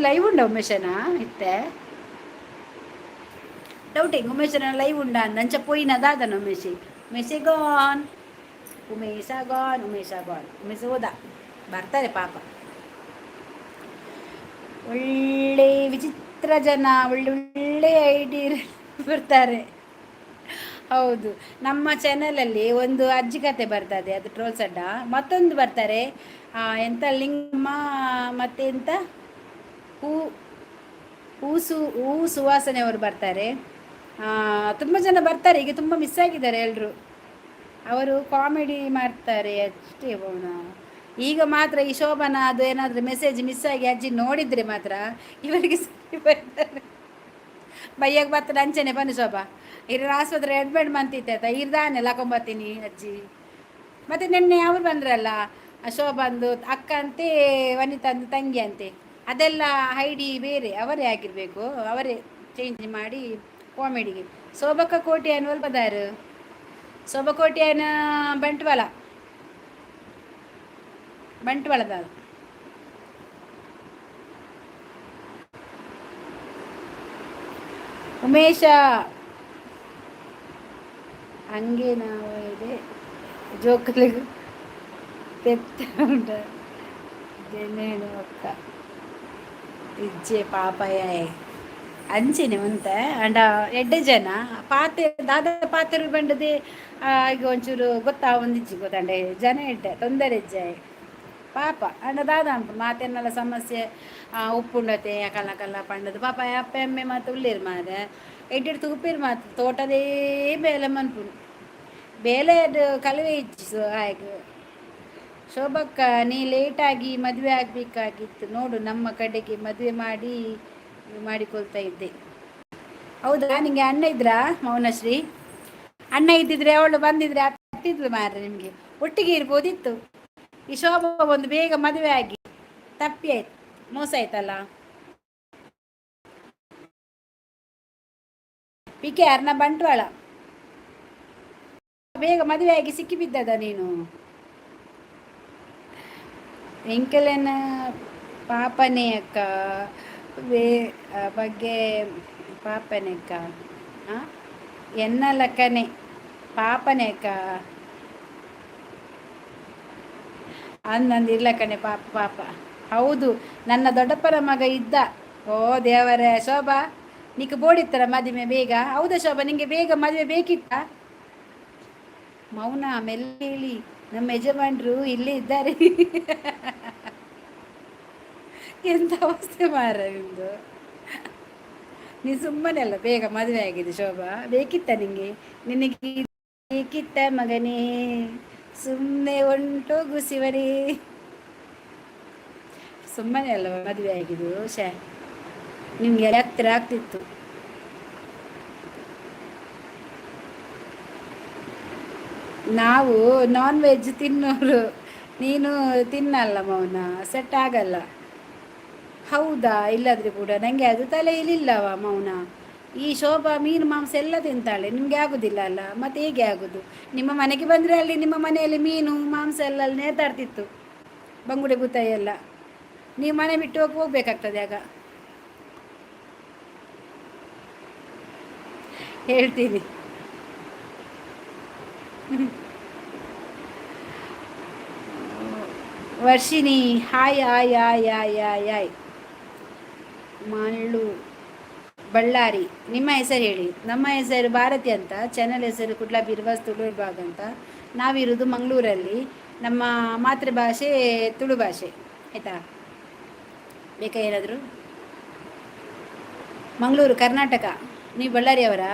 ಲೈವ್ ಉಂಡ ಉಮೇಶನ? ಇತ್ತೆ ಡೌಟಿಂಗ್, ಉಮೇಶನ ಲೈವ್ ಉಂಡ ಅಂಚ ಪೋಯಿನ ದಾದನ ಉಮೇಶಿ? ಉಮೇಶೆ gone, Umesha gone, Umesha gone. Umesha ಹೋದ, ಬರ್ತಾರೆ ಪಾಪ. ಒಳ್ಳೆ ವಿಚಿತ್ರ ಜನ, ಒಳ್ಳೆ ಒಳ್ಳೆ ಐಡಿ ಬರ್ತಾರೆ. ಹೌದು, ನಮ್ಮ ಚಾನಲಲ್ಲಿ ಒಂದು ಅಜ್ಜಿ ಕತೆ ಬರ್ತದೆ, ಅದು ಟ್ರೋಲ್ಸ್ ಅಡ್ಡ. ಮತ್ತೊಂದು ಬರ್ತಾರೆ, ಎಂತ ಲಿಂಗಮ್ಮ, ಮತ್ತೆ ಎಂತ ಹೂ ಹೂಸು ಹೂ ಸುವಾಸನೆ ಅವರು ಬರ್ತಾರೆ. ತುಂಬ ಜನ ಬರ್ತಾರೆ. ಈಗ ತುಂಬ ಮಿಸ್ ಆಗಿದ್ದಾರೆ ಎಲ್ಲರೂ. ಅವರು ಕಾಮಿಡಿ ಮಾಡ್ತಾರೆ ಅಷ್ಟೇ ಬೋಣ. ಈಗ ಮಾತ್ರ ಈ ಶೋಭನ ಅದು ಏನಾದರೂ ಮೆಸೇಜ್ ಮಿಸ್ ಆಗಿ ಅಜ್ಜಿ ನೋಡಿದರೆ ಮಾತ್ರ ಇವರಿಗೆ ಸರಿ ಬರ್ತಾರೆ. ಬಯ್ಯಾಗ ಬರ್ತದೆ ಅಂಚನೆ ಬನ್ನಿ ಶೋಭಾ. ಇರ ಆಸ್ಪತ್ರೆ ಅಡ್ಮಿಟ್ ಮಂತಿತ್ತೆ ಆಯ್ತಾ? ಇರ್ದಾನೆ ಲಕೊಂಬತ್ತೀನಿ ಅಜ್ಜಿ. ಮತ್ತು ನಿನ್ನೆ ಅವರು ಬಂದ್ರಲ್ಲ, ಶೋಭಂದು ಅಕ್ಕ ಅಂತೆ, ವನಿತಂದು ತಂಗಿ ಅಂತೆ. ಅದೆಲ್ಲ ಐಡಿ ಬೇರೆ, ಅವರೇ ಆಗಿರಬೇಕು. ಅವರೇ ಚೇಂಜ್ ಮಾಡಿ ಕಾಮಿಡಿಗೆ. ಶೋಭಕ್ಕ ಕೋಟ್ಯಾನ್ ಒಲ್ಪದಾರು? ಶೋಭ ಕೋಟ್ಯಾನ ಬಂಟ್ವಾಳ, ಬಂಟ್ವಾಳದ. ಉಮೇಶ ಹಂಗೆ ನಾವು ಇದೆ ಜೋಕುಲಿಗೆ ಪೆತ್ತ ಉಂಡ ಅಕ್ಕ ಇಜ್ಜೆ ಪಾಪಯ ಅಂಚೆನೆ ಉಂತೆ. ಅಂಡ ಎಡ್ಡೆ ಜನ ಪಾತೆ ದಾದ ಪಾತೆರು ಬಂಡದೆ ಈಗ ಒಂಚೂರು ಗೊತ್ತಾವೊಂದಿಜ್ಜಿ ಗೊತ್ತಂಡೆ. ಜನ ಎಡ್ಡೆ, ತೊಂದರೆ ಇಜ್ಜೆ ಪಾಪ. ಅಂಡ ದಾದ ಅನ್ಪು ಮಾತೆನ್ನೆಲ್ಲ ಸಮಸ್ಯೆ ಉಪ್ಪುಂಡತೆ ಕಲ್ಲ ಕಲ್ಲ ಪಂಡದು ಪಾಪ. ಅಪ್ಪೆ ಅಮ್ಮೆ ಮಾತು ಉಳ್ಳೇರು ಮಾರೆ, ಎಡ್ಡೆಡ್ ತೂಪೇರು ಮಾತು. ತೋಟದೇ ಬೇಲೆ ಮನ್ಪುನು, ಬೇಲೆ ಕಲುವೆ ಇಜ್ಜಿ ಆಯ್ತು. ಶೋಭಕ್ಕ, ನೀ ಲೇಟಾಗಿ ಮದುವೆ ಆಗಬೇಕಾಗಿತ್ತು ನೋಡು, ನಮ್ಮ ಕಡೆಗೆ ಮದುವೆ ಮಾಡಿ ಮಾಡಿಕೊಳ್ತಾ ಇದ್ದೆ. ಹೌದಾ? ನಿಂಗೆ ಅಣ್ಣ ಇದ್ರಾ ಮೌನಶ್ರೀ? ಅಣ್ಣ ಇದ್ದಿದ್ರೆ, ಅವಳು ಬಂದಿದ್ರೆ ಆಗ್ತಿದ್ಲು ಮಾರ್ರೆ. ನಿಮಗೆ ಒಟ್ಟಿಗೆ ಇರ್ಬೋದಿತ್ತು. ಈ ಶೋಭಾ ಒಂದು ಬೇಗ ಮದುವೆ ಆಗಿ ತಪ್ಪಿ ಆಯ್ತು, ಮೋಸ ಆಯ್ತಲ್ಲ. ಪಿ ಕೆ ಆರ್ನ ಬಂಟ್ವಾಳ. ಬೇಗ ಮದುವೆ ಆಗಿ ಸಿಕ್ಕಿ ಬಿದ್ದದ ನೀನು. ಎಂಕಲೆನ ಪಾಪನೇ ಅಕ್ಕ ವೇ ಬಗ್ಗೆ ಪಾಪನೆ ಅಕ್ಕ. ಎನ್ನ ಲಕ್ಕನೆ ಪಾಪನೇ ಅಕ್ಕ ಅಂದಂದು ಇಲ್ಲ ಕಣೆ, ಪಾಪ ಪಾಪ. ಹೌದು, ನನ್ನ ದೊಡ್ಡಪ್ಪನ ಮಗ ಇದ್ದ. ಓ ದೇವರೇ, ಶೋಭಾ ನಿಕ್ ಬೋಡಿತ್ತರ ಮದುವೆ ಬೇಗ? ಹೌದಾ ಶೋಭಾ, ನಿಂಗೆ ಬೇಗ ಮದುವೆ ಬೇಕಿತ್ತ? ಮೌನ ಮೆಲ್ಲ ಹೇಳಿ, ನಮ್ಮ ಯಜಮಾನ್ರು ಇಲ್ಲೇ ಇದ್ದಾರೆ. ಎಂತ ಅವಸ್ಥೆ ಮಾರ ನಿಂದು. ನೀ ಸುಮ್ಮನೆ ಅಲ್ಲ, ಬೇಗ ಮದುವೆ ಆಗಿದೆ ಶೋಭಾ. ಬೇಕಿತ್ತ ನಿಂಗೆ? ನಿನಗೆ ಬೇಕಿತ್ತ ಮಗನೇ? ಸುಮ್ಮನೆ ಹೊಂಟೋಗು ಶಿವನೇ. ಸುಮ್ಮನೆ ಅಲ್ಲ ಮದುವೆ ಆಗಿದ್ದು. ಶೇ, ನಿಮ್ಗೆ ಹತ್ತಿರ ಆಗ್ತಿತ್ತು. ನಾವು ನಾನ್ ವೆಜ್ ತಿನ್ನೋರು, ನೀನು ತಿನ್ನಲ್ಲ ಮೌನ, ಸೆಟ್ ಆಗಲ್ಲ. ಹೌದಾ? ಇಲ್ಲಾದರೆ ಕೂಡ ನನಗೆ ಅದು ತಲೆಯಲ್ಲಿಲ್ಲವ ಮೌನ. ಈ ಶೋಭಾ ಮೀನು ಮಾಂಸ ಎಲ್ಲ ತಿಂತಾಳೆ, ನಿಮಗೆ ಆಗೋದಿಲ್ಲ ಅಲ್ಲ? ಮತ್ತೆ ಹೇಗೆ ಆಗೋದು? ನಿಮ್ಮ ಮನೆಗೆ ಬಂದರೆ ಅಲ್ಲಿ ನಿಮ್ಮ ಮನೆಯಲ್ಲಿ ಮೀನು ಮಾಂಸ ಎಲ್ಲ ಅಲ್ಲಿ ನೇತಾಡ್ತಿತ್ತು, ಬಂಗುಡೆ ಬೂತಾಯಿ ಎಲ್ಲ. ನೀವು ಮನೆ ಬಿಟ್ಟು ಹೋಗಿ ಹೋಗ್ಬೇಕಾಗ್ತದೆ ಆಗ. ಹೇಳ್ತೀನಿ. Varshini hi hi hi hi hi hi. Mallu Ballari, ನಿಮ್ಮ ಹೆಸರು ಹೇಳಿ. ನಮ್ಮ ಹೆಸರು ಭಾರತಿ ಅಂತ, ಚಾನಲ್ ಹೆಸರು ಕುಡ್ಲ ಬಿರ್ವಾಸ್ ತುಳು ವಿಭಾಗ ಅಂತ. ನಾವಿರೋದು ಮಂಗಳೂರಲ್ಲಿ. ನಮ್ಮ ಮಾತೃಭಾಷೆ ತುಳು ಭಾಷೆ, ಆಯಿತಾ? ಬೇಕಾ ಏನಾದರೂ? ಮಂಗಳೂರು, ಕರ್ನಾಟಕ. ನೀವು ಬಳ್ಳಾರಿಯವರಾ?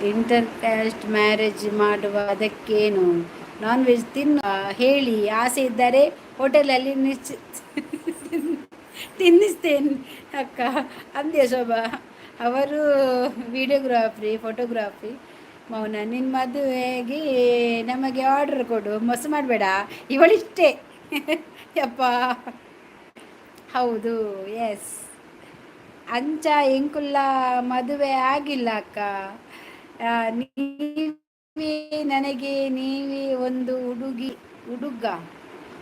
ಇಂಟರ್ ಕ್ಯಾಸ್ಟ್ ಮ್ಯಾರೇಜ್ ಮಾಡುವ, ಅದಕ್ಕೇನು? ನಾನ್ ವೆಜ್ ತಿನ್ನು ಹೇಳಿ. ಆಸೆ ಇದ್ದರೆ ಹೋಟೆಲಲ್ಲಿ ನಿಶ್ಚಿ ತಿನ್ನಿಸ್ತೇನೆ ಅಕ್ಕ ಅಂದೆ ಶೋಭಾ. ಅವರು ವಿಡಿಯೋಗ್ರಾಫಿ, ಫೋಟೋಗ್ರಾಫಿ. ಮೌನ, ನಿನ್ನ ಮದುವೆಗೆ ನಮಗೆ ಆರ್ಡರ್ ಕೊಡು, ಮೋಸ ಮಾಡಬೇಡ. ಇವಳಿಷ್ಟೇ ಯಪ್ಪ. ಹೌದು, ಎಸ್. ಅಂಚ ಎಂಕುಲ್ಲ ಮದುವೆ ಆಗಿಲ್ಲ ಅಕ್ಕ. ನೀವೇ ನನಗೆ ನೀವೇ ಒಂದು ಹುಡುಗಿ ಹುಡುಗ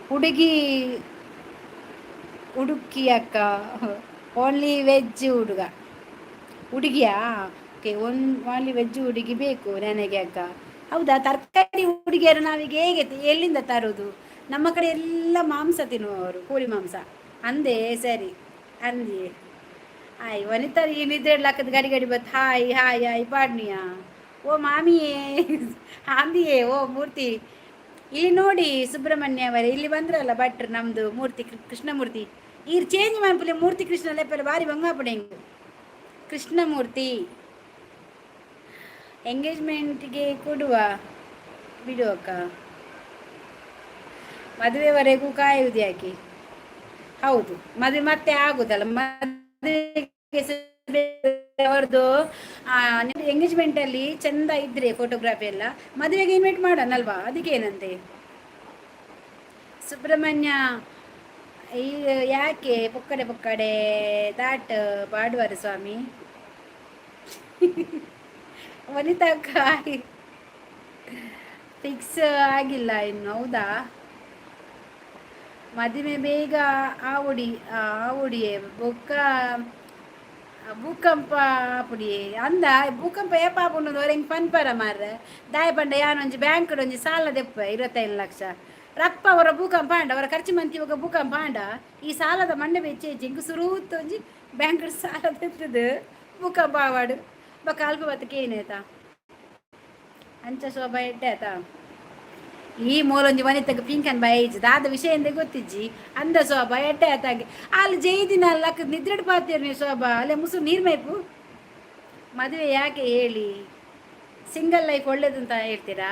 ಹುಡುಗಿ ಹುಡುಕಿ ಅಕ್ಕ. ಓನ್ಲಿ ವೆಜ್ ಹುಡುಗ ಹುಡುಗಿಯಾ? ಓಕೆ, ಓನ್ಲಿ ವೆಜ್ ಹುಡುಗಿ ಬೇಕು ನನಗೆ ಅಕ್ಕ. ಹೌದಾ? ತರಕಾರಿ ಹುಡುಗಿಯರು ನಾವೀಗ ಹೇಗೆ, ಎಲ್ಲಿಂದ ತರೋದು? ನಮ್ಮ ಕಡೆ ಎಲ್ಲ ಮಾಂಸ ತಿನ್ನುವವರು, ಕೋಳಿ ಮಾಂಸ ಅಂದೇ. ಸರಿ ಅಂದಿ. ಆಯ್ ವನಿತಾ, ಈ ನಿದ್ರೆ ಲಕ್ಕದ ಗಡಿ ಗಡಿ ಬತ್. ಹಾಯ್ ಹಾಯ್ ಹಾಯ್ ಪಾಡ್ನಿಯಾ. ಓ ಮಾಮಿಯೇ ಅಂದಿಯೇ. ಓ ಮೂರ್ತಿ, ಇಲ್ಲಿ ನೋಡಿ ಸುಬ್ರಹ್ಮಣ್ಯ ಅವರೇ, ಇಲ್ಲಿ ಬಂದ್ರಲ್ಲ ಭಟ್ರು ನಮ್ಮದು ಮೂರ್ತಿ ಕೃಷ್ಣಮೂರ್ತಿ. ಈರ್ ಚೇಂಜ್ ಮನ್ಪುಲೆ ಮೂರ್ತಿ ಕೃಷ್ಣ ಲೆಪ್ಪಲೆ ಬಾರಿ ಬಂಗಾಪಡೆ ಕೃಷ್ಣಮೂರ್ತಿ. ಎಂಗೇಜ್ಮೆಂಟ್ಗೆ ಕೊಡುವ ಬಿಡು ಅಕ್ಕ, ಮದುವೆವರೆಗೂ ಕಾಯುವುದು ಯಾಕೆ? ಹೌದು, ಮದುವೆ ಮತ್ತೆ ಆಗುದಲ್ಲ. ಮದುವೆಗೆ ಅವ್ರದ್ದು ಎಂಗೇಜ್ಮೆಂಟ್ ಅಲ್ಲಿ ಚಂದ ಇದ್ರೆ ಫೋಟೋಗ್ರಫಿ ಎಲ್ಲ, ಮದುವೆಗೆ ಇನ್ವೈಟ್ ಮಾಡೋಣಲ್ವಾ? ಅದಕ್ಕೆ ಏನಂತೆ? ಸುಬ್ರಹ್ಮಣ್ಯ, ಈ ಯಾಕೆ ಪೊಕ್ಕಡೆ ಪೊಕ್ಕಡೆ ದಾಟ್ ಪಾಡುವರು ಸ್ವಾಮಿ? ವನಿತಾ ಫಿಕ್ಸ್ ಆಗಿಲ್ಲ ಇನ್ನು? ಹೌದಾ? ಮದುವೆ ಬೇಗ ಆವೊಡಿ ಆವೊಡಿಯೇ ಬೊಕ್ಕ ಭೂಕಂಪ ಆಪುಡಿಯೇ ಅಂದ. ಭೂಕಂಪ ಏಪ ಆಪುಂಡು ಹೆಂಗೆ ಪನ್ಪರ ಮಾರ್ರೆ. ದಾಯ ಪಂಡ ಯಾನೊಂಜಿ ಬ್ಯಾಂಕ್ ಒಂಜಿ ಸಾಲ ದೆಪ್ಪ 25 ಲಕ್ಷ ರಪ್ಪ. ಅವರ ಭೂಕಂಪ ಆಂಡ ಅವರ ಖರ್ಚು ಮಂತಿ ಇವಾಗ ಭೂಕಂಪ ಆಂಡ ಈ ಸಾಲದ ಮಂಡೆ ಬೆಚ್ಚೆ ಇಂಕ್ ಸುರೂತ ಒಂಜಿ ಬ್ಯಾಂಕ್ ಸಾಲ ದೆತ್ತದು ಭೂಕಂಪ ಆವಾಡು ಬೊಕ ಅಲ್ಪ ಬತ್ತಕ್ಕೆ ಏನಾಯ್ತಾ ಅಂಚ ಶೋಭಾ ಎಡ್ಡೆ ಆತಾ. ಈ ಮೂಲೊಂಜಿ ವನಿತಗ್ ಪಿಂಕನ್ ಬಾಯಿಜ್ ದಾದ ವಿಷಯ ಎಂದೇ ಗೊತ್ತಿಜ್ಜಿ ಅಂದ. ಶೋಭಾ ಎಡ್ಡೆ ಆತಾಗೆ. ಅಲ್ಲಿ ಜೈದಿನ ಲಕ್ಕ ನಿದ್ರೆಡ್ ಪಾತೀರ್ ನೀವು ಶೋಭಾ. ಅಲ್ಲೇ ಮುಸು ನೀರು ಮೈಪು. ಮದುವೆ ಯಾಕೆ ಹೇಳಿ? ಸಿಂಗಲ್ ಲೈಫ್ ಒಳ್ಳೇದು ಅಂತ ಹೇಳ್ತೀರಾ?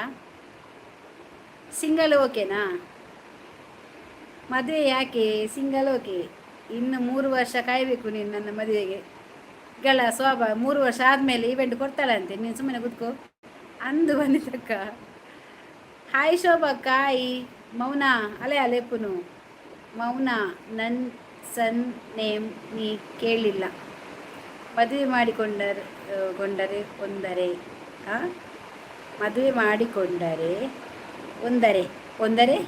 ಸಿಂಗಲ್ ಓಕೆನಾ? ಮದುವೆ ಯಾಕೆ? Single okay. ಇನ್ನು 3 ವರ್ಷ ಕಾಯಬೇಕು ನೀನು ನನ್ನ ಮದುವೆಗೆ. ಗಳ ಶೋಭಾ 3 ವರ್ಷ ಆದಮೇಲೆ ಇವೆಂಟ್ ಕೊಡ್ತಾಳಂತೆ. ನೀನು ಸುಮ್ಮನೆ ಕೂತ್ಕೋ ಅಂದು. ವನಿತಕ್ಕ, ಹಾಯ್. ಶೋಭಕ್ಕ, ಹಾಯ್. ಮೌನ ಅಲೆ ಅಲೆಪುನು. ಮೌನ, ನನ್ನ ಸನ್ ನೇಮ್ ನೀ ಕೇಳಿಲ್ಲ. ಮದುವೆ ಮಾಡಿಕೊಂಡರೆ ಕೊಂಡರೆ ಒಂದರೆ, ಮದುವೆ ಮಾಡಿಕೊಂಡರೆ ಒಂದರೆ ಒಂದರೆ.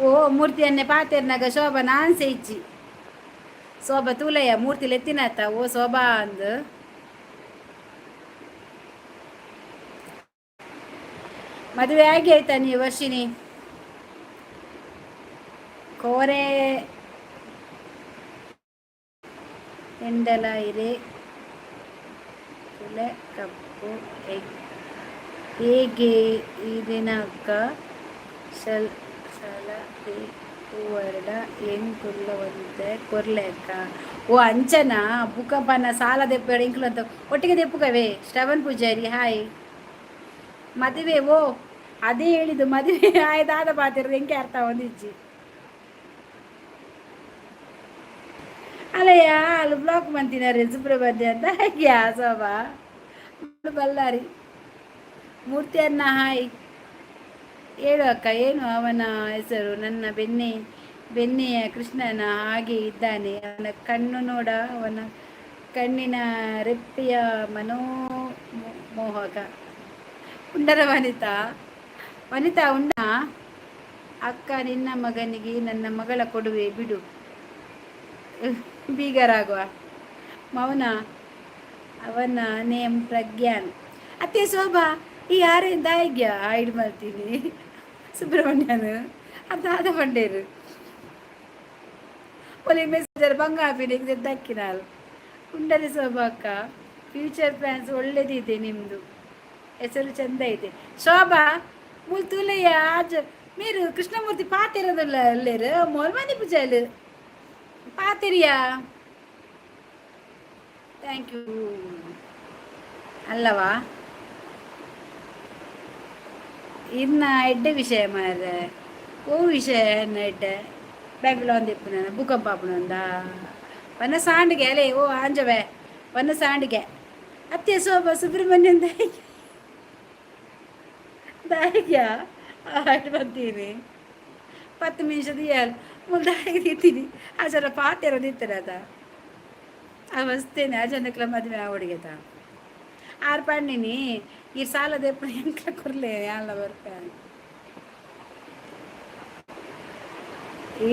ಓ, ಮೂರ್ತಿಯನ್ನೇ ಪಾತೆರ್ನಾಗ ಶೋಭಾ ನಾನ್ಸೆ ಇಜ್ಜಿ. ಶೋಭಾ ತೂಲಯ್ಯ, ಮೂರ್ತಿ ಲೆತ್ತಿನಾತ. ಓ ಶೋಭಾ ಅಂದು. ಮದುವೆ ಆಗಿ ಆಯ್ತಾ ನೀವು ವರ್ಷಿನಿ? ಕೋರೆ ಎಂಡಲ ಇರೆ ಕುಲೆ ಕಪ್ಪು ಹೇಗೆ ಈ ದಿನಕ್ಕ ಶಲ್ ಸಲ ಪೂವರ್ಡ ಎಂಕುಲ್ಲ ಒಂತೆ ಕೊರ್ಲೆ ಅಕ್ಕ. ಓ, ಅಂಚನ ಭೂಕಂಪನ ಸಾಲ ದೆಪ್ಪೇಡ ಇಂಕ್ಲು ಅಂತ ಒಟ್ಟಿಗೆ ದೆಪ್ಪುಗವೇ. ಶ್ರವಣ್ ಪೂಜಾರಿ, ಹಾಯ್. ಮದುವೆ, ಓ, ಅದೇ ಹೇಳಿದ್ದು. ಮದುವೆ ಆಯ್ತಾದ ಪಾತಿರೋದು ಎಂಕೆ ಅರ್ಥ ಒಂದಿಜ್ಜಿ. ಅಲ್ಲಯ್ಯ, ಅಲ್ಲಿ ಬ್ಲಾಕ್ ಮಂತಿನಾರೆ ಸುಬ್ರಹ್ಮಣ್ಯ ಅಂತ ಯಾ ಶೋಭಾ ಬಲ್ಲಾರಿ. ಮೂರ್ತಿ ಅನ್ನ, ಹಾಯ್. ಹೇಳು ಅಕ್ಕ. ಏನು ಅವನ ಹೆಸರು? ನನ್ನ ಬೆನ್ನೆ ಬೆನ್ನೆಯ ಕೃಷ್ಣನ ಹಾಗೆ ಇದ್ದಾನೆ. ಅವನ ಕಣ್ಣು ನೋಡ, ಅವನ ಕಣ್ಣಿನ ರೆಪ್ಪೆಯ ಮನೋಮೋಹಕ. ಉಂಡರ ವನಿತಾ? ವನಿತಾ, ಉಂಡ ಅಕ್ಕ? ನಿನ್ನ ಮಗನಿಗೆ ನನ್ನ ಮಗಳ ಕೊಡುವೆ ಬಿಡು, ಬೀಗರಾಗುವ. ಮೌನ, ಅವನ ನೇಮ್ ಪ್ರಜ್ಞಾನ್. ಅತ್ತೆ ಶೋಭಾ, ಈ ಯಾರಿಂದ ಆಯ್ಗ್ಯ ಹೈಡ್ ಮಾಡ್ತೀನಿ ಸುಬ್ರಹ್ಮಣ್ಯನ ಅದಾದ ಬಂಡೇರು ಒಲಿ ಮೆಸೇಜರ್ ಬಂಗ ಹಾಪಿನಿ ದಕ್ಕಿನಾಲ್. ಉಂಡರಿ ಶೋಭಾ ಅಕ್ಕ? ಫ್ಯೂಚರ್ ಪ್ಲ್ಯಾನ್ಸ್ ಒಳ್ಳೇದಿದೆ ನಿಮ್ಮದು. ಹೆಸರು ಚಂದ ಇದೆ. ಶೋಭಾ, ಮುಲ್ತುಲಯ್ಯ ಆಜ್ మీరు ಕೃಷ್ಣಮೂರ್ತಿ ಪಾತಿರೋದಿಲ್ಲ ಅಲ್ಲೇರು ಮೊಲ್ಮನಿ ಪೂಜಾಲು ಪಾತಿರಿಯಾ. Thank you ಅಲ್ಲವಾ? ಇನ್ನ ಎಡ್ಡೆ ವಿಷಯ ಮಾರ್ರೆ. ಓ ವಿಷಯ ಎನ್ನ ಎಡ್ಡೆ? ಬ್ಯಾಂಗ್ಳೂರ್ ಒಂದಿಪ್ಪು ಭೂಕಂಪ ಆಪುನಂದ ವನ ಸಾಂಡಿಗೆ ಅಲೆ. ಓ ಆಂಜವೆ, ವನ ಸಾಂಡಿಗೆ. ಅತ್ತೆ ಶೋಭಾ, ಸುಬ್ರಹ್ಮಣ್ಯನ್ ದಾಯಿಗ್ಯ ಆಟ ಬಂತೀನಿ 10 ನಿಮಿಷದ ಏಳು ಮುಲ್ದಾಗಿ ತಿಂತೀನಿ. ಆ ಜನ ಪಾತೆರ ತಿಂತಾರೆ ಆ ವಸ್ತೇನೆ. ಆ ಜನಕ್ಲ ಮದುವೆ ಆ ಹುಡುಗೆತ ಆರ್ ಪಣ್ಣಿನಿ. ಈ ಸಾಲದ ಎಪ್ಪು ಎಂಕ್ಲ ಕೊರ್ಲೆ ಯಾನ್ಲ ಬರ್ಪೆ.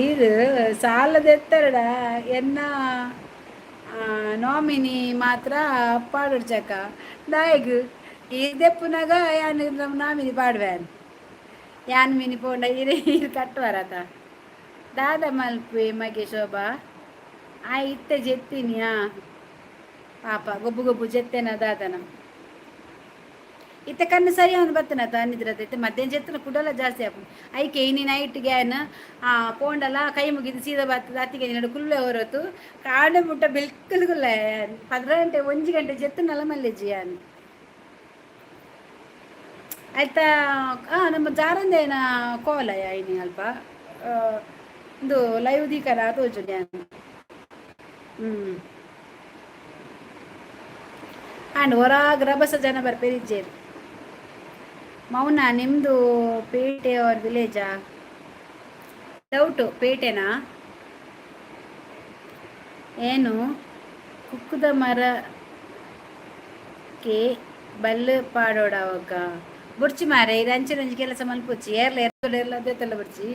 ಈರು ಸಾಲದ ಎತ್ತರಡ ಎನ್ನ ನಾಮಿನಿ ಮಾತ್ರ ಪಾಡೊಡ್ಚಕ ದಾಯಗ್ ಈ ದೆಪ್ಪುನಾಗ ಯಾನ್ ನಾಮಿನಿ ಪಾಡ್ವ್ಯಾನ್. ಯಾನ್ ಮಿನಿ ಪೋಂಡ ಇರೆ ಈರ್ ಕಟ್ಟುವರತ. ದಾದ ಮಲ್ಪುವೆ ಮಗೆ ಶೋಭಾ? ಆ ಇತ್ತೆ ಜೆತ್ತಿನಿಯಾ? ಪಾಪ, ಗೊಬ್ಬು ಗೊಬ್ಬು ಜೆತ್ತೇನ ದಾದನ. ಇತ್ತೆ ಕಣ್ಣು ಸರಿ ಅವನು ಬತ್ತನ ನಿದ್ರತ. ಇತ್ತೆ ಮಧ್ಯಾಹ್ನ ಜೆತ್ತನ ಕುಡಲ ಜಾಸ್ತಿ ಆಪುಂಡು. ಐಕೆ ಇನಿ ನೈಟ್ ಗ್ಯಾನ್ ಪೋಂಡಲ ಕೈ ಮುಗಿದು ಸೀದಾ ಬತ್ತದ. ಅತ್ತಿಗೆ ನಡು ಕುಲ್ಲೆ ಹೊರತು ಕಾಂಡೆ ಮುಟ್ಟ ಬಿಲ್ಕುಲ್ ಕುಲ್ಲೆ. 12 ಗಂಟೆ 1 ಗಂಟೆ ಜೆತ್ತನಲ್ಲ ಮಲ್ಲೆಜ್ಜಿ ಯಾನ್. ಆಯ್ತಾ? ನಮ್ಮ ಜಾರಂದೇನ ಕೋಲಯ ಇನಿ ಅಲ್ಪ ಇಂದು ಲೈವ್ ದೀಕರ ತೋಜುಂಡು ಯಾನ್. ಆಂಡ್ ಹೊರಾಗ್ ರಭಸ ಜನ ಬರ್ಪೇರಿಜ್ಜೇರು. ಮೌನ, ನಿಮ್ಮದು ಪೇಟೆ ಆರ್ ವಿಲೇಜಾ? ಡೌಟು, ಪೇಟೆನಾ ಏನು? ಕುಕ್ಕುದ ಮರಕ್ಕೆ ಬಲ್ಲು ಪಾಡೋಡಾವಕ್ಕ ಬುಡ್ಚಿ ಮಾರೆ. ಇದು ಅಂಚಿನಂಚಿ ಕೆಲಸ ಮಲ್ಪುಚ್ಚಿ. ಏರ್ಲ ಏರ್ಲ ಏರ್ಲ ದೆತ್ತಲ್ಲ ಬುಡ್ಚಿ.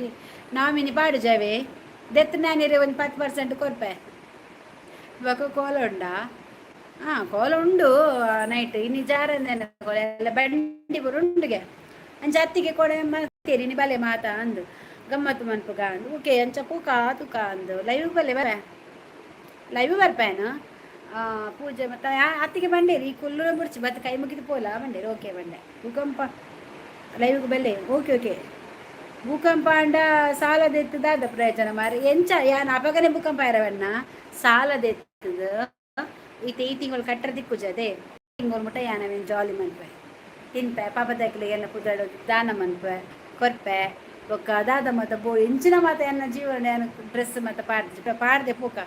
ನಾಮಿನಿ ಪಾಡು ಜಾವೆ ದೆತ್ತು ನಾನಿರೆ ಒಂದು 10% ಕೊರ್ಪೆ. ಬೊಕ ಕೋಲ ಉಂಡಾ? ಹಾಂ, ಕೋಲ ಉಂಡು. ನೈಟ್ ಇನಿ ಜಾರಂದೇನ ಕೋಲ ಎಲ್ಲ ಬಂಡಿ ಪೂರ ಉಂಡುಗೆ. ಅಂಚ ಅತ್ತಿಗೆ ಕೊಡೆ ಮಲ್ತೇರಿ ಇನಿ ಬಲೆ ಮಾತ ಅಂದು ಗಮ್ಮತ್ತು ಮನ್ಪುಗ ಅಂದು. ಓಕೆ, ಅಂಚ ಪೂಕ ತೂಕ ಅಂದು. ಲೈವ್ ಬಲೆ ಬರ, ಲೈವ್ ಬರ್ಪೇನು ಪೂಜೆ ಮತ್ತೆ ಅತ್ತಿಗೆ ಬಂಡೇರಿ. ಈ ಕುಲ್ಲು ಬುಡ್ಚಿ ಬತ್ತೆ ಕೈ ಮುಗಿದು ಪೋಲ ಬಂಡೇರಿ. ಓಕೆ, ಬಂಡೆ. ಭೂಕಂಪ ಲೈವ್ಗೆ ಬಲ್ಲೆ. Okay okay. ಭೂಕಂಪ ಅಂಡ ಸಾಲದೆತ್ತದಾದ ಪ್ರಯೋಜನ ಮಾರೆ? ಎಂಚ ಯಾನ್ ಅಪಗನೆ ಭೂಕಂಪ ಇರವಣ್ಣ ಸಾಲದೆತ್ತದ. ಈತ ಈ ತಿಂಗಳು ಕಟ್ಟರ ದಿಕ್ಕುಜದೆ ತಿಂಗಳು ಮುಟ್ಟ ಯಾನವೇನು ಜಾಲಿ ಮನ್ಪೆ, ತಿನ್ಪೆ, ಪಾಪದಕ್ಲಿಗೆಲ್ಲ ಪುದಳು ದಾನ ಮನ್ಪೆ, ಕೊರ್ಪೆ. ಬೊಕ್ಕ ದಾದ ಮಾತ ಬೋ ಎಂಚಿನ ಮಾತ ಎನ್ನ ಜೀವನ ಡ್ರೆಸ್ ಮಾತ ಪಾಡ್ದು ಪಾಡ್ದೆ ಪೋಕ.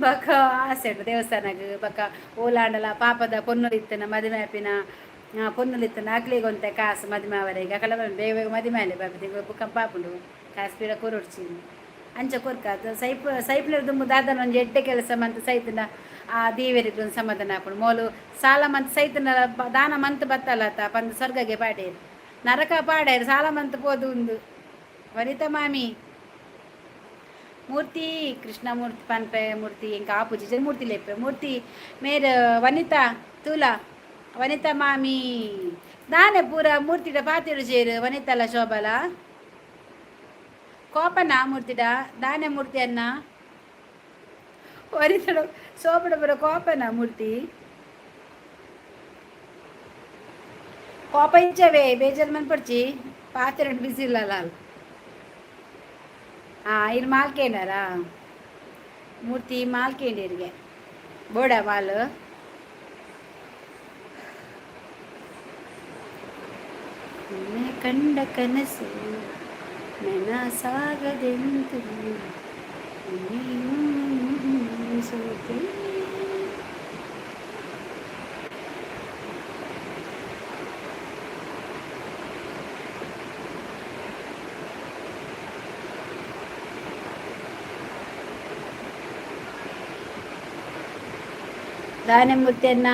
ಬೊಕ್ಕ ಆಸೆ ಉಂಟು ದೇವಸ್ಥಾನಗ್. ಬೊಕ್ಕ ಓಲಾಂಡಲ ಪಾಪದ ಪೊನ್ನುಲು ಇತ್ತನ ಮದಿಮೆ ಆಪಿನ ಪೊನ್ನುಲು ಇತ್ತನ ಅಕ್ಲೆಗ್ ಒಂತೆ ಕಾಸು ಮದಿಮೆ ಆವರೆಗ್. ಅಕಲ ಬೇಗ ಬೇಗ ಮದಿಮೆ ಆಲೆ ಬಾಬಿ ಬೊಕ್ಕ ಪಾಪುಂಡು ಕಾಸು ಪೀರ ಕೊರೊಡ್ಚಿ ಅಂಚ ಕೊರ್ಕ. ಸೈಪ್ ಸೈಪ್ಲರ್ ದುಂಬು ದಾದನ ಒಂಜಿ ಎಡ್ಡೆ ಕೆಲಸ ಮಂತ್ ಸೈತುಂಡ ಆ ದೇವೆರೆಗ್ ಒಂಜಿ ಸಮಾಧಾನ ಆಪುಂಡು. ಮೋಲು ಸಾಲ ಮಂತ್ ಸೈತುಂಡ ದಾನ ಮಂತ್ ಬತ್ತಲತ ಪಂದ್ ಸ್ವರ್ಗಗೆ ಪಾಡೇರು, ನರಕ ಪಾಡೇರು, ಸಾಲ ಮಂತ್ ಪೋದು ಉಂದು. ವನಿತಾ ಮಾಮಿ, ಮೂರ್ತಿ, ಕೃಷ್ಣಮೂರ್ತಿ ಪನ್ಪೆ. ಮೂರ್ತಿ ಎಂಕ್ ಆಪುಜಿ, ಮೂರ್ತಿ ಲೆಪ್ಪೆ. ಮೂರ್ತಿ ಮೇರ್ ವನಿತಾ ತೂಲಾ. ವನಿತಾ ಮಾಮಿ ದಾನೆ ಪೂರ ಮೂರ್ತಿಡ ಪಾತೆರುಜೇರು? ವನಿತಲ ಶೋಭಲ ಕೋಪನ ಮೂರ್ತಿಡ? ದಾನೆ ಮೂರ್ತಿ ಅನ್ನ ವನಿತಡ ಶೋಭಡ ಪೂರ ಕೋಪನ ಮೂರ್ತಿ? ಕೋಪ ಇಜ್ಜವೇ, ಬೇಜಾರು ಮನ್ಪೊಡ್ಚಿ. ಪಾತೆರಡ್ ಬಿಸಿ ಇಲ್ಲಲ್ಲ. ಹಾಂ, ಇರ್ ಮಾಲ್ಕೇಂಡಾರಾ? ಮೂರ್ತಿ ಮಾಲ್ಕೇಂಡಿರಿಗೆ ಬೋಡ ಮಾಲು. ನಿನ್ನೆ ಕಂಡ ಕನಸು ನನಸಾಗದೆಂತು ಸೋತೆ. ದಾನೆ ಮೂರ್ತಿಯನ್ನ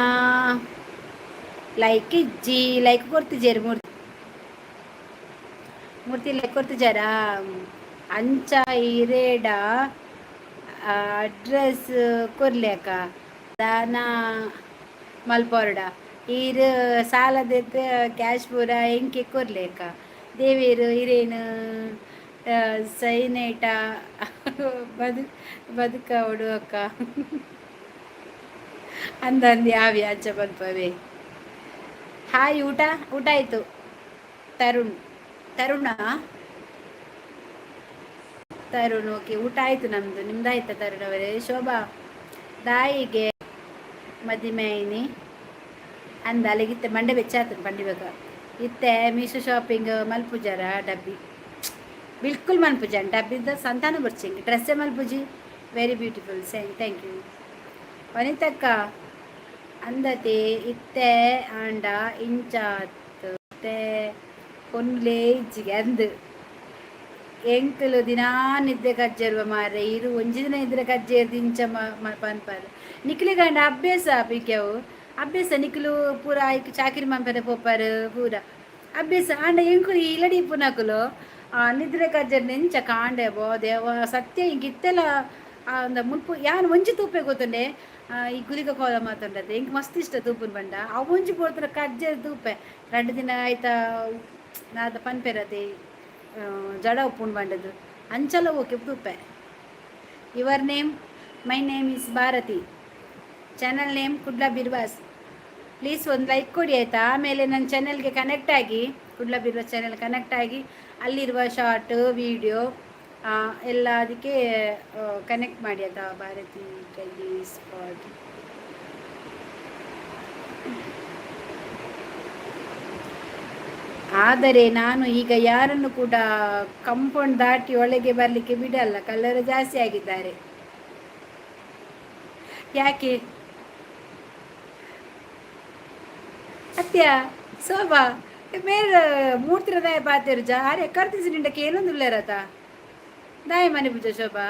ಲೈಕ್ ಇಜ್ಜಿ, ಲೈಕ್ ಕೊರ್ತಿಜೇರು ಮೂರ್ತಿ? ಮೂರ್ತಿ ಲೈಕ್ ಕೊರ್ತಿಜಾರಾ? ಅಂಚ ಇರೇಡ ಅಡ್ರೆಸ್ ಕೊರ್ಲೆಕ ದಾನ ಮಲ್ಪೊರ್ಡ. ಈರ್ ಸಾಲದೆತ್ ಕ್ಯಾಶ್ ಪೂರ ಎಂಕೆ ಕೊರ್ಲೆಕ. ದೇವೇರು ಇರೇನು ಸೈನೇಟ ಬದುಕವಡು ಅಕ್ಕ ಅಂದಂದು ಯಾವಿ ಅಂಚ ಪನ್ಪವೆ. ಹಾಯ್, ಊಟ? ಊಟ ಆಯಿತು. ತರುಣ್, ತರುಣ, ತರುಣ್, ಓಕೆ. ಊಟ ಆಯಿತು ನಮ್ಮದು. ನಿಮ್ದು ಆಯ್ತಾ ತರುಣ್ ಅವರೇ? ಶೋಭಾ ದಾಯಿಗೆ ಮದಿಮೆ ಆಯ್ನಿ ಅಂದ ಅಲ್ಲಿಗಿತ್ತೆ ಮಂಡೆ ಬೆಚ್ಚ ಆತನ ಪಂಡಿಬೇಕ. ಇತ್ತೆ ಮೀಶೋ ಶಾಪಿಂಗ್ ಮಲ್ಪುಜಾರ ಡಬ್ಬಿ ಬಿಲ್ಕುಲ್ ಮನ್ಪುಜ. ಡಬ್ಬಿದ ಸಂತಾನ ಬರ್ಚಿಂಗ್ ಡ್ರೆಸ್ಸೇ ಮಲ್ಪುಜಿ. ವೆರಿ ಬ್ಯೂಟಿಫುಲ್ ಸೇಂಗ್, thank you. ವನಿತಕ್ಕ ಅಂದತೆ ಇತ್ತೆ ಆಂಡ ಇಂಚಾತ್ ಪೊನ್ಲೇ ಇಜ್ಜಿಗೆ ಅಂದು. ಎಂಕುಲು ದಿನಾ ನಿದ್ದೆ ಕಜ್ಜೇರುವ ಮಾರ್ರೆ, ಇರು ಒಂಜಿ ದಿನ ಇದ್ರೆ ಕಜ್ಜೇರ್ದು ಇಂಚ ಪನ್ಪಾರು. ನಿಕ್ಲೆಗಾಂಡ ಅಭ್ಯಾಸ ಪಿಕೆವು ಅಭ್ಯಾಸ. ನಿಕ್ಲು ಪೂರ ಐಕ್ ಚಾಕಿರಿ ಮನ್ಪರೆ ಪೋಪಾರು, ಪೂರ ಅಭ್ಯಾಸ. ಆಂಡ ಎಂಕುಲು ಇಲ್ಲಡಿ ಇಪ್ಪುನಕುಲು ನಿದ್ರೆ ಕಜ್ಜೇರ್ದು ಎಂಚ ಕಾಂಡೆ ಬೋ ದೇವ ಸತ್ಯ. ಇಂಕ್ ಇತ್ತೆಲ ಮುಲ್ಪ ಯಾನ್ ಒಂಜಿ ತೂಪೆ ಗೊತ್ತುಂಡೆ. ಈ ಗುಲಿಗ ಕೋಲ ಮಾತುಂಡತೆ ಎಂಕ್ ಮಸ್ತ್ ಇಷ್ಟ ತೂಪುನ್ ಪಂಡ. ಅವು ಒಂಜಿ ಪೊರ್ತುಡು ಕಜ್ಜೇರ್ ತೂಪೆ. ರಡ್ಡ್ ದಿನ ಆಯ್ತಾ ದಾದ ಪನ್ಪೆರತೆ ಜಡ ಉಪ್ಪುಂಡು ಪಂಡದು ಅಂಚಲ okay ತೂಪೆ. Your name? My name is Bharathi. Channel name Kudla Birvas. Please ಒಂದು ಲೈಕ್ ಕೊಡಿ ಆಯಿತಾ? ಆಮೇಲೆ ನನ್ನ ಚಾನಲ್ಗೆ ಕನೆಕ್ಟ್ ಆಗಿ, ಕುಡ್ಲ ಬಿರ್ವಾಸ್ ಚಾನಲ್ ಕನೆಕ್ಟ್ ಆಗಿ, ಅಲ್ಲಿರುವ ಶಾರ್ಟ್ ವೀಡಿಯೋ ಎಲ್ಲ ಅದಕ್ಕೆ ಕನೆಕ್ಟ್ ಮಾಡಿ ಆಯಿತಾ? ಭಾರತಿ ಸ್ಪಾಟ್. ಆದರೆ ನಾನು ಈಗ ಯಾರನ್ನು ಕೂಡ ಕಂಪೌಂಡ್ ದಾಟಿ ಒಳಗೆ ಬರಲಿಕ್ಕೆ ಬಿಡಲ್ಲ, ಕಳ್ಳರು ಜಾಸ್ತಿ ಆಗಿದ್ದಾರೆ. ಯಾಕೆ ಅತ್ಯ ಶೋಭಾ ಮೇರ್ ಮೂರ್ತಿರದಾಯ ಪಾತೆರುಜ ಆರೆ ಕರ್ತಿಸಿ ನಿಂಡ ಕೇನೊಂದುಲ್ಲೇರತ ದಾಯ ಮನೆ ಪೂಜೆ ಶೋಭಾ.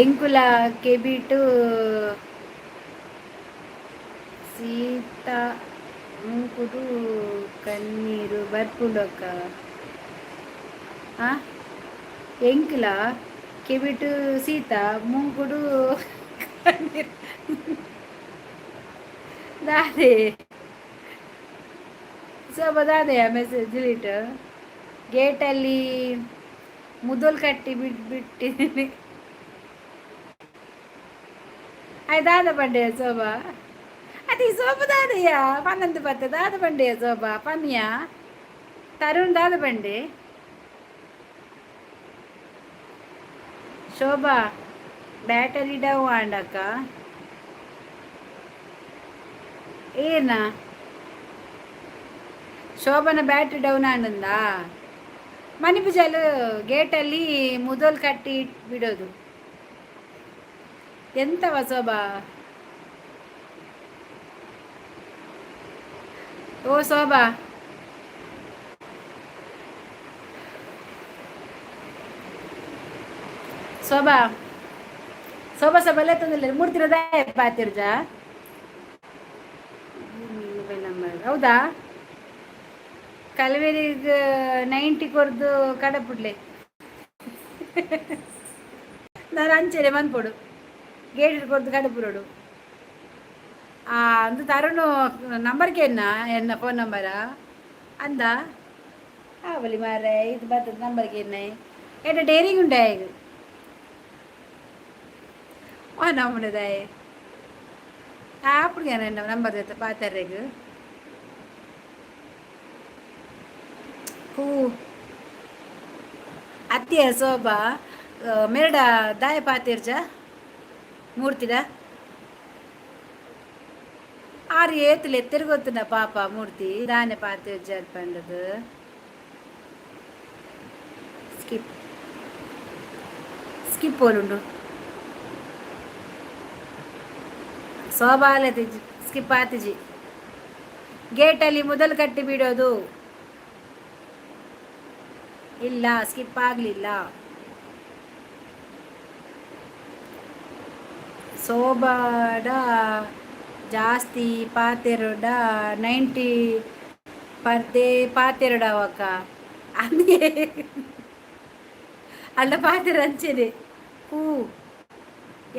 ಎಂಕುಲ ಕೆಬಿಟು ಸೀತಾ ಮೂಕುಡು ಕಣ್ಣೀರು ಬರ್ಪುಂಡಕ್ಕ. ಆ ಎಂಕುಲ ಕೆಬಿಟು ಸೀತಾ ಮೂಕುಡು ಕಣ್ಣೀರು ದಾದೆ ಶೋಭಾ ದಾದೆಯ ಮೆಸೇಜ್ ಡಿಲೀಟ್. ಗೇಟಲ್ಲಿ ಮುದೋಲ್ ಕಟ್ಟಿ ಬಿಟ್ಟಿದ್ದೀನಿ. ಆಯ್ ದಾದ ಪಂಡೆಯ ಶೋಭಾ? ಅತಿ ಸೋಪು ದಾದಯ್ಯ ಪನ್ನೊಂದು ಪತ್ತೆ ದಾದ ಪಂಡೆಯ ಶೋಭಾ ಪನ್ಯ? ತರುಣ್ ದಾದ ಪಂಡೆ? ಶೋಭಾ ಬ್ಯಾಟರಿ ಡೌನ್ ಆಂಡಕ್ಕ. ಏನ ಶೋಭನ ಬ್ಯಾಟ್ರಿ ಡೌನ್ ಆಂಡಂದ? ಮಣಿಪುಜಾಲು ಗೇಟಲ್ಲಿ ಮುದೋಲ್ ಕಟ್ಟಿ ಬಿಡೋದು. ಎಂತವ ಶೋಭಾ? ಓ ಶೋಭಾ, ಶೋಭಾ, ಶೋಭಾ, ಶೋಭಾ ತಂದಿಲ್ಲ. ಮೂರ್ತಿರದ ಪಾತಿರ್ಜ ಮೊಬೈಲ್ ನಂಬರ್. ಹೌದಾ? ಕಲ್ವೇರಿಗೆ 90 ಕೊರ್ದು ಕಡಪುಡ್ಲೆ. ನಾನು ಅಂಚೆನೆ ಮನ್ಪೊಡು, ಗೇಟ್ ಕೊರ್ದು ಕಡಪುರೋಡು. ಅಂದು ತರುಣ್ ನಂಬರ್ಗೆ ಎನ್ನ ಎನ್ನ ಫೋನ್ ನಂಬರಾ ಅಂದ. ಆವಲಿ ಮಾರ್ರೆ, ಇದು ಬರ್ತದೆ ನಂಬರ್ಗೆ ಎನ್ನ ಎಡ್ಡೆ ಡೇರಿಂಗ್ ಉಂಟಾ ಈಗ. ಆ ನಮ್ಮನೆದಾಯೆ ಆಪುಡ್ಗೆ ನಂಬರ್ ಪಾತೆರ್ರೆಗ್. ಹೂ ಅತ್ತಿಯ ಶೋಭಾ ಮೆರಡ ದಾಯ ಪಾತಿರ್ಜ ಮೂರ್ತಿದ ಆರು ಏತುಲೆ ಎತ್ತೆರ್ ಪಾಪ ಮೂರ್ತಿ ದಾನೆ ಪಾತಿರ್ಜ ಪಂಡದು. ಸ್ಕಿಪ್ ಸ್ಕಿಪ್ ಪೋಲುಂಡು ಶೋಭಾಲೆ ಸ್ಕಿಪ್ ಆತಿಜಿ. ಗೇಟಲ್ಲಿ ಮೊದಲು ಕಟ್ಟಿ ಬಿಡೋದು. ಇಲ್ಲ, ಸ್ಕಿಪ್ ಆಗಲಿಲ್ಲ. ಸೋಬಾಡ ಜಾಸ್ತಿ ಪಾತೆರುಡ 90 ಪರ್ದೆ ಪಾತೆರುಡವಕ್ಕ ಅಂದೇ ಅಲ್ಲ ಪಾತೆರ ಅಂಚೆನೆ. ಹೂ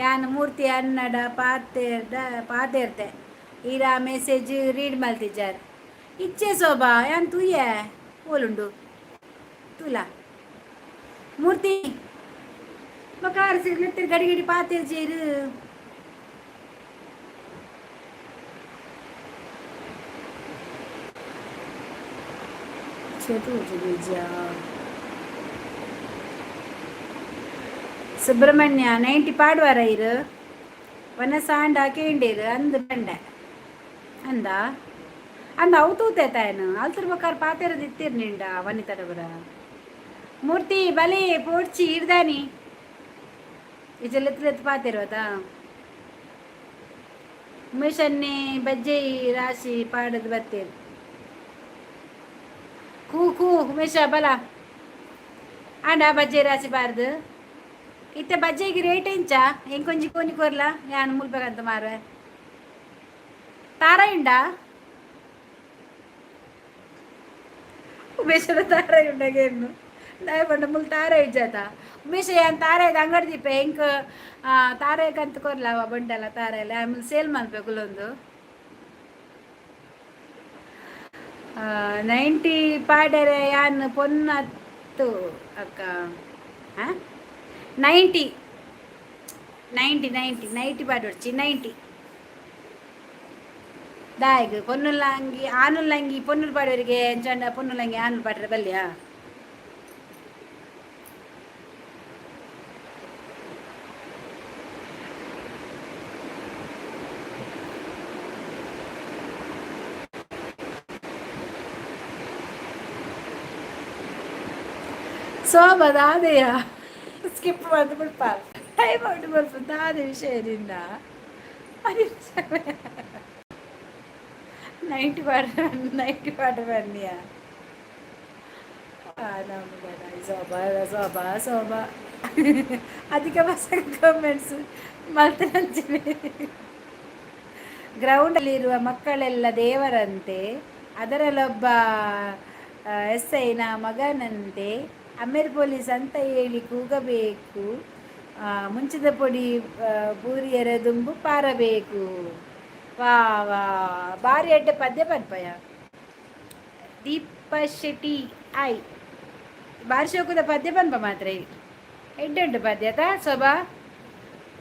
ಯಾನ್ ಮೂರ್ತಿ ಅನ್ನಡ ಪಾತೆರ್ದ ಪಾತೆರ್ತೆ. ಈರ ಮೆಸೇಜ್ ರೀಡ್ ಮಲ್ತಿಜ್ಜಾರ್. ಇಚ್ಚೆ ಶೋಭಾ, ಯಾನ್ ತೂಯೆ. ಓಲುಂಡು ತೂಲ ಮೂರ್ತಿ ಬೊಕ ಸಿಗ್ಲಿತ್ತಿರ್ ಗಡಿ ಗಡಿ ಪಾತೆರ್ಜೇರು. ಸುಬ್ರಹ್ಮಣ್ಯ 90 ಪಾಡ್ವಾರ ಇರು ವನಸಾಂಡ ಕೇಂಡೇರು ಅಂದ್ ಬಂಡೆ ಅಂದ ಅಂದ ಅವು ತೂತೆ ತಾಯನು ಅಲ್ತರ್ ಬೊಕಾರ ಪಾತೆರದು ಇತ್ತೀರ್ ನಿಂಡ ವನಿತಡಬರ. ಮೂರ್ತಿ ಬಲಿ ಪೋಡ್ಚಿ ಇರ್ದಾನಿ ಇಜಲೆತ್ತಲೆತ್ತು ಪಾತೆರುವತಾ. ಉಮೇಶನ್ನೇ ಬಜ್ಜೈ ರಾಶಿ ಪಾಡದು ಬತ್ತೇರು. ಕೂ ಕೂ ಉಮೇಶ ಬಲ ಆಂಡ ಬಜ್ಜೈ ರಾಶಿ ಬಾರ್ದು. ಇತ್ತೆ ಬಜ್ಜೆಗೆ ರೇಟ್ ಎಂಚ? ಎಂಕೊಂಜಿ ಕೋನಿ ಕೊರ್ಲ, ಯಾನ್ ಮುಲ್ಪಗಂತ ಮಾರುವೆ. ತಾರ ಉಂಡಾ ಉಮೇಶನ? ತಾರ ಉಂಡಗೇನು ದಾಯ ಪಂಡ ಮುಲ್ ತಾರ ಇಜ್ಜಾತ ಉಮೇಶ? ಯಾನ್ ತಾರಾಯ್ದ ಅಂಗಡಿ ದೀಪೆ. ಎಂಕ್ ತಾರಾಯಿ ಕಂತ್ ಕೊರ್ಲ ಅವ ಬಂಡಲ ತಾರ ಎಲ್ಲ ಆಮೇಲೆ ಸೇಲ್ ಮಲ್ಪೆ ಕುಲೊಂದು. 90 ಪಾಡೆರೆ ಯಾನ್ ಪೊನ್ನತ್ತು ಅಕ್ಕ. ಹಾಂ, 90 90 90 90 ಪಾಡೊಡ್ಚಿ. 90 ದಾಯಗ್? ಪೊನ್ನುಲಂಗಿ ಆನುಲಂಗಿ ಪೊನ್ನುಲು ಪಾಡುವರಿಗೆ ಎಂಚಂಡ? ಪೊನ್ನುಲಂಗಿ ಆನುಲು ಪಾಡ್ರೆ ಬಲ್ಲಿಯಾ? ಸೋಬ ದಾದೆಯ ಸ್ಕಿಪ್ ಮಾಡ್ದು ಬಿಡ್ಪ. ಟೈಮ್ ಔಟ್ ಬರ್ಪು. ದಾದ ವಿಷಯದಿಂದ 90 ಪಾಡ 90 ಪಾಡ ಬನ್ನಿಯ. ಶೋಭಾ ಶೋಭಾ ಶೋಭಾ ಅಧಿಕ ಕಮೆಂಟ್ಸ್ ಮಲ್ತನಂಚಿವೆ. ಗ್ರೌಂಡಲ್ಲಿರುವ ಮಕ್ಕಳೆಲ್ಲ ದೇವರಂತೆ, ಅದರಲ್ಲೊಬ್ಬ ಎಸ್ ಐನ ಮಗನಂತೆ. ಅಮೇರ್ ಪೊಲೀಸ್ ಅಂತ ಹೇಳಿ ಕೂಗಬೇಕು, ಮುಂಚಿದ ಪೊಡಿ ಬೂರಿಯರ ದುಂಬು ಪಾರಬೇಕು. ವಾ ವಾ, ಬಾರಿ ಎಡ್ಡೆ ಪದ್ಯ ಪನ್ಪಯ ದೀಪ ಶೆಟ್ಟಿ. ಆಯ್ ಬಾರಿ ಶೋಕದ ಪದ್ಯ ಪನ್ಪ ಮಾತ್ರ. ಎಡ್ಡೆ ಉಂಟು ಪದ್ಯ ತಾ ಶೋಭಾ.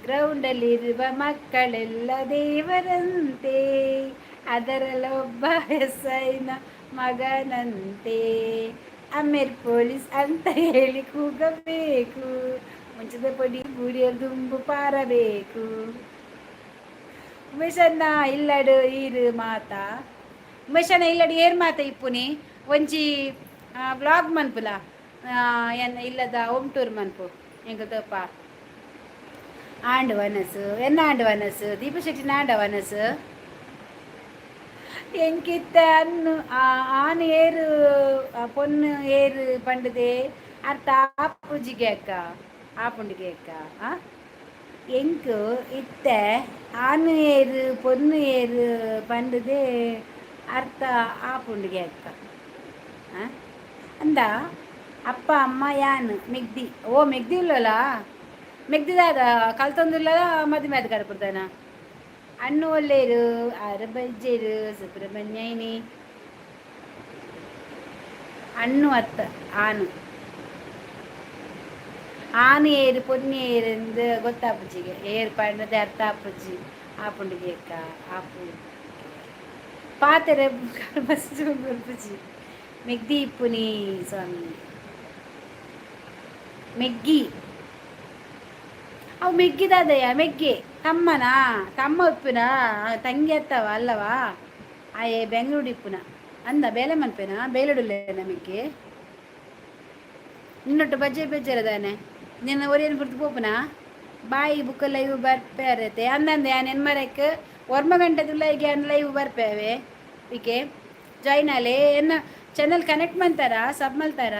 ಗ್ರೌಂಡಲ್ಲಿರುವ ಮಕ್ಕಳೆಲ್ಲ ದೇವರಂತೆ, ಅದರಲ್ಲೊಬ್ಬ ಎಸ್ ಐನ ಮಗನಂತೆ. ಅಮೇರ್ ಪೊಲೀಸ್ ಅಂತ ಹೇಳಿ ಕೂಗಬೇಕು. ಮಂಚದ ಪೊಡಿ ಬೂರಿಯರ್ ದುಂಬು ಪಾರಬೇಕು. ಉಮೇಶಣ್ಣ ಇಲ್ಲಡು ಈರು ಮಾತಾ? ಉಮೇಶಣ್ಣ ಇಲ್ಲಡು ಏರ್ ಮಾತ ಇಪ್ಪುನಿ? ಒಂಜಿ ವ್ಲಾಗ್ ಮನ್ಪುಲ, ಎನ್ನ ಇಲ್ಲದ ಹೋಮ್ ಟೂರ್ ಮನ್ಪು. ಎಂಕ ತೋಪ ಆಂಡ್ ವನಸು, ಎನ್ನ ಆಂಡ್ ವನಸು, ದೀಪಶೆಟ್ಟಿನ ಆಂಡ ವನಸು. ಎಂಕಿತ್ತ ಅನ್ನು ಆನ್ ಏರು ಪೊನ್ನು ಏರು ಪಂಡದೆ ಅರ್ಥ ಆಪುಜಿಗೆ ಅಕ್ಕ, ಆಪುಂಡಿಗೆ ಅಕ್ಕ. ಆ ಎಂಕ್ ಇತ್ತೆ ಆನು ಏರು ಪೊನ್ನು ಏರು ಪಂಡದೆ ಅರ್ಥ ಆಪುಂಡಿಗೆ ಅಕ್ಕ ಅಂದ. ಅಪ್ಪ ಅಮ್ಮ ಯಾನ್ ಮೆಗ್ದಿ. ಓ, ಮೆಗ್ದಿ ಇಲ್ಲಲ್ಲ? ಮೆಗ್ದಿದಾದ ಕಲ್ತೊಂದುಲ್ಲ, ಮದಿಮೆ ಆದ್ ಕಡಪುಡ್ದಾನ. ಅಣ್ಣು ಒಲ್ಲೇರು, ಆರು ಬಜ್ಜೇರು ಸುಬ್ರಹ್ಮಣ್ಯನಿ. ಅಣ್ಣು ಅತ್ತ ಆನು. ಆನು ಏರು ಪೊನ್ನಿ ಏರು ಎಂದು ಗೊತ್ತಾಪುಜಿಗೆ. ಏರು ಪಂಡದೆ ಅರ್ಥ ಆಪುಜಿ, ಆಪುಂಡಿಗೆ ಅಕ್ಕ. ಆಪು ಪಾತೆರೆ ಬಸ್ ಬರ್ಪುಜಿ. ಮೆಗ್ದಿ ಇಪ್ಪುನಿ ಸ್ವಾಮಿ, ಮೆಗ್ಗಿ. ಅವು ಮೆಗ್ಗಿದಾದಯ್ಯ, ಮೆಗ್ಗೆ ತಮ್ಮನಾ? ತಮ್ಮ ಉಪ್ಪುನ, ತಂಗಿ ಅತ್ತವ ಅಲ್ಲವಾ? ಆಯೆ ಬೆಂಗಳೂರು ಇಪ್ಪುನ ಅಂದ, ಬೇಲೆ ಮನ್ಪೇನಾ? ಬೇಲೆಡುಲ್ಲೇನ ಮೆಗ್ಗೆ? ನಿನ್ನೊಟ್ಟು ಬಜ್ಜೆ ಬೆಜ್ಜರದಾನೆ. ನಿನ್ನ ಒರಿಯನ್ ಪುರ್ತು ಪೋಪುನ ಬಾಯಿ ಬುಕ್ಕ ಲೈವ್ ಬರ್ಪೇರತೆ ಅಂದಂದೆ. ಯಾನ್ ಎನ್ಮರಕ್ ಒರ್ಮ ಗಂಟೆದುಲ್ಲ ಈಗ. ಯಾನ್ ಲೈವ್ ಬರ್ಪೇವೆ. ಈಕೆ ಜಾಯ್ನ್ ಆಲೆ. ಎನ್ನ ಚಾನಲ್ ಕನೆಕ್ಟ್ ಮಂತಾರ, ಸಬ್ ಮಲ್ತಾರ,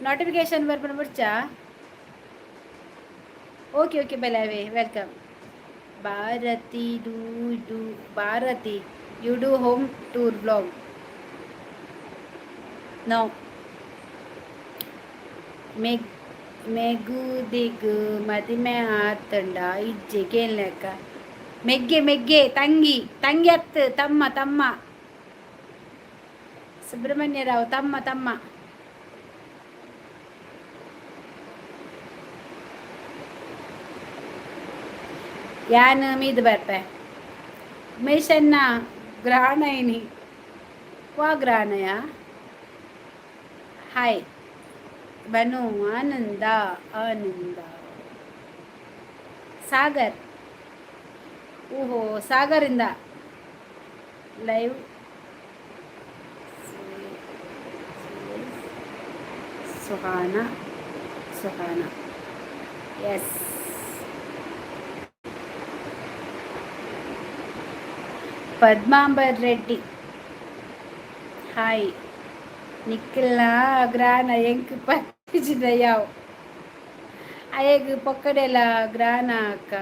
ನೋಟಿಫಿಕೇಶನ್ ಬರ್ಪುನ ಬುಡ್ಚಾ. ಓಕೆ ಓಕೆ, ಬಲವೆ welcome. Bharati do do Bharati, you do home tour vlog? No. Meg ಮೆಗುದಿಗ್ ಮದಿಮೆ ಆತಂಡ ಇಜ್ಜೆ ಕೇನ್ಲೆಕ್ಕ. ಮೆಗ್ಗೆ, ಮೆಗ್ಗೆ ತಂಗಿ, ತಂಗಿ ಅತ್ತು, ತಮ್ಮ, ತಮ್ಮ. ಸುಬ್ರಹ್ಮಣ್ಯ ರಾವ್ ತಮ್ಮ, ತಮ್ಮ. ಯಾನ್ ಮೀದ್ ಬರ್ಪೆ. ಉಮೇಶಣ್ಣ ಗ್ರಾಣಯಿನಿ ವಾ ಗ್ರಾಣಯ? ಹಾಯ್ ಬನು. ಆನಂದ, ಆನಂದ ಸಾಗರ್. ಓಹೋ, ಸಾಗರಿಂದ live. Suhana, Suhana, S. Padmambar Reddy hi. ನಿಖಿಲ್ನ ಗ್ರಾನ ಎಂಕ್ ಪತ್ತಿಜಿದ ಯಾವ್ ಅಯ್ಯಗ್ ಪೊಕ್ಕಡೆಲ ಗ್ರಾನ ಅಕ್ಕ.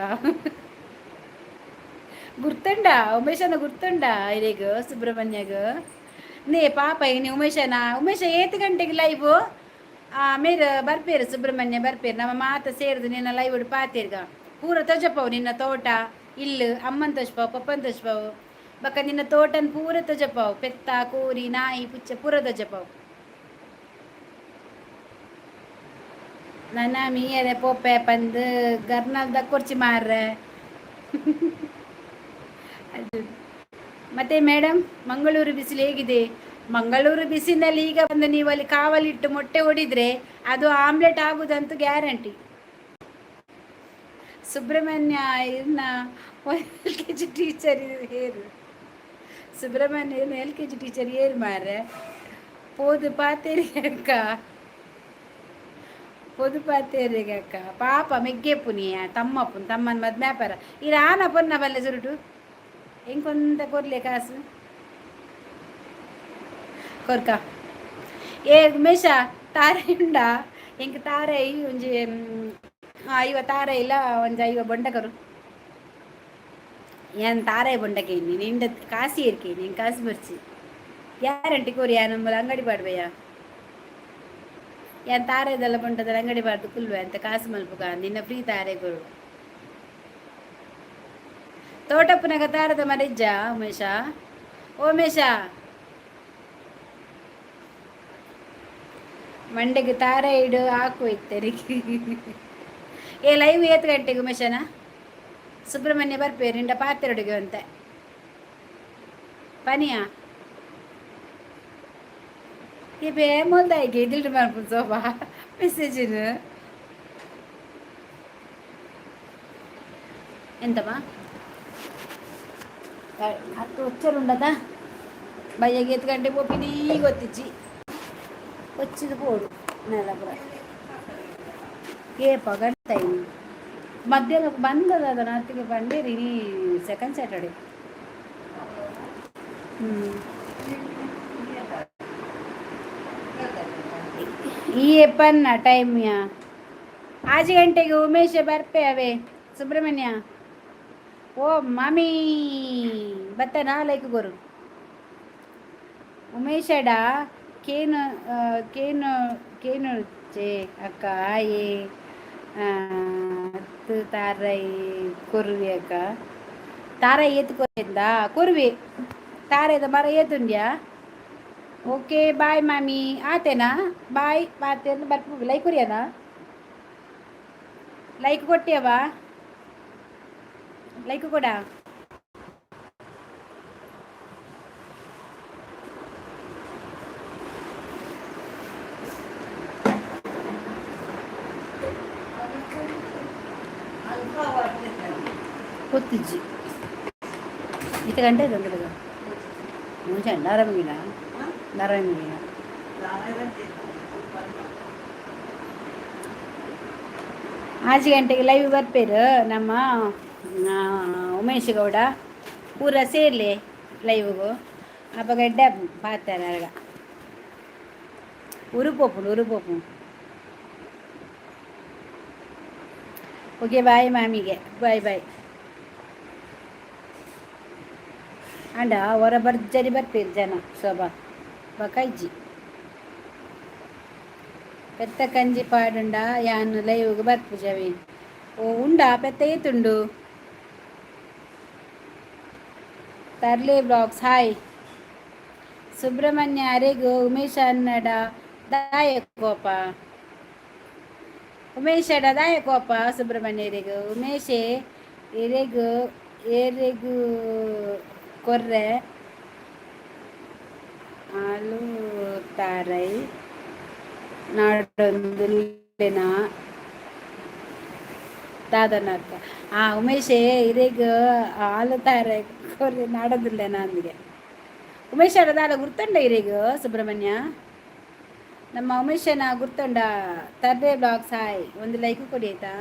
ಗುರ್ತುಂಡ ಉಮೇಶನ? ಗುರ್ತುಂಡ ಇರೆಗ್ ಸುಬ್ರಹ್ಮಣ್ಯಗ್? ನೇ ಪಾಪ ಇನಿ ಉಮೇಶನ. ಉಮೇಶ, ಏತ್ ಗಂಟೆಗೆ ಲೈವ್? ಮೇರ್ ಬರ್ಪೇರು, ಸುಬ್ರಹ್ಮಣ್ಯ ಬರ್ಪೇರು. ನಮ್ಮ ಮಾತ ಸೇರ್ದು ನಿನ್ನ ಲೈವ್ ಪಾತೇರ್ಗ. ಪೂರ ತೊಜಪವು ನಿನ್ನ ತೋಟ ಇಲ್ಲು. ಅಮ್ಮನ್ ತೋಜ್ಪಾವು, ಪಪ್ಪನ್ ತೋಜ್ಪಾವು. ಬಕ್ಕ ನಿನ್ನ ತೋಟನ್ ಪೂರ ತೊಜಪಾವು. ಪೆತ್ತ, ಕೋರಿ, ನಾಯಿ, ಪುಚ್ಚ ಪೂರ ತೊಜಪಾವು. ನನ್ನ ಮೀಯರೆ ಪೋಪೆ ಪಂದ್ ಗರ್ನಲ್ದ ಕುರ್ಚಿ ಮಾರ್ರೆ ಅದು. ಮತ್ತೆ ಮೇಡಮ್, ಮಂಗಳೂರು ಬಿಸಿಲು ಹೇಗಿದೆ? ಮಂಗಳೂರು ಬಿಸಿಲಿನಲ್ಲಿ ಈಗ ಬಂದು ನೀವು ಅಲ್ಲಿ ಕಾವಲಿಟ್ಟು ಮೊಟ್ಟೆ ಹೊಡಿದ್ರೆ ಅದು ಆಮ್ಲೆಟ್ ಆಗುದಂತೂ ಗ್ಯಾರಂಟಿ. ಸುಬ್ರಹ್ಮಣ್ಯ ಇನ್ನ ಎಲ್ಕೆಜಿ ಟೀಚರ್ ಏರು? ಸುಬ್ರಹ್ಮಣ್ಯ ಏನು ಎಲ್ಕೆಜಿ ಟೀಚರ್ ಏರು ಮಾರ್ರೆ? ಪೋದು ಪಾತೇರಿ ಅಕ್ಕ, ಪೊದು ಪಾತೇರಿಗೆ ಅಕ್ಕ. ಪಾಪ ಮೆಗ್ಗೆ ಪುನಿಯ ತಮ್ಮಪ್ಪನ್, ತಮ್ಮನ ಮದ್ಮೆ ವ್ಯಾಪಾರ. ಈ ರಾನ ಪೊನ್ನ ಬಲ್ಲೆ ಸುರುಟು ಎಂಕೊಂತ ಕೊರ್ಲೆ ಕಾಸು ಕೊರ್ಕ. ಏ ಉಮೇಶ, ತಾರೆ ಉಂಡ ಎಂಕ್? ತಾರೆ ಒಂಜಿ 50 ತಾರೆ ಇಲ್ಲ, ಒಂಜಿ 50 ಬೊಂಡಕರು. ಏನ್ ತಾರೆ ಬೊಂಡಕೆ? ನಿಂಡ ಕಾಸಿ ಇರ್ಕೆ, ನೀನು ಕಾಸು ಬರ್ಚಿ. ಗ್ಯಾರಂಟಿ ಕೋರಿ. ನಮ್ಮ ಅಂಗಡಿ ಪಾಡ್ಬಯ್ಯ. ಯಾನ್ ತಾರೆದೆಲ್ಲ ಬೊಂಡದಲ್ಲ ಅಂಗಡಿ ಬಾರ್ದು ಕುಲ್ವೆ ಅಂತ ಕಾಸು ಮಲ್ಪುಗ. ನಿನ್ನ ಫ್ರೀ ತಾರೆ ಕೊರು. ತೋಟಪ್ಪನಗ ತಾರದ ಮರಿಜ್ಜ ಉಮೇಶ? ಉಮೇಶ, ಮಂಡೆಗೆ ತಾರೆ ಇಡು ಹಾಕು ಇತ್ತರಿಗೆ. ಏ, ಲೈವ್ ಏತ್ ಗಂಟೆಗೆ ಉಮೇಶನ? ಸುಬ್ರಹ್ಮಣ್ಯ ಬರ್ಪೇರು, ನಿಂಡ ಪಾತ್ರೆಡುಗೆ ಅಂತೆ ಪನಿಯಾ. ಈ ಬೇ ಮೊಲ್ದಾಯಿಗೆ ಇದಿಲ್ರಿ ಮನ್ಪು ಸೋಬಾ ಮೆಸೇಜಿನ. ಎಂತಮ್ಮ ಅತ್ತು ಉಚ್ಚರುಂಡದ ಬಯ್ಯಗೆ ಎತ್ತು ಗಂಟೆ ಪೋಪಿನಿ ಗೊತ್ತಿಜ್ಜಿ ಒಚ್ಚಿದ ಪೋಡು ನೆಲ ಪೂರ ಏಪ ಗಂಟೆ ಮಧ್ಯಾಹ್ನ ಬಂದದ ಅದನ್ನ ಬಂಡೇರಿ ಸೆಕೆಂಡ್ ಸ್ಯಾಟರ್ಡೆ. ಹ್ಞೂ, ಈ ಪನ್ನ ಟೈಮ್ ಯಾ ಆಜಿ ಗಂಟೆಗೆ ಉಮೇಶ ಬರ್ಪೆ ಅವೇ. ಸುಬ್ರಹ್ಮಣ್ಯ, ಓ ಮಾಮಿ ಬತ್ತನಾ? ಲೈಕ್ ಕೊರು. ಉಮೇಶಡ ಕೇನು ಕೇನು ಕೇನು ಚೇ ಅಕ್ಕ ಏ ತಾರೈ ಕೊರುವಿ ಅಕ್ಕ. ತಾರೈ ಏತ್ಕೊರಿಂದ ಕೊರುವಿ. ತಾರೆದ ಮರ ಏತುಂಡ್ಯಾ? ಓಕೆ, ಬಾಯ್ ಮಾಮಿ. ಆತೇನಾ? ಬಾಯ್. ಬಾತೇನ ಬರ್ಪು. ಲೈಕ್ ಕೊರಿಯನಾ? ಲೈಕ್ ಕೊಟ್ಟಿಯವಾ? ಲೈಕ್ ಕೊಡ. ಗೊತ್ತಿಜ್ಜಿ. ಇತ್ತ ಗಂಟೆ ತಂದಿರೋದು ಮುಂಚೆ. ನರಮಿಗಿನ ನರಮಿಗಿನ ಆಜಿ ಗಂಟೆಗೆ ಲೈವ್ ಬರ್ಪೇರು ನಮ್ಮ ಉಮೇಶ್ ಗೌಡ. ಪೂರ ಸೇರ್ಲಿ ಲೈವ್ಗು. ಅಪಗ ಎಡ್ಡೆ ಪಾತಾರೆ ಅರಗ. ಉರುಪೋಪುಂಡು, ಉರುಪೋಪು. ಓಕೆ, ಬಾಯ್ ಮಾಮಿಗೆ. Bye bye. ಅಂಡ ಹೊರ ಭರ್ಜರಿ ಬರ್ಪೇರು ಜನ. ಶೋಭಾ ಬಕೈಜಿ ಪೆತ್ತ ಕಂಜಿ ಪಾಡುಂಡ ಯಾನ್ ಲೈವ್ಗೆ ಬರ್ಪುಜವಿ. ಓ ಉಂಡಾ? ಪೆತ್ತ ಏತುಂಡು? ತರ್ಲೆ ಬ್ಲಾಗ್ಸ್, ಹಾಯ್. ಸುಬ್ರಹ್ಮಣ್ಯ ಅರೆಗು ಉಮೇಶ ಅನ್ನಡ ದಾಯ ಕೋಪ? ಉಮೇಶಡ ದಾಯ ಕೋಪ ಸುಬ್ರಹ್ಮಣ್ಯರಿಗು? ಉಮೇಶೆ ಎರೆಗು ಏರೆಗು ಕೊರ್ರೆ ಆಲು ತಾರೈ ನಾಡೊಂದುಲ್ಲೆನ ದಾದನಕ್ಕ. ಆ ಉಮೇಶೆ ಇರೆಗ್ ಆಲು ತಾರೆ ಕೊರ್ರೆ ನಾಡೊಂದುಲ್ಲೆನ ಅಂದಿಗೆ. ಉಮೇಶ್ ದಾದ ಗುರ್ತಂಡ ಇರೆಗ್? ಸುಬ್ರಹ್ಮಣ್ಯ, ನಮ್ಮ ಉಮೇಶನ ಗುರ್ತಂಡ? ತರ್ಬೆ ಬ್ಲಾಗ್ಸ್, ಹಾಯ್. ಒಂದು ಲೈಕ್ ಕೊಡಿ ಆಯ್ತಾ?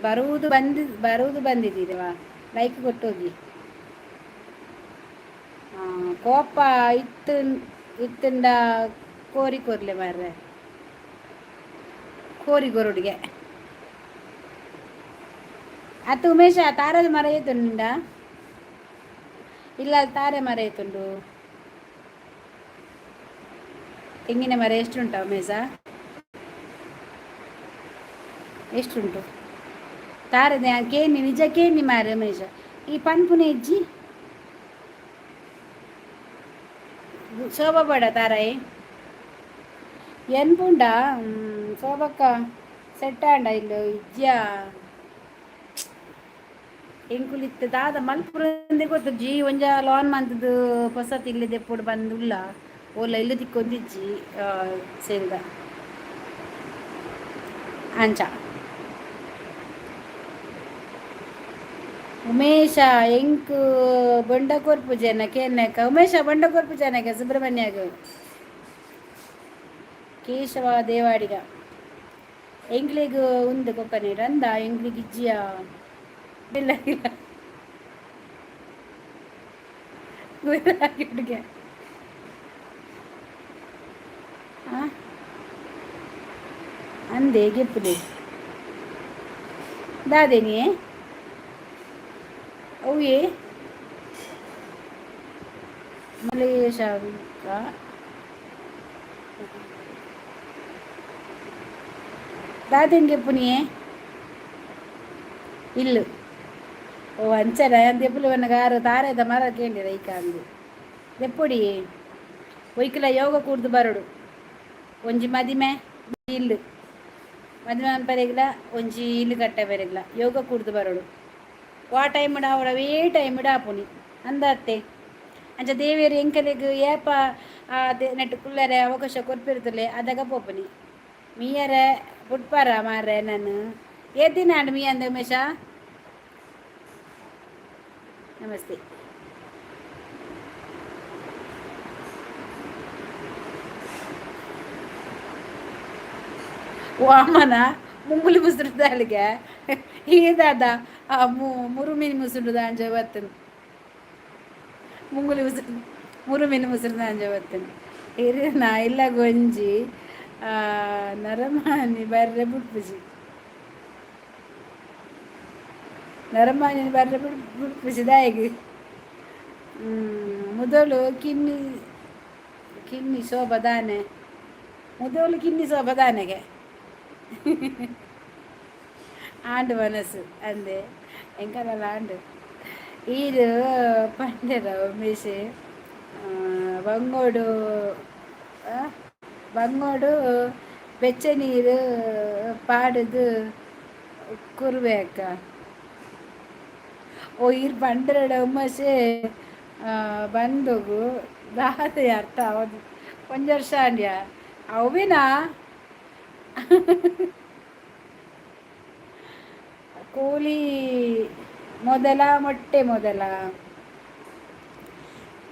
ಬರುವುದು ಬಂದು ಬರುವುದು ಬಂದಿದ್ದೀರವಾ? ಲೈಕ್ ಕೊಟ್ಟೋಗಿ. ಕೋಪ ಇತ್ತು ಇತ್ತಂಡ ಕೋರಿ ಕೊರ್ಲೆ ಮಾರ್ರೆ. ಕೋರಿ ಕೊರುಡಿಗೆ ಅತ್ತು. ಉಮೇಶ, ತಾರದ ಮರ ಏತುಂಡ? ಇಲ್ಲ, ತಾರೆ ಮರ ಏತುಂಡು? ತೆಂಗಿನ ಮರ ಎಷ್ಟುಂಟ ಉಮೇಶ? ಎಷ್ಟುಂಟು ತಾರದ? ಕೇನಿ, ನಿಜ ಕೇನಿ ಮಾರೆ. ಉಮೇಶ, ಈ ಪನ್ಪುನ ಇಜ್ಜಿ. ಶೋಭಾ ಬೇಡ ತಾರಾಯಿ ಎನ್ಪುಂಡ? ಶೋಭಕ್ಕ ಸೆಟ್ ಆಂಡ ಇಲ್ಲ ಇಜ್ಜಾ? ಎಂಕುಲಿತ್ತೆ ದಾದ ಮಲ್ಪುರಂದೆ ಗೊತ್ತು ಜಿ. ಒಂಜ ಲಾನ್ ಮಂತದ್ದು ಪೊಸತ್ ಇಲ್ಲಿ ದೆಪ್ಪುಡು ಬಂದುಲ್ಲ. ಓಲ ಇಲ್ಲಿ ತಿಕ್ಕೊಂದಿಜ್ಜಿ ಸೇಲ್ದ ಅಂಚ. ಉಮೇಶ, ಎಂಕ್ ಬೊಂಡ ಕೊರ್ಪು ಜನ ಕೇನ್ನಕ. ಉಮೇಶ, ಬೊಂಡ ಕೊರ್ಪು ಜನಕ ಸುಬ್ರಹ್ಮಣ್ಯಗ. ಕೇಶವ ದೇವಾಡಿಗ, ಎಂಕ್ಲೆಗ್ ಉಂದು ಕೊಕ್ಕನೇರು ಅಂದ. ಎಂಕ್ಲೆಗ್ ಇಜ್ಜಿಯ? ಇಲ್ಲ ಇಲ್ಲ. ಹುಡುಗ ಅಂದೆ ಗೆಪ್ಪುಲೆ ದಾದೇನಿ ಅವುಯೇ. ಮಲೇಶ ದಾದೆನ್ ಗೆಪ್ಪುನಿಯೇ ಇಲ್ಲು. ಓ ಅಂಚನ ದೆಪ್ಪುಲು ಗಾರು ತಾರೆದ ಮರ ಕೇಂಡಿರ ಐಕ ಅಂದು ದೆಪ್ಪೊಡಿ. ಒಯ್ಕಲ ಯೋಗ ಕೂಡ್ದು ಬರಡು. ಒಂಜಿ ಮದಿಮೆ ಇಲ್ಲು, ಮದಿಮೆ ಅನ್ಪರೆಗ್ಲ ಒಂಜಿ ಇಲ್ಲು ಕಟ್ಟೆ ಬರೆಗ್ಲ ಯೋಗ ಕೂಡ್ದು ಬರಡು. ವಾ ಟೈಮ್ ಅವೇ ಟೈಮ್ ಆಪುನಿ ಅಂದತ್ತೆ. ಅಂಚ ದೇವೇರು ಎಂಕಲೆಗ್ ಏಪ ನೆಟ್ ಕುಲ್ಲರೆ ಅವಕಾಶ ಕೊರ್ಪಿರ್ತಲೆ ಅದಗ ಪೋಪುನಿ. ಮೀಯರೆ ಬುಡ್ಪಾರ ಮಾರ್ರೆ. ನಾನು ಏ ದಿನ ಅಂಡ್ ಮೀ ಅಂದ ಉಮೇಶ. ನಮಸ್ತೆ. ವಾಮನ ಮುಂಗುಲಿ ಮುಸುರುದಾಳಿಗೆ ಈ ದಾದ ಆ ಮುರುಮೀನು ಮುಸುರುದ ಅಂಜ ಬತ್ತನು. ಮುಂಗುಲಿ ಮುಸುರು ಮುರುಮೀನು ಮುಸುರುದ ಅಂಜ ಬತ್ತನು. ಹಿರಿನ ಇಲ್ಲ ಗೊಂಜಿ ನರಮಾನಿ ಬರ್ರೆ ಬುಡ್ಪುಜಿ, ನರಮಾನಿ ಬರ್ರೆ ಬುಡ್ಪುಜಿ ದಾಯಗ್. ಮುದೋಲು ಕಿನ್ನಿ ಕಿನ್ನಿ ಶೋಭದಾನೆ, ಮುದೋಲು ಕಿನ್ನಿ ಶೋಭದಾನೆಗೆ ಆಂಡು ಮನಸ್ಸು ಅಂದೆ ಎಂಕಲ್ಲ ಆಂಡು. ಈರು ಪಂಡೆರ ಉಮೇಶ್, ಬಂಗೋಡು ಬಂಗೋಡು ಬೆಚ್ಚ ನೀರು ಪಾಡುದು ಕುರ್ಬೇಕ. ಓ ಈರ್ ಪಂಡ್ರಡ ಉಮ್ಮಸೆ ಬಂದೋಗು ದಾದೆ ಅರ್ಥ ಅವದು. ಒಂಜಿ ವರ್ಷ ಆಂಡ್ಯ ಅವಿನ. ಕೋಳಿ ಮೊದಲ ಮೊಟ್ಟೆ ಮೊದಲ?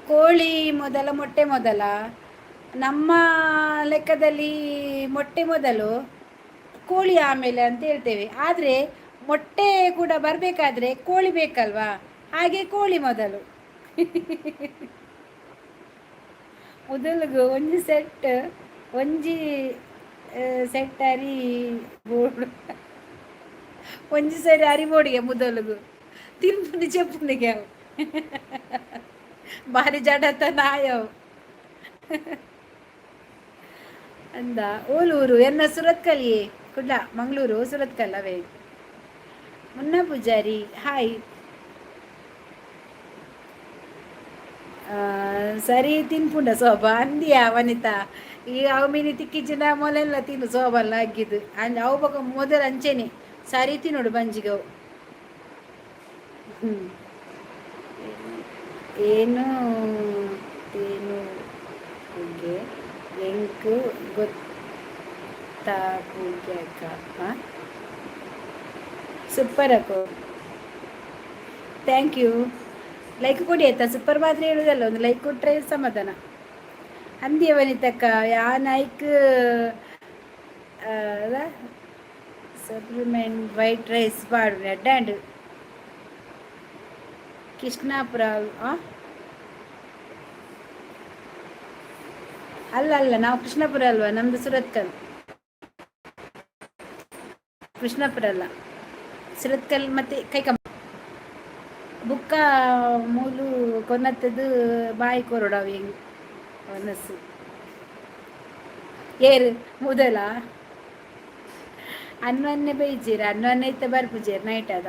ಕೋಳಿ ಮೊದಲ ಮೊಟ್ಟೆ ಮೊದಲ? ನಮ್ಮ ಲೆಕ್ಕದಲ್ಲಿ ಮೊಟ್ಟೆ ಮೊದಲು, ಕೋಳಿ ಆಮೇಲೆ ಅಂತ ಹೇಳ್ತೇವೆ. ಆದರೆ ಮೊಟ್ಟೆ ಕೂಡ ಬರಬೇಕಾದ್ರೆ ಕೋಳಿ ಬೇಕಲ್ವಾ? ಹಾಗೆ ಕೋಳಿ ಮೊದಲು. ಮೊದಲಿಗೆ ಒಂಜಿ ಸೆಟ್, ಒಂಜಿ ಸೆಟ್ ಅರಿ ಬೋಡು, ಒಂಜಿ ಸರಿ ಅರಿ ಬೋಡಿಗೆ ಮುದಲುಗು ತಿನ್ಪುನಿ ಚೆಪ್ಪುನಿಗೆ ಅವು ಭಾರಿ ಜಡತ ನಾಯವು ಅಂದ. ಓಲೂರು ಎನ್ನ? ಸುರತ್ಕಲಿಯೇ, ಕುಡ್ಲ, ಮಂಗಳೂರು ಸುರತ್ಕಲ್ ಅವೇ. ಮುನ್ನ ಪೂಜಾರಿ ಹಾಯ್. ಸರಿ ತಿನ್ಪುಂಡ ಸೋಬ ಅಂದಿಯಾ ವನಿತಾ. ಈ ಅವು ಮೀನಿ ತಿಕ್ಕಿಚಿನ ಮೊಲೆಲ್ಲ ತಿನ್ನು ಸೋಬಲ್ಲ ಅಗ್ಗಿದ್ದು ಅಂದ್ ಅವು ಬೊಕ ಮೊದಲು ಅಂಚೆನೆ ಸರಿ ತಿನ್ನೋಡು ಬಂಜಿಗೆ ಅವು. ಹ್ಞೂ ಏನು ತೇನು ಎಂಕ್ ಗೊತ್ತಾಪುಜಕ್ಕ. ಸೂಪರ್ ಅಕ್ಕೋ, thank you. Like ಕೊಡಿ ಆಯ್ತಾ? ಸೂಪರ್ ಮಾತ್ರ ಹೇಳುವುದಲ್ಲ, ಒಂದು ಲೈಕ್ ಕೊಟ್ಟರೆ ಸಮಾಧಾನ. ಅಂದಿಯ ವನಿತಕ್ಕ, ಯಾ ನಾಯ್ಕ್ ಸಪ್ಲಿಮೆಂಟ್ ವೈಟ್ ರೈಸ್ ಪಾಡು ಎಡ್ಡಾಂಡ್. ಕೃಷ್ಣಾಪುರ. ಅಲ್ಲ ಅಲ್ಲ, ನಾವು ಕೃಷ್ಣಾಪುರ ಅಲ್ವಾ, ನಮ್ದು ಸುರತ್ಕಲ್. ಕೃಷ್ಣಾಪುರ ಅಲ್ಲ, ಸುರತ್ಕಲ್ ಮತ್ತೆ ಕೈಕಂಬ. ಬುಕ್ಕ ಮೂಲು ಕೊನ್ನತ್ತದು ಬಾಯಿ ಕೊರಡಾವ್ ಹೆಂಗ್ ಮನಸ್ಸು ಏರು ಮೊದಲ ಅನ್ವನ್ನೆ ಬೈಜೀರ್ ಅನ್ವನ್ನೆ ಇತ್ತ ಬರ್ಪುಜೇರ್ ನೈಟ್ ಅದ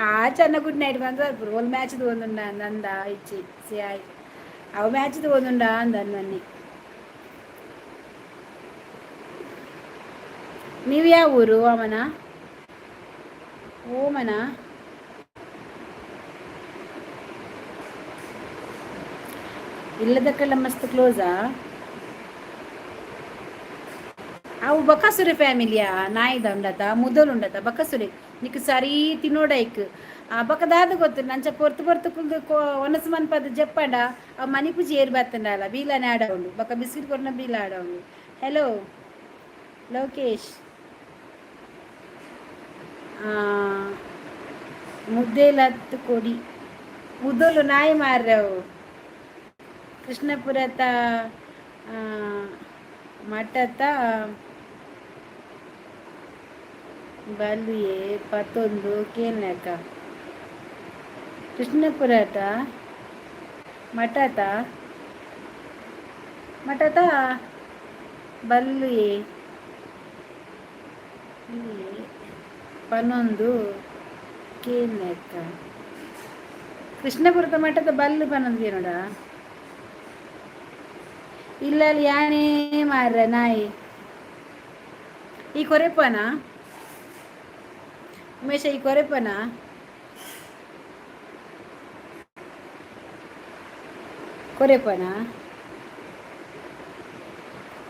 ಆ ಚೆನ್ನ ಗುಡ್ ನೈಟ್ ಬಂದು ಬರ್ಪುರು. ಒಲ್ ಮ್ಯಾಚ್ ಒಂದುಂಡ ಅಂದ ಇಚ್ಚಿ ಸಿ ಆಯ್ ಅವು ಮ್ಯಾಚ್ ಒಂದುಂಡ ಅಂದ ಅನ್ವನ್ನೆ. ನೀವು ಯಾವ ಊರು ವಾಮನ? ಓಮನ ಇಲ್ಲದಕ್ಕೆಲ್ಲ ಮಸ್ತ್ ಕ್ಲೋಸಾ. ಅವು ಬಕಾಸುರೆ ಫ್ಯಾಮಿಲಿಯಾ? ನಾಯಿದ ಉಂಡತ ಮುದಲು ಉಂಡತ ಬಕಾಸುರೆ ನಿಕ್ ಸರಿ ತಿನ್ನೋಡೈಕ್. ಆ ಬಕದಾದ ಗೊತ್ತು ನಂಚ ಪೊರ್ತು ಪೊರ್ತು ಕುಲ್ದು ಕೋ ಒನಸು ಮನ್ಪದ ಜಪ್ಪಂಡ. ಆ ಮನಿಪುಜಿ ಏರ್ ಬತ್ತಂಡಲ್ಲ ಬೀಲನೆ ಆಡವುಂಡು. ಬೊಕ ಬಿಸ್ಕಿಟ್ ಕೊರ್ನ ಬೀಲ ಆಡವುಂಡು. ಹಲೋ ಲೋಕೇಶ್. ಮುದ್ದೇಲತ್ತು ಕೊಡಿ ಮುದಲು ನಾಯಿ ಮಾರ್ರವು. ಕೃಷ್ಣಪುರತ ಮಠತ ಬಲುಯೆ ಪತ್ತೊಂದು ಕೇಳ್ನಕ. ಕೃಷ್ಣಪುರತ ಮಠತ ಮಠತ ಬಲ್ಲುಯೆ ಪನ್ನೊಂದು ಕೇಳ್ನಕ್ಕ. ಕೃಷ್ಣಪುರದ ಮಠದ ಬಲ್ಲು ಪನ್ನೊಂದು ನೋಡ. ಇಲ್ಲ ಅಲ್ಲಿ ಯಾನೇ ಮಾರ್ರೆ ನಾಯಿ. ಈ ಕೊರೆಪನ ಉಮೇಶ, ಈ ಕೊರೆಪನ ಕೊರೆಪನ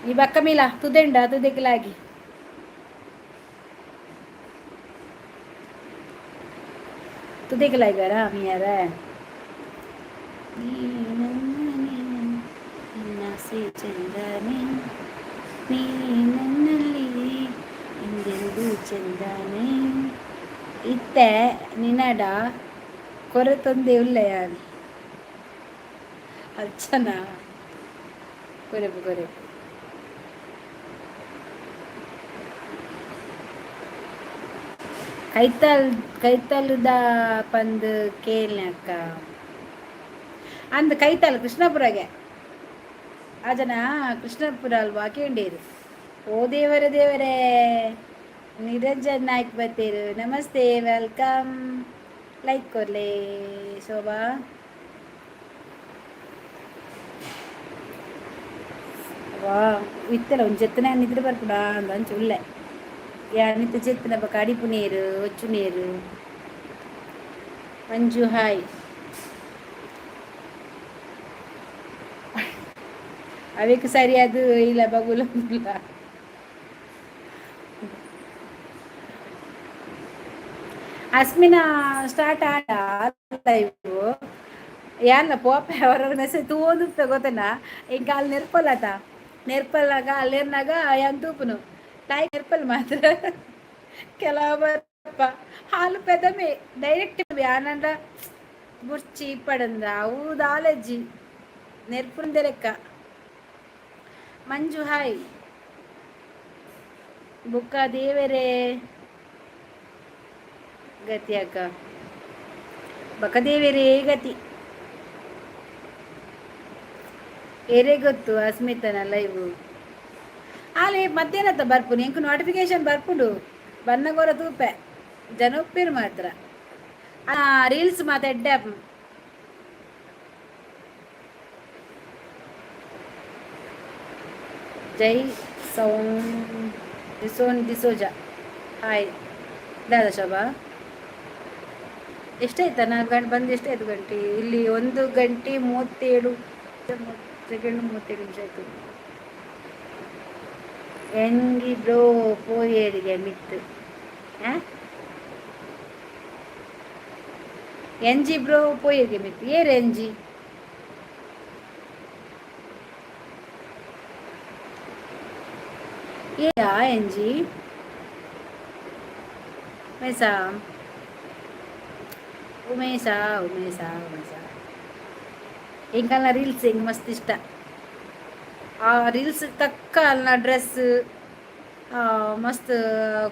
ಈ ಬಕ್ಕ ಮೀಲ ತುದೆಂಡ ತುದೆಕ್ಲಾಗಿ. ತುದೆಕಲಾಯ್ಗಾರ ಮೀಯಾರ ಚಂದನೆ, ನೀ ನನ್ನಲ್ಲಿ ಎಂದೆಂದು ಚಂದನೆ. ಇತ್ತೆ ನಿನಡ ಕೊರತೊಂದೇ ಉಲ್ಲ ಯಾರು ಅರ್ಚನಾ ಕೊರೆಪು ಕೊರೆಪು. ಕೈತಲ್ ಕೈತಲುದ ಪಂದ್ ಕೇಳ್ನೆ ಅಕ್ಕ ಅಂದ್ ಕೈತಲ್ ಕೃಷ್ಣಪುರಗೆ ಆ ಜನ ಕೃಷ್ಣಪುರ ಅಲ್ವಾ ಕೇಂಡೇರು. ಓ ದೇವರೇ ದೇವರೇ, ನಿರಂಜನ್ ನಾಯ್ಕ್ ಬತ್ತೇರು, ನಮಸ್ತೆ, welcome, like ಕೊರ್ಲೆ ಶೋಭಾ. ವಾ ಇತ್ತಲ್ಲ ಒಂದು ಜೆತ್ತನೆ ನಿದ್ರೆ ಬರ್ಪುಡ ಅಂದ ಅಂಚ ಉಲ್ಲೆ ಯಾನಿತ್ತ ಜೆತ್ತನ ಬೊಕ ಅಡಿಪು ನೀರು ಒಚ್ಚು ನೀರು. ಮಂಜು ಹಾಯ್. ಅವೇಕ್ ಸರಿಯಾದ ಇಲ್ಲ ಬಗುಲೊಂದುಲ್ಲ. ಅಸ್ಮಿನ ಸ್ಟಾರ್ಟ್ ಆಡ ಲೈವ್ ಯಾನ್ಲ ಪೋಪೆ ಅವರ ಮೆಸೇಜ್ ತೂವೊಂದುಪ್ಪೆ ಗೊತ್ತನಾ, ಎಂಕ್ ಅಲ್ ನೆರ್ಪಲತ ನೆರ್ಪಲ್ನಾಗ ಅಲ್ಲಿ ನೆರ್ನಾಗ ಯಾನ್ ತೂಪುನು ಲೈಕ್ ನೆರ್ಪಲ್ ಮಾತ್ರ ಕೆಲವು ಬರ್ಪ ಹಾಲು ಪೆದಮೆ ಡೈರೆಕ್ಟ್ ಯಾನಂಡ ಬುರ್ಚಿ ಇಪ್ಪಡಂದ ಅವು ದಾಲೆಜ್ಜಿ ನೆರ್ಪುಂದೆ ಲೆಕ್ಕ. ಮಂಜು ಹಾಯ್. ಬುಕ್ಕ ದೇವರೇ ಗತಿ ಅಕ್ಕ ಬಕ ದೇವರೇ ಗತಿ. ಏರೇ ಗೊತ್ತು ಅಸ್ಮಿತನ ಲೈವ್ ಅಲ್ಲಿ ಮಧ್ಯಾಹ್ನ ಬರ್ಪುನು, ಎಂಕ್ ನೋಟಿಫಿಕೇಶನ್ ಬರ್ಪುಂಡು, ಬನ್ನಗೋರ ತೂಪೆ ಜನ ಉಪ್ಪಿರು ಮಾತ್ರ. ಆ ರೀಲ್ಸ್ ಮಾತ ಎಡ್ಡೆ. ಜೈ ಸೌನ್ ಡಿಸೋನ್ ಡಿಸೋಜಾ ಹಾಯ್. ದಾದಾ ಶೋಭಾ ಎಷ್ಟಾಯ್ತಾ? ನಾನು ಗಂಟೆ ಬಂದು ಎಷ್ಟಾಯ್ತು ಗಂಟೆ? ಇಲ್ಲಿ 1 ಗಂಟೆ 37 ಸೆಕೆಂಡ್ 37 ನಿಮಿಷ ಆಯ್ತು. ಎಂಗಿ ಬ್ರೋ ಪೋಯೇರಿಗೆ ಮಿತ್ತು ಎನ್ ಜಿ ಬ್ರೋ ಪೋಯೇರಿಗೆ ಮಿತ್ತು ಏರ್ ಎನ್ ಜಿ ಏ ಎನ್ ಜಿ ಉಮೇಶ ಉಮೇಶ ಉಮೇಶ ಉಮೇಶ. ಎಂಕಲ್ನ ರೀಲ್ಸ್ ಹೆಂಗೆ ಮಸ್ತ್ ಇಷ್ಟ. ಆ ರೀಲ್ಸ್ ತಕ್ಕ ಅಲ್ನ ಡ್ರೆಸ್ ಮಸ್ತ್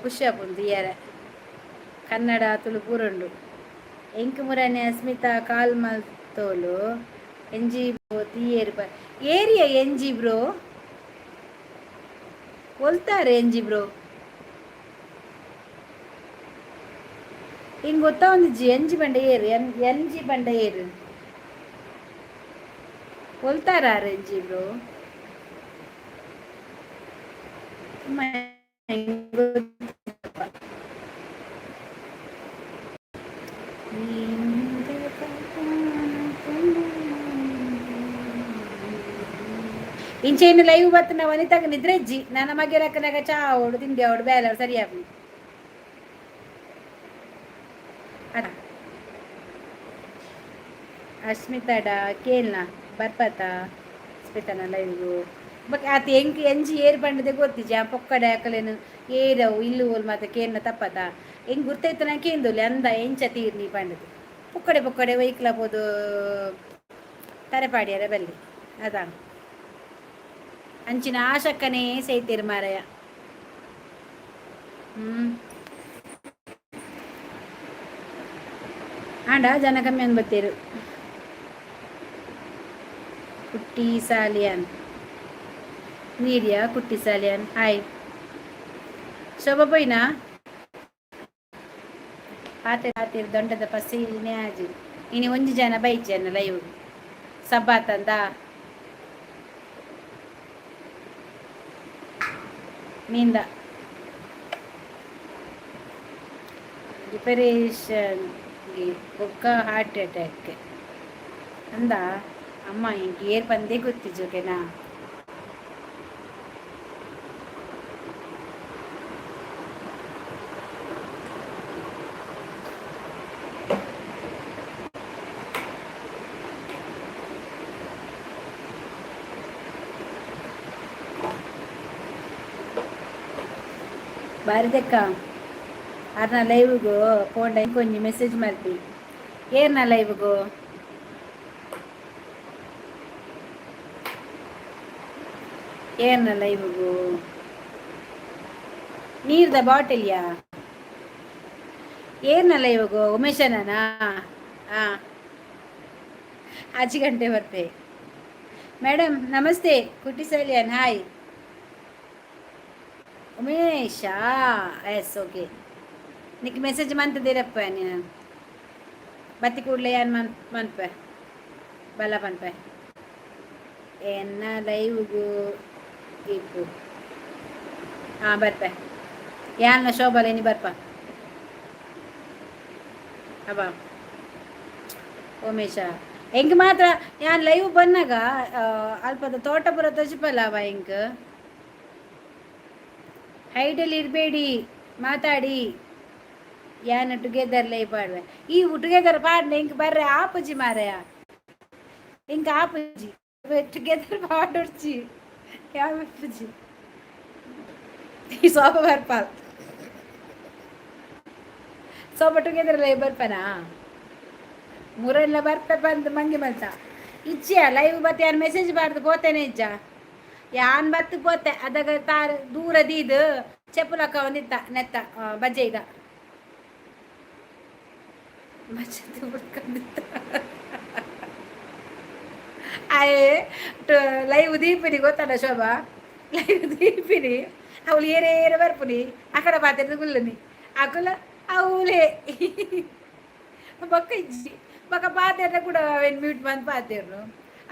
ಖುಷಿ ಆಪುಂಡು ತೂಯರೆ. ಕನ್ನಡ ತುಳು ಪೂರ ಉಂಡು. ಎಂಕ್ ಮುರನೆ ಅಸ್ಮಿತಾ ಕಾಲ್ ಮಲ್ತೋಲು ಎಂಜಿ ತೀಯೇರು ಏರಿಯಾ ಎನ್ ಜಿ ಬ್ರೋ ಒಲ್ತಾರೆ ಎನ್ ಜಿ ಬ್ರೋ ಹಿಂಗೆ ಗೊತ್ತಾ ಒಂದಿಜ್ಜಿ ಎನ್ ಜಿ ಬಂಡ ಏರು ಎನ್ ಎನ್ ಜಿ ಬಂಡ ಏರು ಒಲ್ತಾರ ಎನ್ ಜಿ ಬ್ರೋ. ಇಂಚೆಯನ್ನು ಲೈವ್ ಬತ್ತಿನ ವನಿತಾಗ ನಿದ್ರೆಜ್ಜಿ ನನ್ನ ಮಗೆ ರಕ್ಕನಾಗ ಚಾ ಅವಡು ತಿಂಡಿ ಅವಡು ಬೇಲೆ ಸರಿ ಆಗ್ಲಿ. ಅಸ್ಮಿತಾಡ ಕೇಳ್ನ ಬರ್ಪತ ಅಸ್ಮಿತಾನ ಲೈವ್ಗು ಬೊಕ ಆತ ಎಂಕ್ ಎಂಜಿ ಏರ್ ಪಂಡದೆ ಗೊತ್ತಿಜ್ಜಿ. ಆ ಪೊಕ್ಕಡೆ ಅಕಲೇನು ಏರವು ಇಲ್ಲು ಓಲ್ ಮಾತ ಕೇನ್ನ ತಪ್ಪತ ಎಂಕ್ ಗುರ್ತೈತನ ಕೇಂದೊಲಿ ಅಂದ ಎಂಚ ತೀರ್ನಿ ಪಂಡದು ಪೊಕ್ಕಡೆ ಪೊಕ್ಕಡೆ ಒಯ್ಕ್ಲ ಪೋದು ತರೆ ಪಾಡಿಯರ ಬಲ್ಲಿ ಅದ ಅಂಚಿನ ಆಶಕ್ಕನೇ ಸೈತಿರ್ ಮಾರಾಯ. ಹ್ಮ್ ಆಂಡ ಜನ ಕಮ್ಮಿ ಅಂದ್ ಬತ್ತೀರು. ಕುಟ್ಟಿ ಸಾಲಿಯಾನ್ ನೀರಿಯಾ ಕುಟ್ಟಿ ಸಾಲಿಯಾನ್ ಹಾಯ್. ಶೋಭಾ ಪೋಯಿನಾ ಪಾತೆ ಪಾತೆರ್ ದೊಂಡದ ಪಸೀನೆ ಆಜಿ ಇನಿ ಒಂಜಿ ಜನ ಬೈಜನ ಲೈವ್ ಸಬ್ಬಾತಂದ ಮೀಂದ ಡಿಪ್ರೆಷನ್ಗೆ ಬೊಕ್ಕ ಹಾರ್ಟ್ ಅಟ್ಯಾಕ್ ಅಂದ ಅಮ್ಮ. ಇಂಕ್ ಏರ್ ಪಂದೇ ಗೊತ್ತಿಜ್ಜಿ ಓಕೆನಾ. ಬಾರಿದಕ್ಕ ಅರ್ನ ಲೈವ್ಗು ಪೋಂಡ ಇಂಕೊಂಜಿ ಮೆಸೇಜ್ ಮಲ್ಪಿ. ಏರ್ನ ಲೈವ್ಗು? ಏರ್ನ ಲೈವ್ಗು? ನೀರ್ದ ಬಾಟಲಿಯಾ? ಏರ್ನ ಲೈವ್ಗು? ಉಮೇಶನಾ? ಹಾಂ, ಆಚೆ ಗಂಟೆ ಬರ್ತೆ. ಮೇಡಮ್ ನಮಸ್ತೆ. ಕುಟಿ Salian hi. Umesh yes okay. ನಿಕ್ ಮೆಸೇಜ್ ಮಂತದಿರಪ್ಪ ನೀನು ಬತ್ತಿ ಕೂಡಲೇ ಏನು ಮನ್ ಮನ್ಪೆ ಬಲ ಪನ್ಪೆ ಎನ್ನ ಲೈವ್ಗು ಇಪ್ಪು. ಹಾಂ, ಬರ್ಪೆ. ಯಾನ್ನ ಶೋಭಾಲ ಇನಿ ಬರ್ಪ ಅಬ್ಬಾ. ಉಮೇಶ ಎಂಕ್ ಮಾತ್ರ ಯಾನ್ ಲೈವ್ ಬನ್ನಾಗ ಅಲ್ಪದ ತೋಟಪುರ ತೋಜಿಪಲ್ಲ ಅವ. ಎಂಕ್ ಹೈಡಲ್ಲಿ ಇರಬೇಡಿ, ಮಾತಾಡಿ. ಯಾನ್ ಟುಗೆದರ್ ಲೈವ್ ಪಾಡುವೆ. ಈ ಟುಗೆದರ್ ಪಾಡ್ನೆ ಇಂಕ್ ಬರ್ರೆ ಆಪುಜಿ ಮಾರಾಯ, ಇಂಕ್ ಆಪುಜಿ. ಟುಗೆದರ್ ಪಾಡೊಡ್ಚಿ, ಯಾವ ಆಪುಜಿ. ಈ ಸೋಪ ಬರ್ಪಾಲ್, ಸೋಪ ಟುಗೆದರ್ ಲೈವ್ ಬರ್ಪನಾ? ಮುರೆಲ್ಲ ಬರ್ಪೆ ಬಂದು ಮಂಗಿ ಮಲ್ತ ಇಚ್ಚಿಯ ಲೈವ್ ಬತ್ತೆ. ಯಾನ್ ಮೆಸೇಜ್ ಬಾರ್ದು ಪೋತೇನೆ ಇಜ್ಜ. ಯಾನ್ ಬತ್ತು ಪೋತೆ. ಅದಾಗ ತಾರ್ ದೂರ ದೀದ್ ಚೆಪ್ಪುಲಕ್ಕ ಒಂದಿತ್ತ ನೆತ್ತ ಬಜ್ಜೆ ಈಗ ಬಜ್ಜೆ ಬುಡ್ಕೊಂಡಿತ್ತ. ಆಯೆ ಲೈವ್ ದೀಪಿನಿ ಗೊತ್ತಲ್ಲ ಶೋಭಾ, ಲೈವ್ ದೀಪಿನಿ. ಅವಳು ಏರೆ ಏರೆ ಬರ್ಪುನಿ, ಅಕಡ ಪಾತೆರ್ದು ಗುಲ್ಲನಿ ಅಕುಲ ಅವಳೇ ಬೊಕ್ಕ ಇಜ್ಜಿ. ಬೊಕ್ಕ ಪಾತೆರ್ನ ಕೂಡ ಅವೇನು ಮ್ಯೂಟ್ ಬಂದು ಪಾತೆರ್ನು.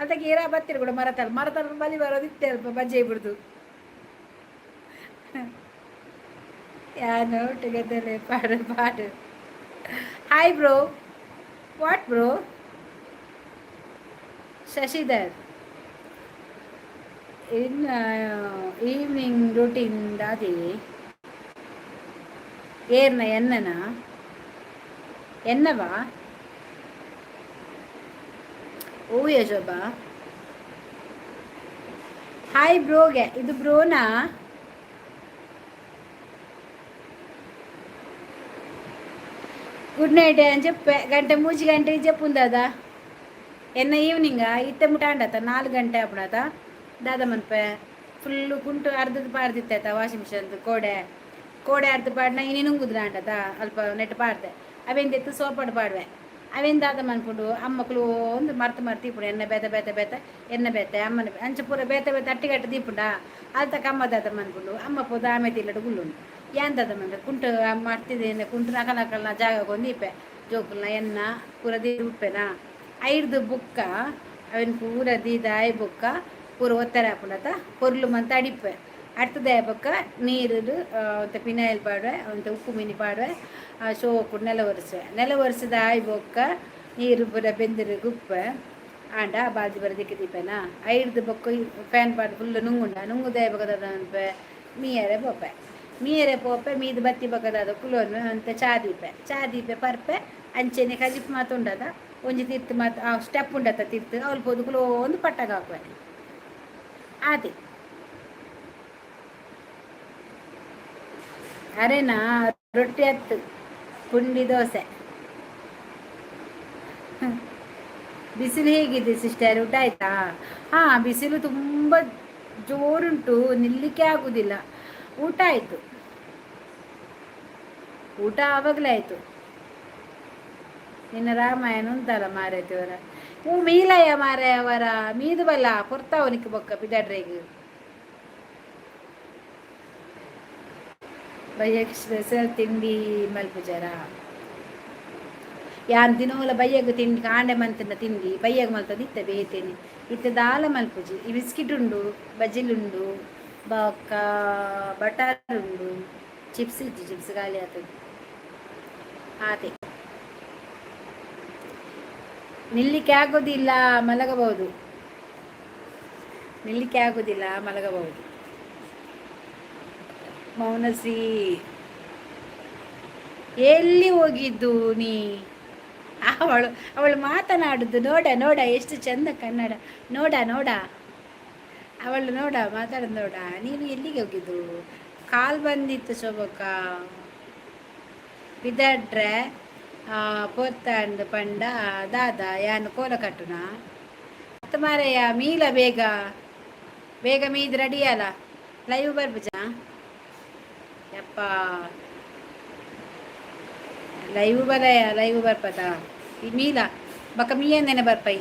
ಅದಕ್ಕೆ ಏರಾ ಬತ್ತೀರಿ ಕೂಡ ಮರತಲ್ ಮರತಲ್ ಬಲಿ ಬರೋದು ಇತ್ತೆ ಅಲ್ಪ ಬಜ್ಜೆ ಬಿಡ್ದು. ಯಾನು ಟುಗೆದರ್ ಪಾಡು ಪಾಡು. Hi bro, what bro? Shashidhar in evening routine ದಾದಿ? ಏರ್ನ ಎನ್ನನ ಎನ್ನವಾ? ಓ ಯಶೋಬಾ, ಹಾಯ್ ಬ್ರೋಗೆ. ಇದು ಬ್ರೋನಾ? ಗುಡ್ ನೈಟ್ అని చెప్పೆ. ಗಂಟೆ ಮೂಜಿ ಗಂಟೆ ಜೆಪ್ಪುಂದಾದ ಎನ್ನ ಈವ್ನಿಂಗ ಇತ್ತೆ ಮುಟ ಆಂಡತ 4 ಗಂಟೆ ಆಪುಣತ. ದಾದ ಮನ್ಪೆ? ಫುಲ್ಲು ಕುಂಟು ಅರ್ಧದ ಪಾಡ್ದಿತ್ತಾಯ್ತ ವಾಷಿಂಗ್ ಮಿಷನ್ ಕೋಡೆ ಕೋಡೆ ಅರ್ಧ ಪಾಡ್ನ ಇನಿ ನುಂಗುದ್ರ ಆಂಡತ. ಅಲ್ಪ ನೆಟ್ ಪಾಡ್ದೆ ಅವೇಂದಿತ್ತು ಸೋಪಾಡು ಪಾಡುವೆ. ಅವೇನು ದಾದ ಮನ್ಪುಂಡು? ಅಮ್ಮಕ್ಲು ಒಂದು ಮರ್ತು ಮರ್ತು ಇಪ್ಪುಂಡು. ಎಣ್ಣೆ ಬೇತೆ ಬೇತೆ ಬೇತೆ ಎಣ್ಣೆ ಬೇತೆ ಅಮ್ಮನ ಅಂಚ ಪೂರ ಬೇತೆ ಬೇತೆ ಅಟ್ಟಿಗಟ್ಟು ದೀಪುಂಡ. ಅಲ್ತಕ್ಕ ಅಮ್ಮ ದಾದ ಮನ್ಪುಂಡು? ಅಮ್ಮ ಪೋದ ಆಮೆ ತಿಲ್ಲಡು ಗುಲ್ಲುಂಡು. ಏನ್ ದಾದ ಮನ್ಪೆ? ಕುಂಟು ಮರ್ತಿದ್ದೇನೆ. ಕುಂಟು ನಕಲಕಲ್ನ ಜಾಗ ದೀಪೆ ಜೋಕುಲ್ನ ಎನ್ನ ಪೂರ ದೀ ಉಪ್ಪೆನಾ ಐರ್ದು ಬುಕ್ಕ ಅವೆನ್ ಪೂರ ದೀದ ಆಯ್ ಬೊಕ್ಕ ಪೂರ ಒತ್ತಾರೆ ಹಾಪುಂಡತ. ಪೊರ್ಲು ಮಂತ ಅಡಿಪ್ಪೆ. ಅಡ್ತದ ಬೊಕ್ಕ ನೀರು ಒಂತೆ ಪಿನಾಯಿಲ್ ಪಾಡುವೆ, ಒಂತೆ ಉಪ್ಪು ಮಿನಿ ಪಾಡುವೆ. ಶೋಕು ನೆಲ ಒರೆಸುವೆ. ನೆಲ ಒರೆಸಿದ ಆಯ್ ಬೊಕ್ಕ ನೀರು ಪೂರ ಬೆಂದಿರು ಗುಪ್ಪೆ ಆಂಡ ಬಾಜಿ ಬರ ದಿಕ್ಕ ದೀಪೆನಾ. ಐರ್ದು ಬೊಕ್ಕ ಫ್ಯಾನ್ ಪಾಡ್ ಫುಲ್ ನುಂಗುಂಡ. ನುಂಗುದೇ ಬೊಕ್ಕ ಅನ್ಪೆ? ಮೀಯರೆ ಪೋಪೆ. ಮೀಯರೆ ಪೋಪೆ, ಮೀದು ಬತ್ತಿ ಬೊಕ್ಕದ ಕುಲೋನು ಅಂತ ಚಾ ದೀಪೆ. ಚಾ ದೀಪೆ ಪರ್ಪೆ. ಅಂಚೆನೆ ಕಜಿಪ್ ಮಾತ ಉಂಡದ ಒಂಜಿ ತಿರ್ತು ಮಾತ ಸ್ಟೆಪ್ ಉಂಡತ್ತ ತಿರ್ತು ಅವ್ಲು ಪೋದು ಕುಲೋ ಒಂದು ಪಟ್ಟಾಗ ಹಾಕುವೆ ಆತೆ. ಅರೆನಾ ರೊಟ್ಟಿ ಹತ್ತು ಪುಂಡಿ ದೋಸೆ. ಬಿಸಿಲು ಹೇಗಿದೆ ಸಿಸ್ಟರ್? ಊಟ ಆಯ್ತಾ? ಹಾಂ, ಬಿಸಿಲು ತುಂಬ ಜೋರುಂಟು, ನಿಲ್ಲಿಕ್ಕೆ ಆಗುದಿಲ್ಲ. ಊಟ ಆಯಿತು, ಊಟ ಆವಾಗಲೇ ಆಯಿತು. ನಿನ್ನ ರಾಮಾಯಣ ಉಂಟಲ್ಲ ಮಾರಾಯ್ತಿವರ. ಹ್ಞೂ ಮೀಲಯ್ಯ ಮಾರಾಯವರ ಮೀದು ಬಲ್ಲ ಪೊರ್ತಾವನಿಕ್ ಬೊಕ್ಕ ಪಿದಾಡ್ರೆಗ್. ಬಯ್ಯಗ್ ಸ್ಪೆಷಲ್ ತಿಂಡಿ ಮಲ್ಪುಜಾರ? ಯಾನ್ ದಿನೋಲ ಬಯ್ಯಗ್ ತಿಂಡಿ ಕಾಂಡೆ ಮಂತಿನ ತಿಂಡಿ ಬಯ್ಯಗ್ ಮಲ್ತದ ಇತ್ತೆ ಬೇತೇನೆ. ಇತ್ತೆ ದಾಲ ಮಲ್ಪುಜಿ. ಈ ಬಿಸ್ಕಿಟ್ ಉಂಡು, ಬಜಿಲ್ ಉಂಡು, ಬೊಕ್ಕ ಬಟರ್ ಉಂಡು, ಚಿಪ್ಸ್ ಇಜ್ಜಿ, ಚಿಪ್ಸ್ ಖಾಲಿ ಆತದ ಆತೆ. ನಿಲ್ಲಿಕ್ಕೆ ಆಗೋದಿಲ್ಲ, ಮಲಗಬಹುದು. ನಿಲ್ಲಿಕ್ಕೆ ಆಗೋದಿಲ್ಲ, ಮಲಗಬಹುದು. ಮೌನಶ್ರೀ, ಎಲ್ಲಿ ಹೋಗಿದ್ದು ನೀ? ಅವಳು ಅವಳು ಮಾತನಾಡುದು ನೋಡ ನೋಡ, ಎಷ್ಟು ಚಂದ ಕನ್ನಡ. ನೋಡ ನೋಡ, ಅವಳು ನೋಡ ಮಾತಾಡೋದು ನೋಡ. ನೀನು ಎಲ್ಲಿಗೆ ಹೋಗಿದ್ದು? ಕಾಲ್ ಬಂದಿತ್ತು ಶೋಭಕ್ಕ. ಪಿದಡ್ರೆ ಪೊತ್ತಂಡ್ ಪಂಡ ದಾದ ಯಾನ್ ಕೋಲ ಕಟ್ಟುನ ಅತ್ತ ಮಾರಯ್ಯ. ಮೀಲ ಬೇಗ ಬೇಗ ಮೀದ್ ರೆಡಿ ಅಲ್ಲ. ಲೈವ್ ಬರ್ಬುಜ ಯಪ್ಪ. ಲೈವ್ ಬಲಯ, ಲೈವ್ ಬರ್ಪದ ಈ ಮೀಲ ಬಕ ಮೀಯಂದೇನೆ ಬರ್ಪೈ.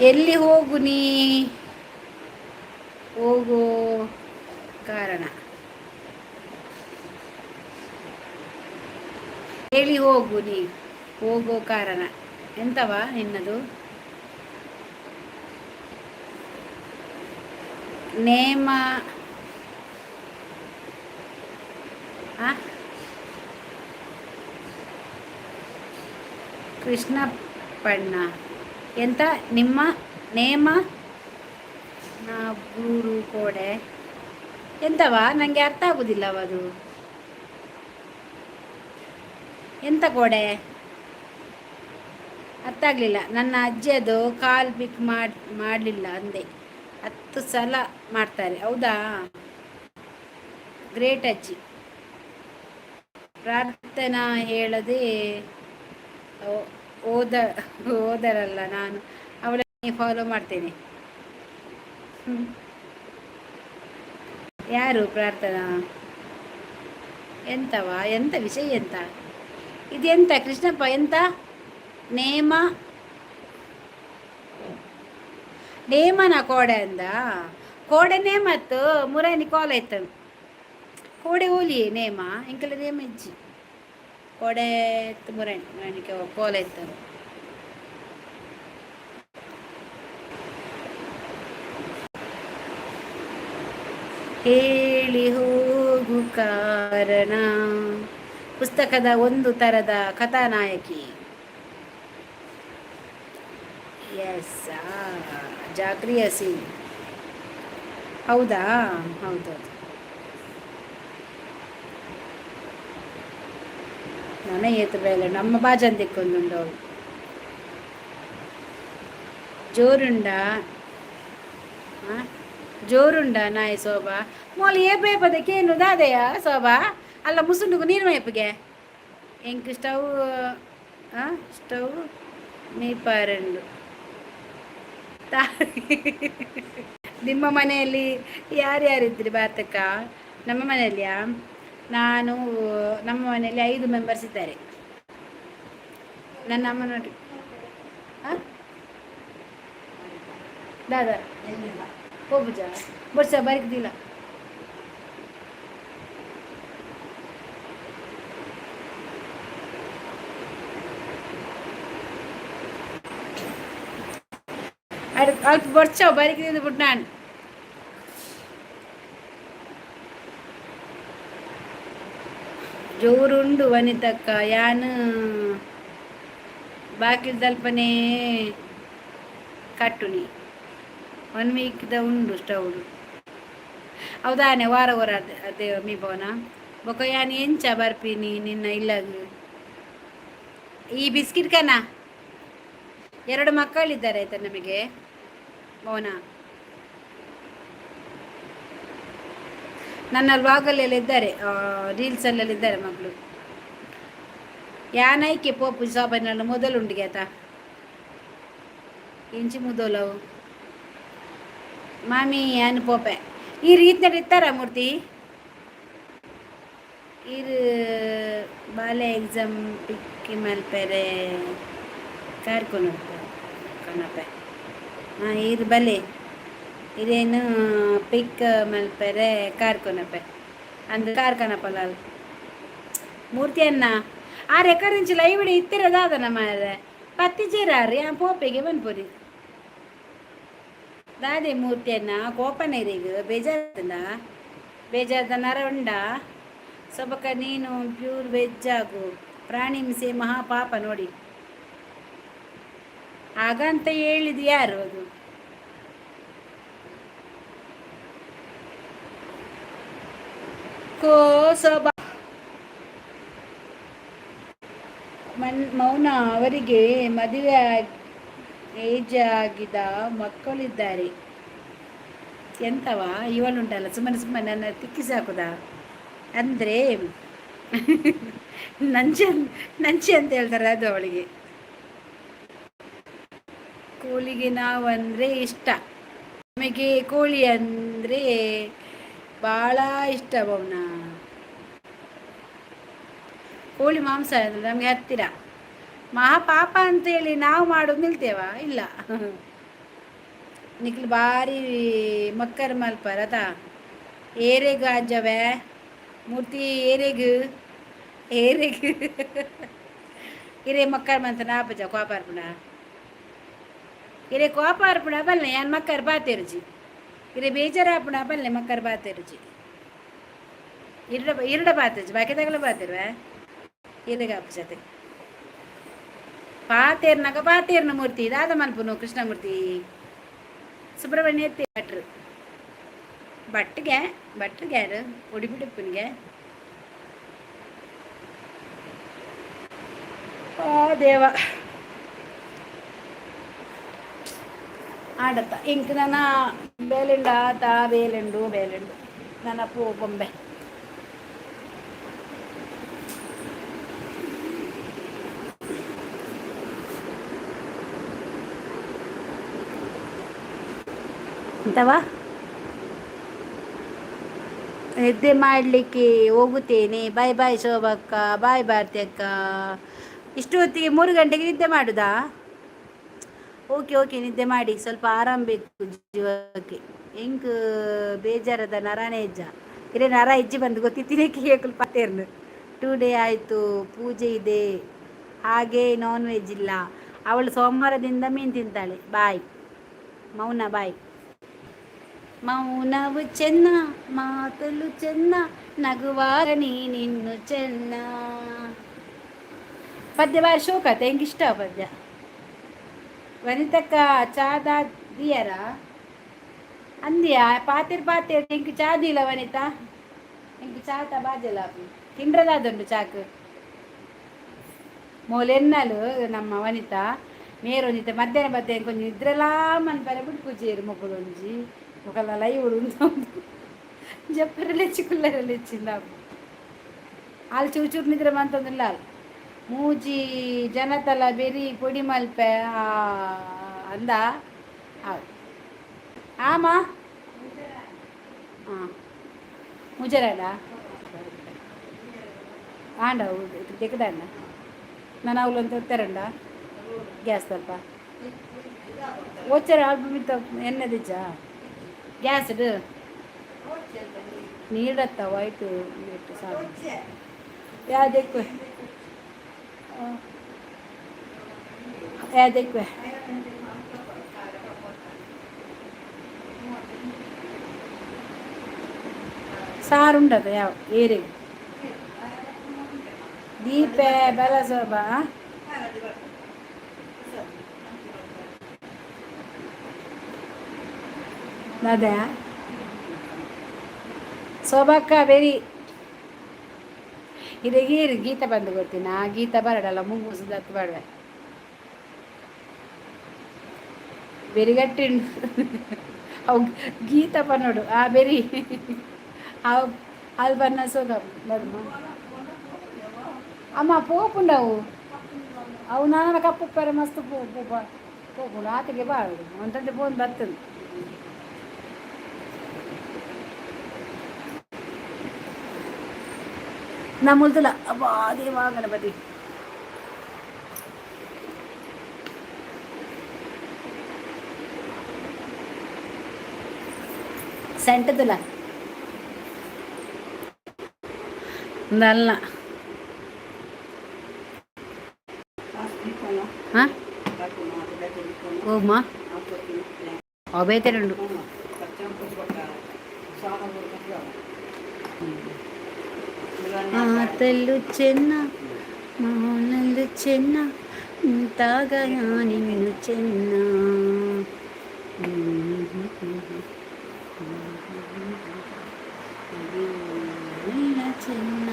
ಎಲ್ಲಿ ಹೋಗು ನೀ? ಹೋಗೋ ಕಾರಣ ಹೇಳಿ. ಹೋಗು ನೀ, ಹೋಗೋ ಕಾರಣ ಎಂತವಾ ನಿನ್ನದು? ನೇಮ ಆ? ಕೃಷ್ಣಪ್ಪಣ್ಣ, ಎಂತ ನಿಮ್ಮ ನೇಮ ಬೂರು ಕೋಡೆ ಎಂತವಾ? ನನಗೆ ಅರ್ಥ ಆಗುದಿಲ್ಲವ ಅದು. ಎಂತ ಕೋಡೆ? ಅರ್ಥ ಆಗಲಿಲ್ಲ. ನನ್ನ ಅಜ್ಜಿಯದು ಕಾಲ್ ಪಿಕ್ ಮಾಡಿ ಮಾಡಲಿಲ್ಲ ಅಂದೆ. 10 ಸಲ ಮಾಡ್ತಾರೆ. ಹೌದಾ? ಗ್ರೇಟ್ ಅಜ್ಜಿ. ಪ್ರಾರ್ಥನಾ ಹೇಳದೆ ಓದ ಓದರಲ್ಲ. ನಾನು ಅವಳ ಫಾಲೋ ಮಾಡ್ತೇನೆ. ಯಾರು ಪ್ರಾರ್ಥನಾ? ಎಂತವಾ? ಎಂತ ವಿಷಯ? ಎಂತ ಇದೆಂತ ಕೃಷ್ಣಪ್ಪ? ಎಂತ ನೇಮ? ನೇಮನ ಕೋಡೆ ಅಂದ. ಕೋಡೆ ನೇಮತ್ತು ಮುರಾನಿ ಕಾಲ್ ಆಯ್ತು. ಕೋಡೆ ಓಲಿ ನೇಮ ಎಂಕಲ ನೇಮ ಇಜ್ಜಿ. ಕೋಡೆ ಮುರಾಣಿ ಮುರಾಣಿ ಕೋಲ ಇತ್ತು. ಹೇಳಿ ಹೋಗು ಕಾರಣ. ಪುಸ್ತಕದ ಒಂದು ತರದ ಕಥಾನಾಯಕಿ. ಎಸ್, ಜಾಕ್ರಿಯ ಸಿಂಗ್. ಹೌದಾ? ಹೌದೌದು. ನನ ಏತು ಬೇಲೆ ನಮ್ಮ ಬಾಜನ್ ದಿಕ್ಕೊಂದುಂಡು. ಜೋರುಂಡ ಜೋರುಂಡ ನಾಯಿ ಶೋಭಾ. ಮೋಲು ಏಪ ಏಪದ ಕೇನು ದಾದೆಯ ಶೋಭಾ? ಅಲ್ಲ, ಮುಸುಂಡುಗು ನೀರು ಮೈಪುಗೆ ಎಂಕ್ ಸ್ಟವ್ ಸ್ಟವ್ ಮೀಪಾರಂಡು. ನಿಮ್ಮ ಮನೆಯಲ್ಲಿ ಯಾರ್ಯಾರಿದ್ರಿ ಭಾರತಕ್ಕ? ನಮ್ಮ ಮನೆಯಲ್ಲಿಯಾ? ನಾನು, ನಮ್ಮ ಮನೆಯಲ್ಲಿ ಐದು ಮೆಂಬರ್ಸ್ ಇದ್ದಾರೆ. ನನ್ನ ಅಮ್ಮ ನೋಡಿ. ಹಾಂ ದಾದಾ ಪೋಪುಜ ವರ್ಷ ಬರಿಕ್ದಿಲ್ಲ. ಅಲ್ಪ ವರ್ಷ ಬರಿಕ್ದಿಂದ ಬಿಟ್ಟು ನಾನು ಜೋರುಂಡು ವನಿತಕ್ಕ. ಯಾನ್ ಬಾಕಿಲ್ದಲ್ಪನೇ ಕಟ್ಟುನಿ. ಒನ್ ವೀಕ್ದ ಉಂಡು ಸ್ಟೌವ್. ಹೌದಾನೆ? ವಾರ ವಾರ ಅದೇ ಮೀಪವನ ಬೊಕ ಯಾನ್ ಎಂಚ ಬರ್ಪಿನಿ ನಿನ್ನ ಇಲ್ಲಗ್? ಈ ಬಿಸ್ಕಿಟ್ ಕನ. ಎರಡು ಮಕ್ಕಳಿದ್ದಾರೆ ಆಯ್ತಾ ನಮಗೆ ಮೌನ. ನನ್ನ ವ್ಲಾಗಲ್ಲೆಲ್ಲ ಇದ್ದಾರೆ, ರೀಲ್ಸಲ್ಲೆಲ್ಲ ಇದ್ದಾರೆ ಮಗಳು. ಯಾನೈಕೆ ಪೋಪು ಸಾಬನ್ನ ಮೊದಲು ಉಂಡಿಗೆ ಆತ ಎಂಚಿ ಮುದೋಲವು ಮಾಮಿ ಯಾನ್ ಪೋಪೆ. ಈ ರೀತಿ ಇತ್ತಾರ ಮೂರ್ತಿ ಇರು. ಬಾಲೆ ಎಕ್ಸಾಮ್ ಪಿಕ್ ಮಲ್ಪೆರೆ ಕಾರ್ಕೊಂಡು ಕಣಪೆ. ಹಾಂ, ಇರು ಬಲೆ. ಇದೇನು ಪಿಕ್ ಮಲ್ಪೆರೆ ಕಾರ್ಕೊನಪೆ ಅಂದ್ರೆ ಕಾರ್ಕನಪಲ್ಲ ಮೂರ್ತಿ ಅನ್ನ. ಆ ರೆಕಾರ್ಡ್ నుంచి ಲೈವ್ ಇತ್ತಿರದಾದ ಮಾರ್ರೆ. ಪತ್ತಿ ಆ ಪೋಪೆಗೆ ಬನ್ಪುರಿ ದಾದೆ ಮೂರ್ತಿಯನ್ನ ಕೋಪನೇರಿಗ ಬೇಜಾರ್ತದ ಬೇಜಾರ್ದ ನರ ಉಂಡ ಸೊಬಕ. ನೀನು ಪ್ಯೂರ್ ವೆಜ್ ಆಗು. ಪ್ರಾಣಿ ಹಿಂಸೆ ಮಹಾಪಾಪ ನೋಡಿ. ಹಾಗಂತ ಹೇಳಿದ್ ಯಾರು ಅದು? ಕೋ ಸೊಬ. ಮೌನ ಅವರಿಗೆ ಮದುವೆ ಏಜ್ ಆಗಿದ ಮಕ್ಕಳಿದ್ದಾರೆ. ಎಂತವ ಇವಳುಂಟಲ್ಲ, ಸುಮ್ಮನೆ ಸುಮ್ಮನೆ ನನ್ನ ತಿಕ್ಕಿಸಿ ಹಾಕುದಾ? ಅಂದರೆ ನಂಚೆ ನಂಚೆ ಅಂತ ಹೇಳ್ತಾರೆ ಅದು ಅವಳಿಗೆ. ಕೋಳಿಗೆ ನಾವು ಅಂದರೆ ಇಷ್ಟ. ನಮಗೆ ಕೋಳಿ ಅಂದರೆ ಭಾಳ ಇಷ್ಟ ಮೌನ. ಕೋಳಿ ಮಾಂಸ ಅಂದರೆ ನಮಗೆ ಹತ್ತಿರ. ಮಹಾಪಾಪ ಅಂತೇಳಿ ನಾವು ಮಾಡೋದು ನಿಲ್ತೇವಾ? ಇಲ್ಲ. ನಿಕ್ಲು ಬಾರಿ ಮಕ್ಕರ್ ಮಲ್ಪರ ಅತಾ. ಏರೆಗ್ ಅಜ್ಜವೆ ಮೂರ್ತಿ, ಏರೆಗ್ ಏರೆಗ್ ಇರೆ ಮಕ್ಕರ್ ಮಂತನ ಆಪಜ ಕೋಪ ಅರ್ಪಣ. ಇರೆ ಕೋಪ ಅರ್ಪಣ ಬಲ್ಲೆ, ಯಾನ್ ಮಕ್ಕರ್ ಬಾತೆರ್ಜಿ. ಇರೆ ಬೇಜಾರಾಪುಣ ಬಲ್ಲೆ, ಮಕ್ಕರ್ ಬಾತೆರ್ಜಿ. ಇರಡ ಇರಡ ಬಾತೆರ್ಜಿ, ಬಾಕಿ ತಗಲ ಬಾತಿರ್ವೆ. ಇರೆಗ್ ಆಪಜತೆ ಪಾತೇರ್ನಾಗ ಪಾತೇರ್ನ ಮೂರ್ತಿ ದಾದ ಮಲ್ಪುನು. ಕೃಷ್ಣಮೂರ್ತಿ ಸುಬ್ರಹ್ಮಣ್ಯ ಭಟ್ರು ಭಟ್ಗೆ ಭಟ್ರಿಗೆ ಉಡಿಬಿಡುಪ್ಪನಿಗೆ. ಆ ದೇವ ಆಡತ್ತ ಇಂಕ್ ನನ್ನ ಬೇಲೆಂಡು ಆತ ಬೇಲೆಂಡು ಬೇಲೆಂಡು ನನ್ನ ಪೂ ಬೊಂಬೆ. ಎಂತವಾ? ನಿದ್ದೆ ಮಾಡಲಿಕ್ಕೆ ಹೋಗುತ್ತೇನೆ. ಬಾಯ್ ಬಾಯ್ ಶೋಭಕ್ಕ, ಬಾಯ್ ಭಾರತಿ ಅಕ್ಕ. ಇಷ್ಟು ಹೊತ್ತಿಗೆ 3 ಗಂಟೆಗೆ ನಿದ್ದೆ ಮಾಡುದಾ? ಓಕೆ ಓಕೆ, ನಿದ್ದೆ ಮಾಡಿ. ಸ್ವಲ್ಪ ಆರಾಮ್ ಬೇಕು ಜೀವಕ್ಕೆ. ಎಂಕ್ ಬೇಜಾರದ ನರಾನೇ ಇಜ್ಜ. ಇರೆ ನರ ಇಜ್ಜಿ ಬಂದು ಗೊತ್ತಿತ್ತಿನಕ್ಕೆ ಕೇಕುಲ್ ಪತ್ತೇರ್ನು. 2 ಡೇ ಆಯಿತು, ಪೂಜೆ ಇದೆ, ಹಾಗೆ ನಾನ್ ವೆಜ್ ಇಲ್ಲ. ಅವಳು ಸೋಮವಾರದಿಂದ ಮೀನು ತಿಂತಾಳೆ. ಬಾಯ್ ಮೌನ, ಬಾಯ್. ಮೌನವು ಚೆನ್ನ, ಮಾತಲು ಚೆನ್ನ, ನಗುವಾಗ ನೀನಿನ್ನು ಚೆನ್ನ. ಪದ್ಯ ಬಾರಿ ಶೋಕತ್ತೆ, ಹೆಂಗೆ ಇಷ್ಟ ಪದ್ಯ. ವನಿತಕ್ಕ ಚಾದ ದಿಯರ ಅಂದಿಯಾ? ಪಾತಿರ್ ಪಾತಿರ್ ಎಂಕ್ ಚಾದಿಲ್ಲ ವನಿತಾ, ಎಂಕ್ ಚಾತ ಬಾಜಲ ತಿಂಡ್ರದಾದುಂಡು ಚಾಕ್. ಮೋಲೆನ್ನಲು ನಮ್ಮ ವನಿತಾ ಮೇರೊಂಜಿತೆ ಮಧ್ಯಾಹ್ನ ಬತ್ತೆ ಕೊಂಚ ನಿದ್ರೆಲಾ ಮನ್ಪರೆ ಬಿಡ್ಪುಜೇರು. ಮೊಕಲೊಂಜಿ ಮೊಕಲ ಲೈವ್ ಉಂದು ಜಪ್ಪರೆ ಲೆಚ್ಚಿ ಕುಲ್ಲರೆ ಲೆಚ್ಚಿಂದ ಆಲ್ ಚೂರು ಚೂರು ನಿದ್ರೆ ಮಂತೊಂದಿಲ್ಲ. ಅಲ್ ಮೂಜಿ ಜನತಲ ಬೆರಿ ಪೊಡಿ ಮಲ್ಪೆ ಅಂದ ಆಮ. ಹಾಂ, ಮುಜರಾಡ ಆಂಡ ತೆಗೆದಂಡ ನಾನು ಅವಳು ತೆರಂಡ ಗ್ಯಾಸ್ ಸ್ವಲ್ಪ ಓಚರ ಆಲ್ಬಮ್ ಎಣ್ಣೆ ದಿಜ್ಜ ಗ್ಯಾಸ್ ನೀಡತ್ತ ವೈಟ್ ಸಾಕು. ಯಾವ್ದಕ್ಕೆ ಯಾವ್ದಕ್ಕೆ? ಸಾರುಂಡದ ಯಾವ ಏರಿ ದೀಪೆ ಬೆಲಸೋಬ. ಅದೇ ಶೋಭಕ್ಕ ವೆರಿ ಇರೆಗೀರು ಗೀತ ಬಂದು ಗೊತ್ತಿನ ಗೀತ ಬರಡಲ್ಲ ಮುಂಗುಸದತ್ತು ಬಡವೆ ಬೆರಿಗಟ್ಟಿ ಅವು ಗೀತ ಪನ್ನೋಡು. ಆ ಬೆರಿ ಅವು ಅದು ಬನ್ನ ಸೋಗ ಅಮ್ಮ ಪೋಪುಂಡವು. ಅವು ನಾನು ಕಪ್ಪು ಪೆರ ಮಸ್ತ್ ಪೋ ಪೋಪುಂಡು ಆತಿಗೆ ಬಾಳು ಒಂದಂತೆ ಫೋನ್ ಬರ್ತದೆ. ನಮ್ಮಲ್ದಲ್ಲ. ಅಬ್ಬಾ ದೇವಾ ಗಣಪತಿ. ಸೆಂಟದಲ್ಲ നല്ല. ಹಾಂ, ಓಮ್ಮ ಅವು ಮಾತಲ್ಲು ಚೆನ್ನ, ಮೌನಲ್ಲು ಚೆನ್ನ, ನಿಂತಾಗ ನಿನ್ನು ಚೆನ್ನ. ಚೆನ್ನ.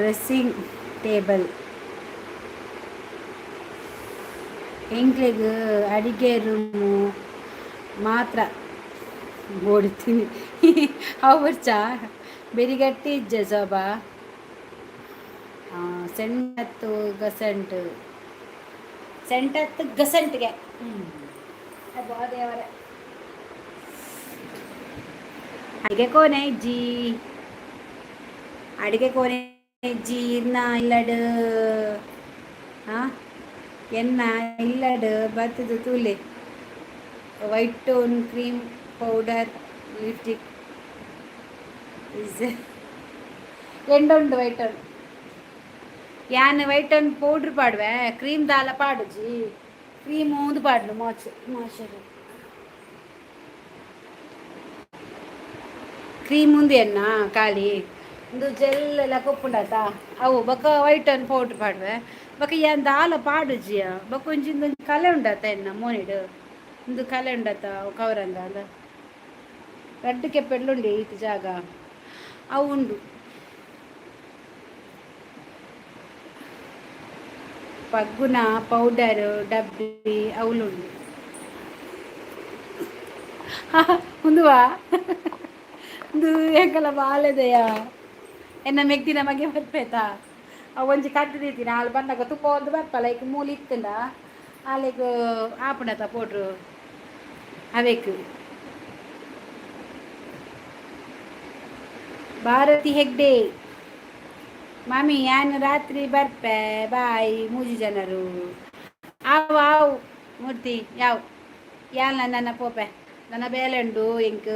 Dressing table. ಎಂಕ್ಲೆಗ್ ಅಡಿಗೆ ರೂಮು ಮಾತ್ರ ಬೋಡ್ತೀನಿ. ಅವು ಬರ್ಚಾ ಬೆರಿಗಟ್ಟಿ ಇಜ್ಜ ಶೋಭಾ. ಸೆಂಟತ್ತು ಗಸಂಟು, ಸೆಂಟತ್ತು ಗಸಂಟ್ಗೆ. ಅಬ್ಬಾ ದೇವರೇ! ಅಡಿಗೆ ಕೋನೆ ಇಜ್ಜಿ, ಅಡಿಗೆ ಕೋನೆ ಇಜ್ಜಿ. ಇನ್ನ ಇಲ್ಲಡ್, ಹಾಂ, ಎನ್ನ ಇಲ್ಲಡ್ ಬತ್ತದ ತೂಲೆ. White tone cream, powder, lipstick is ಎಂಡುಂಡು. White tone ಯಾನ್ ವೈಟ್ ಟೋನ್ ಪೌಡ್ರ್ ಪಾಡುವೆ, ಕ್ರೀಮ್ ದಾಲ ಪಾಡುಜಿ. ಕ್ರೀಮ್ ಒಂದು ಪಾಡ್ಲು ಮಾಚ್ ಮಾಚರು ಕ್ರೀಮ್ ಉಂದು ಎನ್ನ ಖಾಲಿ ಒಂದು ಜೆಲ್ ಎಲ್ಲ ಕೊಪ್ಪುಂಡಾತ ಅವು. ಬೊಕ ವೈಟ್ ಟೋನ್ ಪೌಡ್ರ್ ಪಾಡುವೆ. ಬೊಕ ಯಾನ್ ದಾಲ ಪಾಡುಜಿಯ. ಬೊಕ ಒಂಜಿ ಇಂದೊಂಜಿ ಕಲೆ ಉಂಡಾತ ಎನ್ನ ಮೋನಿಡ್. ಒಂದು ಕಲೆ ಉಂಡಾತ ಕವರಂದ ಅಂದ ರಡ್ಡ್ ಕೆಪ್ಪೆಡ್ಲುಂಡು ಈತ್ ಜಾಗ ಅವು ಉಂಡು. ಪಗ್ಗುನ ಪೌಡರ್ ಡಬ್ಬಿ ಅವುಲುಂಡು. ಉಂದುವಾ ಉಂದು ಎಂಕಲ ಬಾಲೆದೆಯ ಎನ್ನ ಮೆಗ್ದಿನ ಮಗೆ ಬರ್ಪೇತ. ಅವು ಒಂಜಿ ಕದ್ದು ದೀತಿನ. ಆಲ್ ಬನ್ನಗ ತುಪ್ಪ ಒಂದು ಬರ್ಪಲ್ಲ. ಐಕ್ ಮೂಲು ಇತ್ತುಂಡ ಆಲೆಗ್ ಆಪುಂಡತ ಪೌಡ್ರು ಅವೇಕ್. ಭಾರತಿ ಹೆಗ್ಡೆ ಮಾಮಿ, ಯಾನ್ ರಾತ್ರಿ ಬರ್ಪೆ, ಬಾಯ್. ಮೂಜಿ ಜನರು ಆವು ಆವು. ಮೂರ್ತಿ ಯಾವ್ ಯಾನ್ ನನ್ನ ಪೋಪೆ. ನನ್ನ ಬೇಲೆ ಉಂಡು, ಎಂಕ್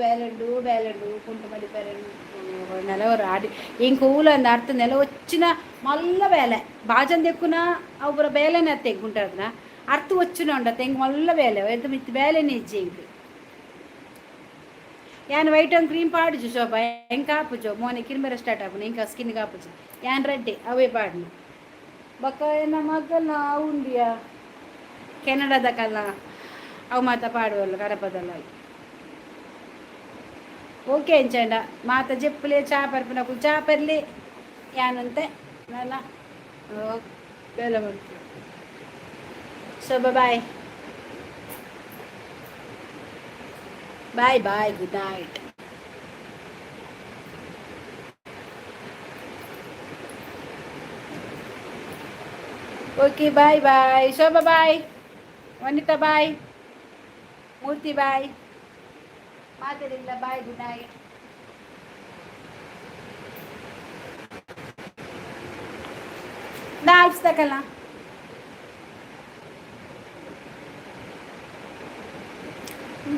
ಬೇಲೆ ಉಂಡು, ಬೇಲೆ ಉಂಡು. ಕುಂಟು ಮಡಿಪೆರೆ ನೆಲ ಆಡಿ ಇಂಕ್ ಊಲಂದ ಅರ್ಥ ನೆಲ వచ్చిన ಮಲ್ಲ ಬೇಲೆ ಬಾಜನ್ ದೆಕ್ಕುನ ಅವು ಪೂರ ಬೇಲೆನೆ ಅತ್ತೆ. ಎಂಕ್ ಅರ್ಥ వచ్చిನ ಉಂಡತ್ತೆ. ಎಂಕ್ ಮಲ್ಲ ಬೇಲೆ ಎಂತ ಮಿತ್ ಬೇಲೆನೆ ಇಜ್ಜಿ ಎಂಕ್. ಯಾನ್ ವೈಟ್ ಅಂಡ್ ಕ್ರೀಮ್ ಪಾಡುಜು ಶೋಭಾ. ಎಂಕ್ ಆಪುಜು ಮೋನೆ ಕಿರ್ಮೆರ ಸ್ಟಾರ್ಟ್ ಆಪುಂಡು. ಎಂಕ್ ಸ್ಕಿನ್ ಆಪುಜು. ಯಾನ್ ರೆಡ್ಡಿ ಅವೇ ಪಾಡ್ನು. ಬೊಕ್ಕ ಎನ್ನ ಮಗಲ್ನ ಉಂಡಿಯ ಕೆನಡಾದ ಕಲ್ಲ ಅವು ಮಾತ ಪಾಡುವಲ್ಲ ಕಡಪದಲ್ಲ. ಓಕೆ ಅಂಚಂಡ ಮಾತ ಜೆಪ್ಪುಲೆ, ಚಾ ಪರ್ಪಿನಕುಲು ಚಾ ಪರ್ಲಿ. ಯಾನಂತೆ ನನ್ನ ಬೇಲೆ ಮಾಡ್ತೀವಿ. So bye bye bye, good night. Okay, bye bye. Shobha bye, Vanitha bye, Murthy bye, ಮಾತಾಡಿಲ್ಲ. Bye, good night. ನಾ ಅಲ್ಸ್ದಕ್ಕಲ್ಲ.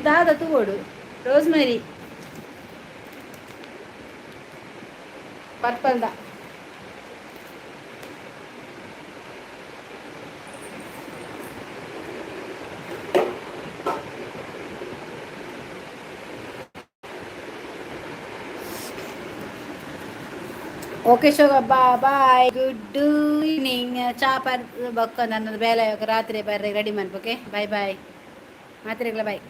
ದಾದ ತೂವೊಡು. ರೋಸ್ಮೆರಿ ಪರ್ಪಲ್ದ. Okay Shobha, bye, good evening. ಚಾ ಪರ್ ಬೊಕ್ಕ ನನ್ನ ಬೇಲೆ ರಾತ್ರಿ ಬರ್ರೆ ರೆಡಿ ಮನ್ಪು. Okay, bye bye. ಮಾತ್ರೆಗಳ ಬಾಯ್.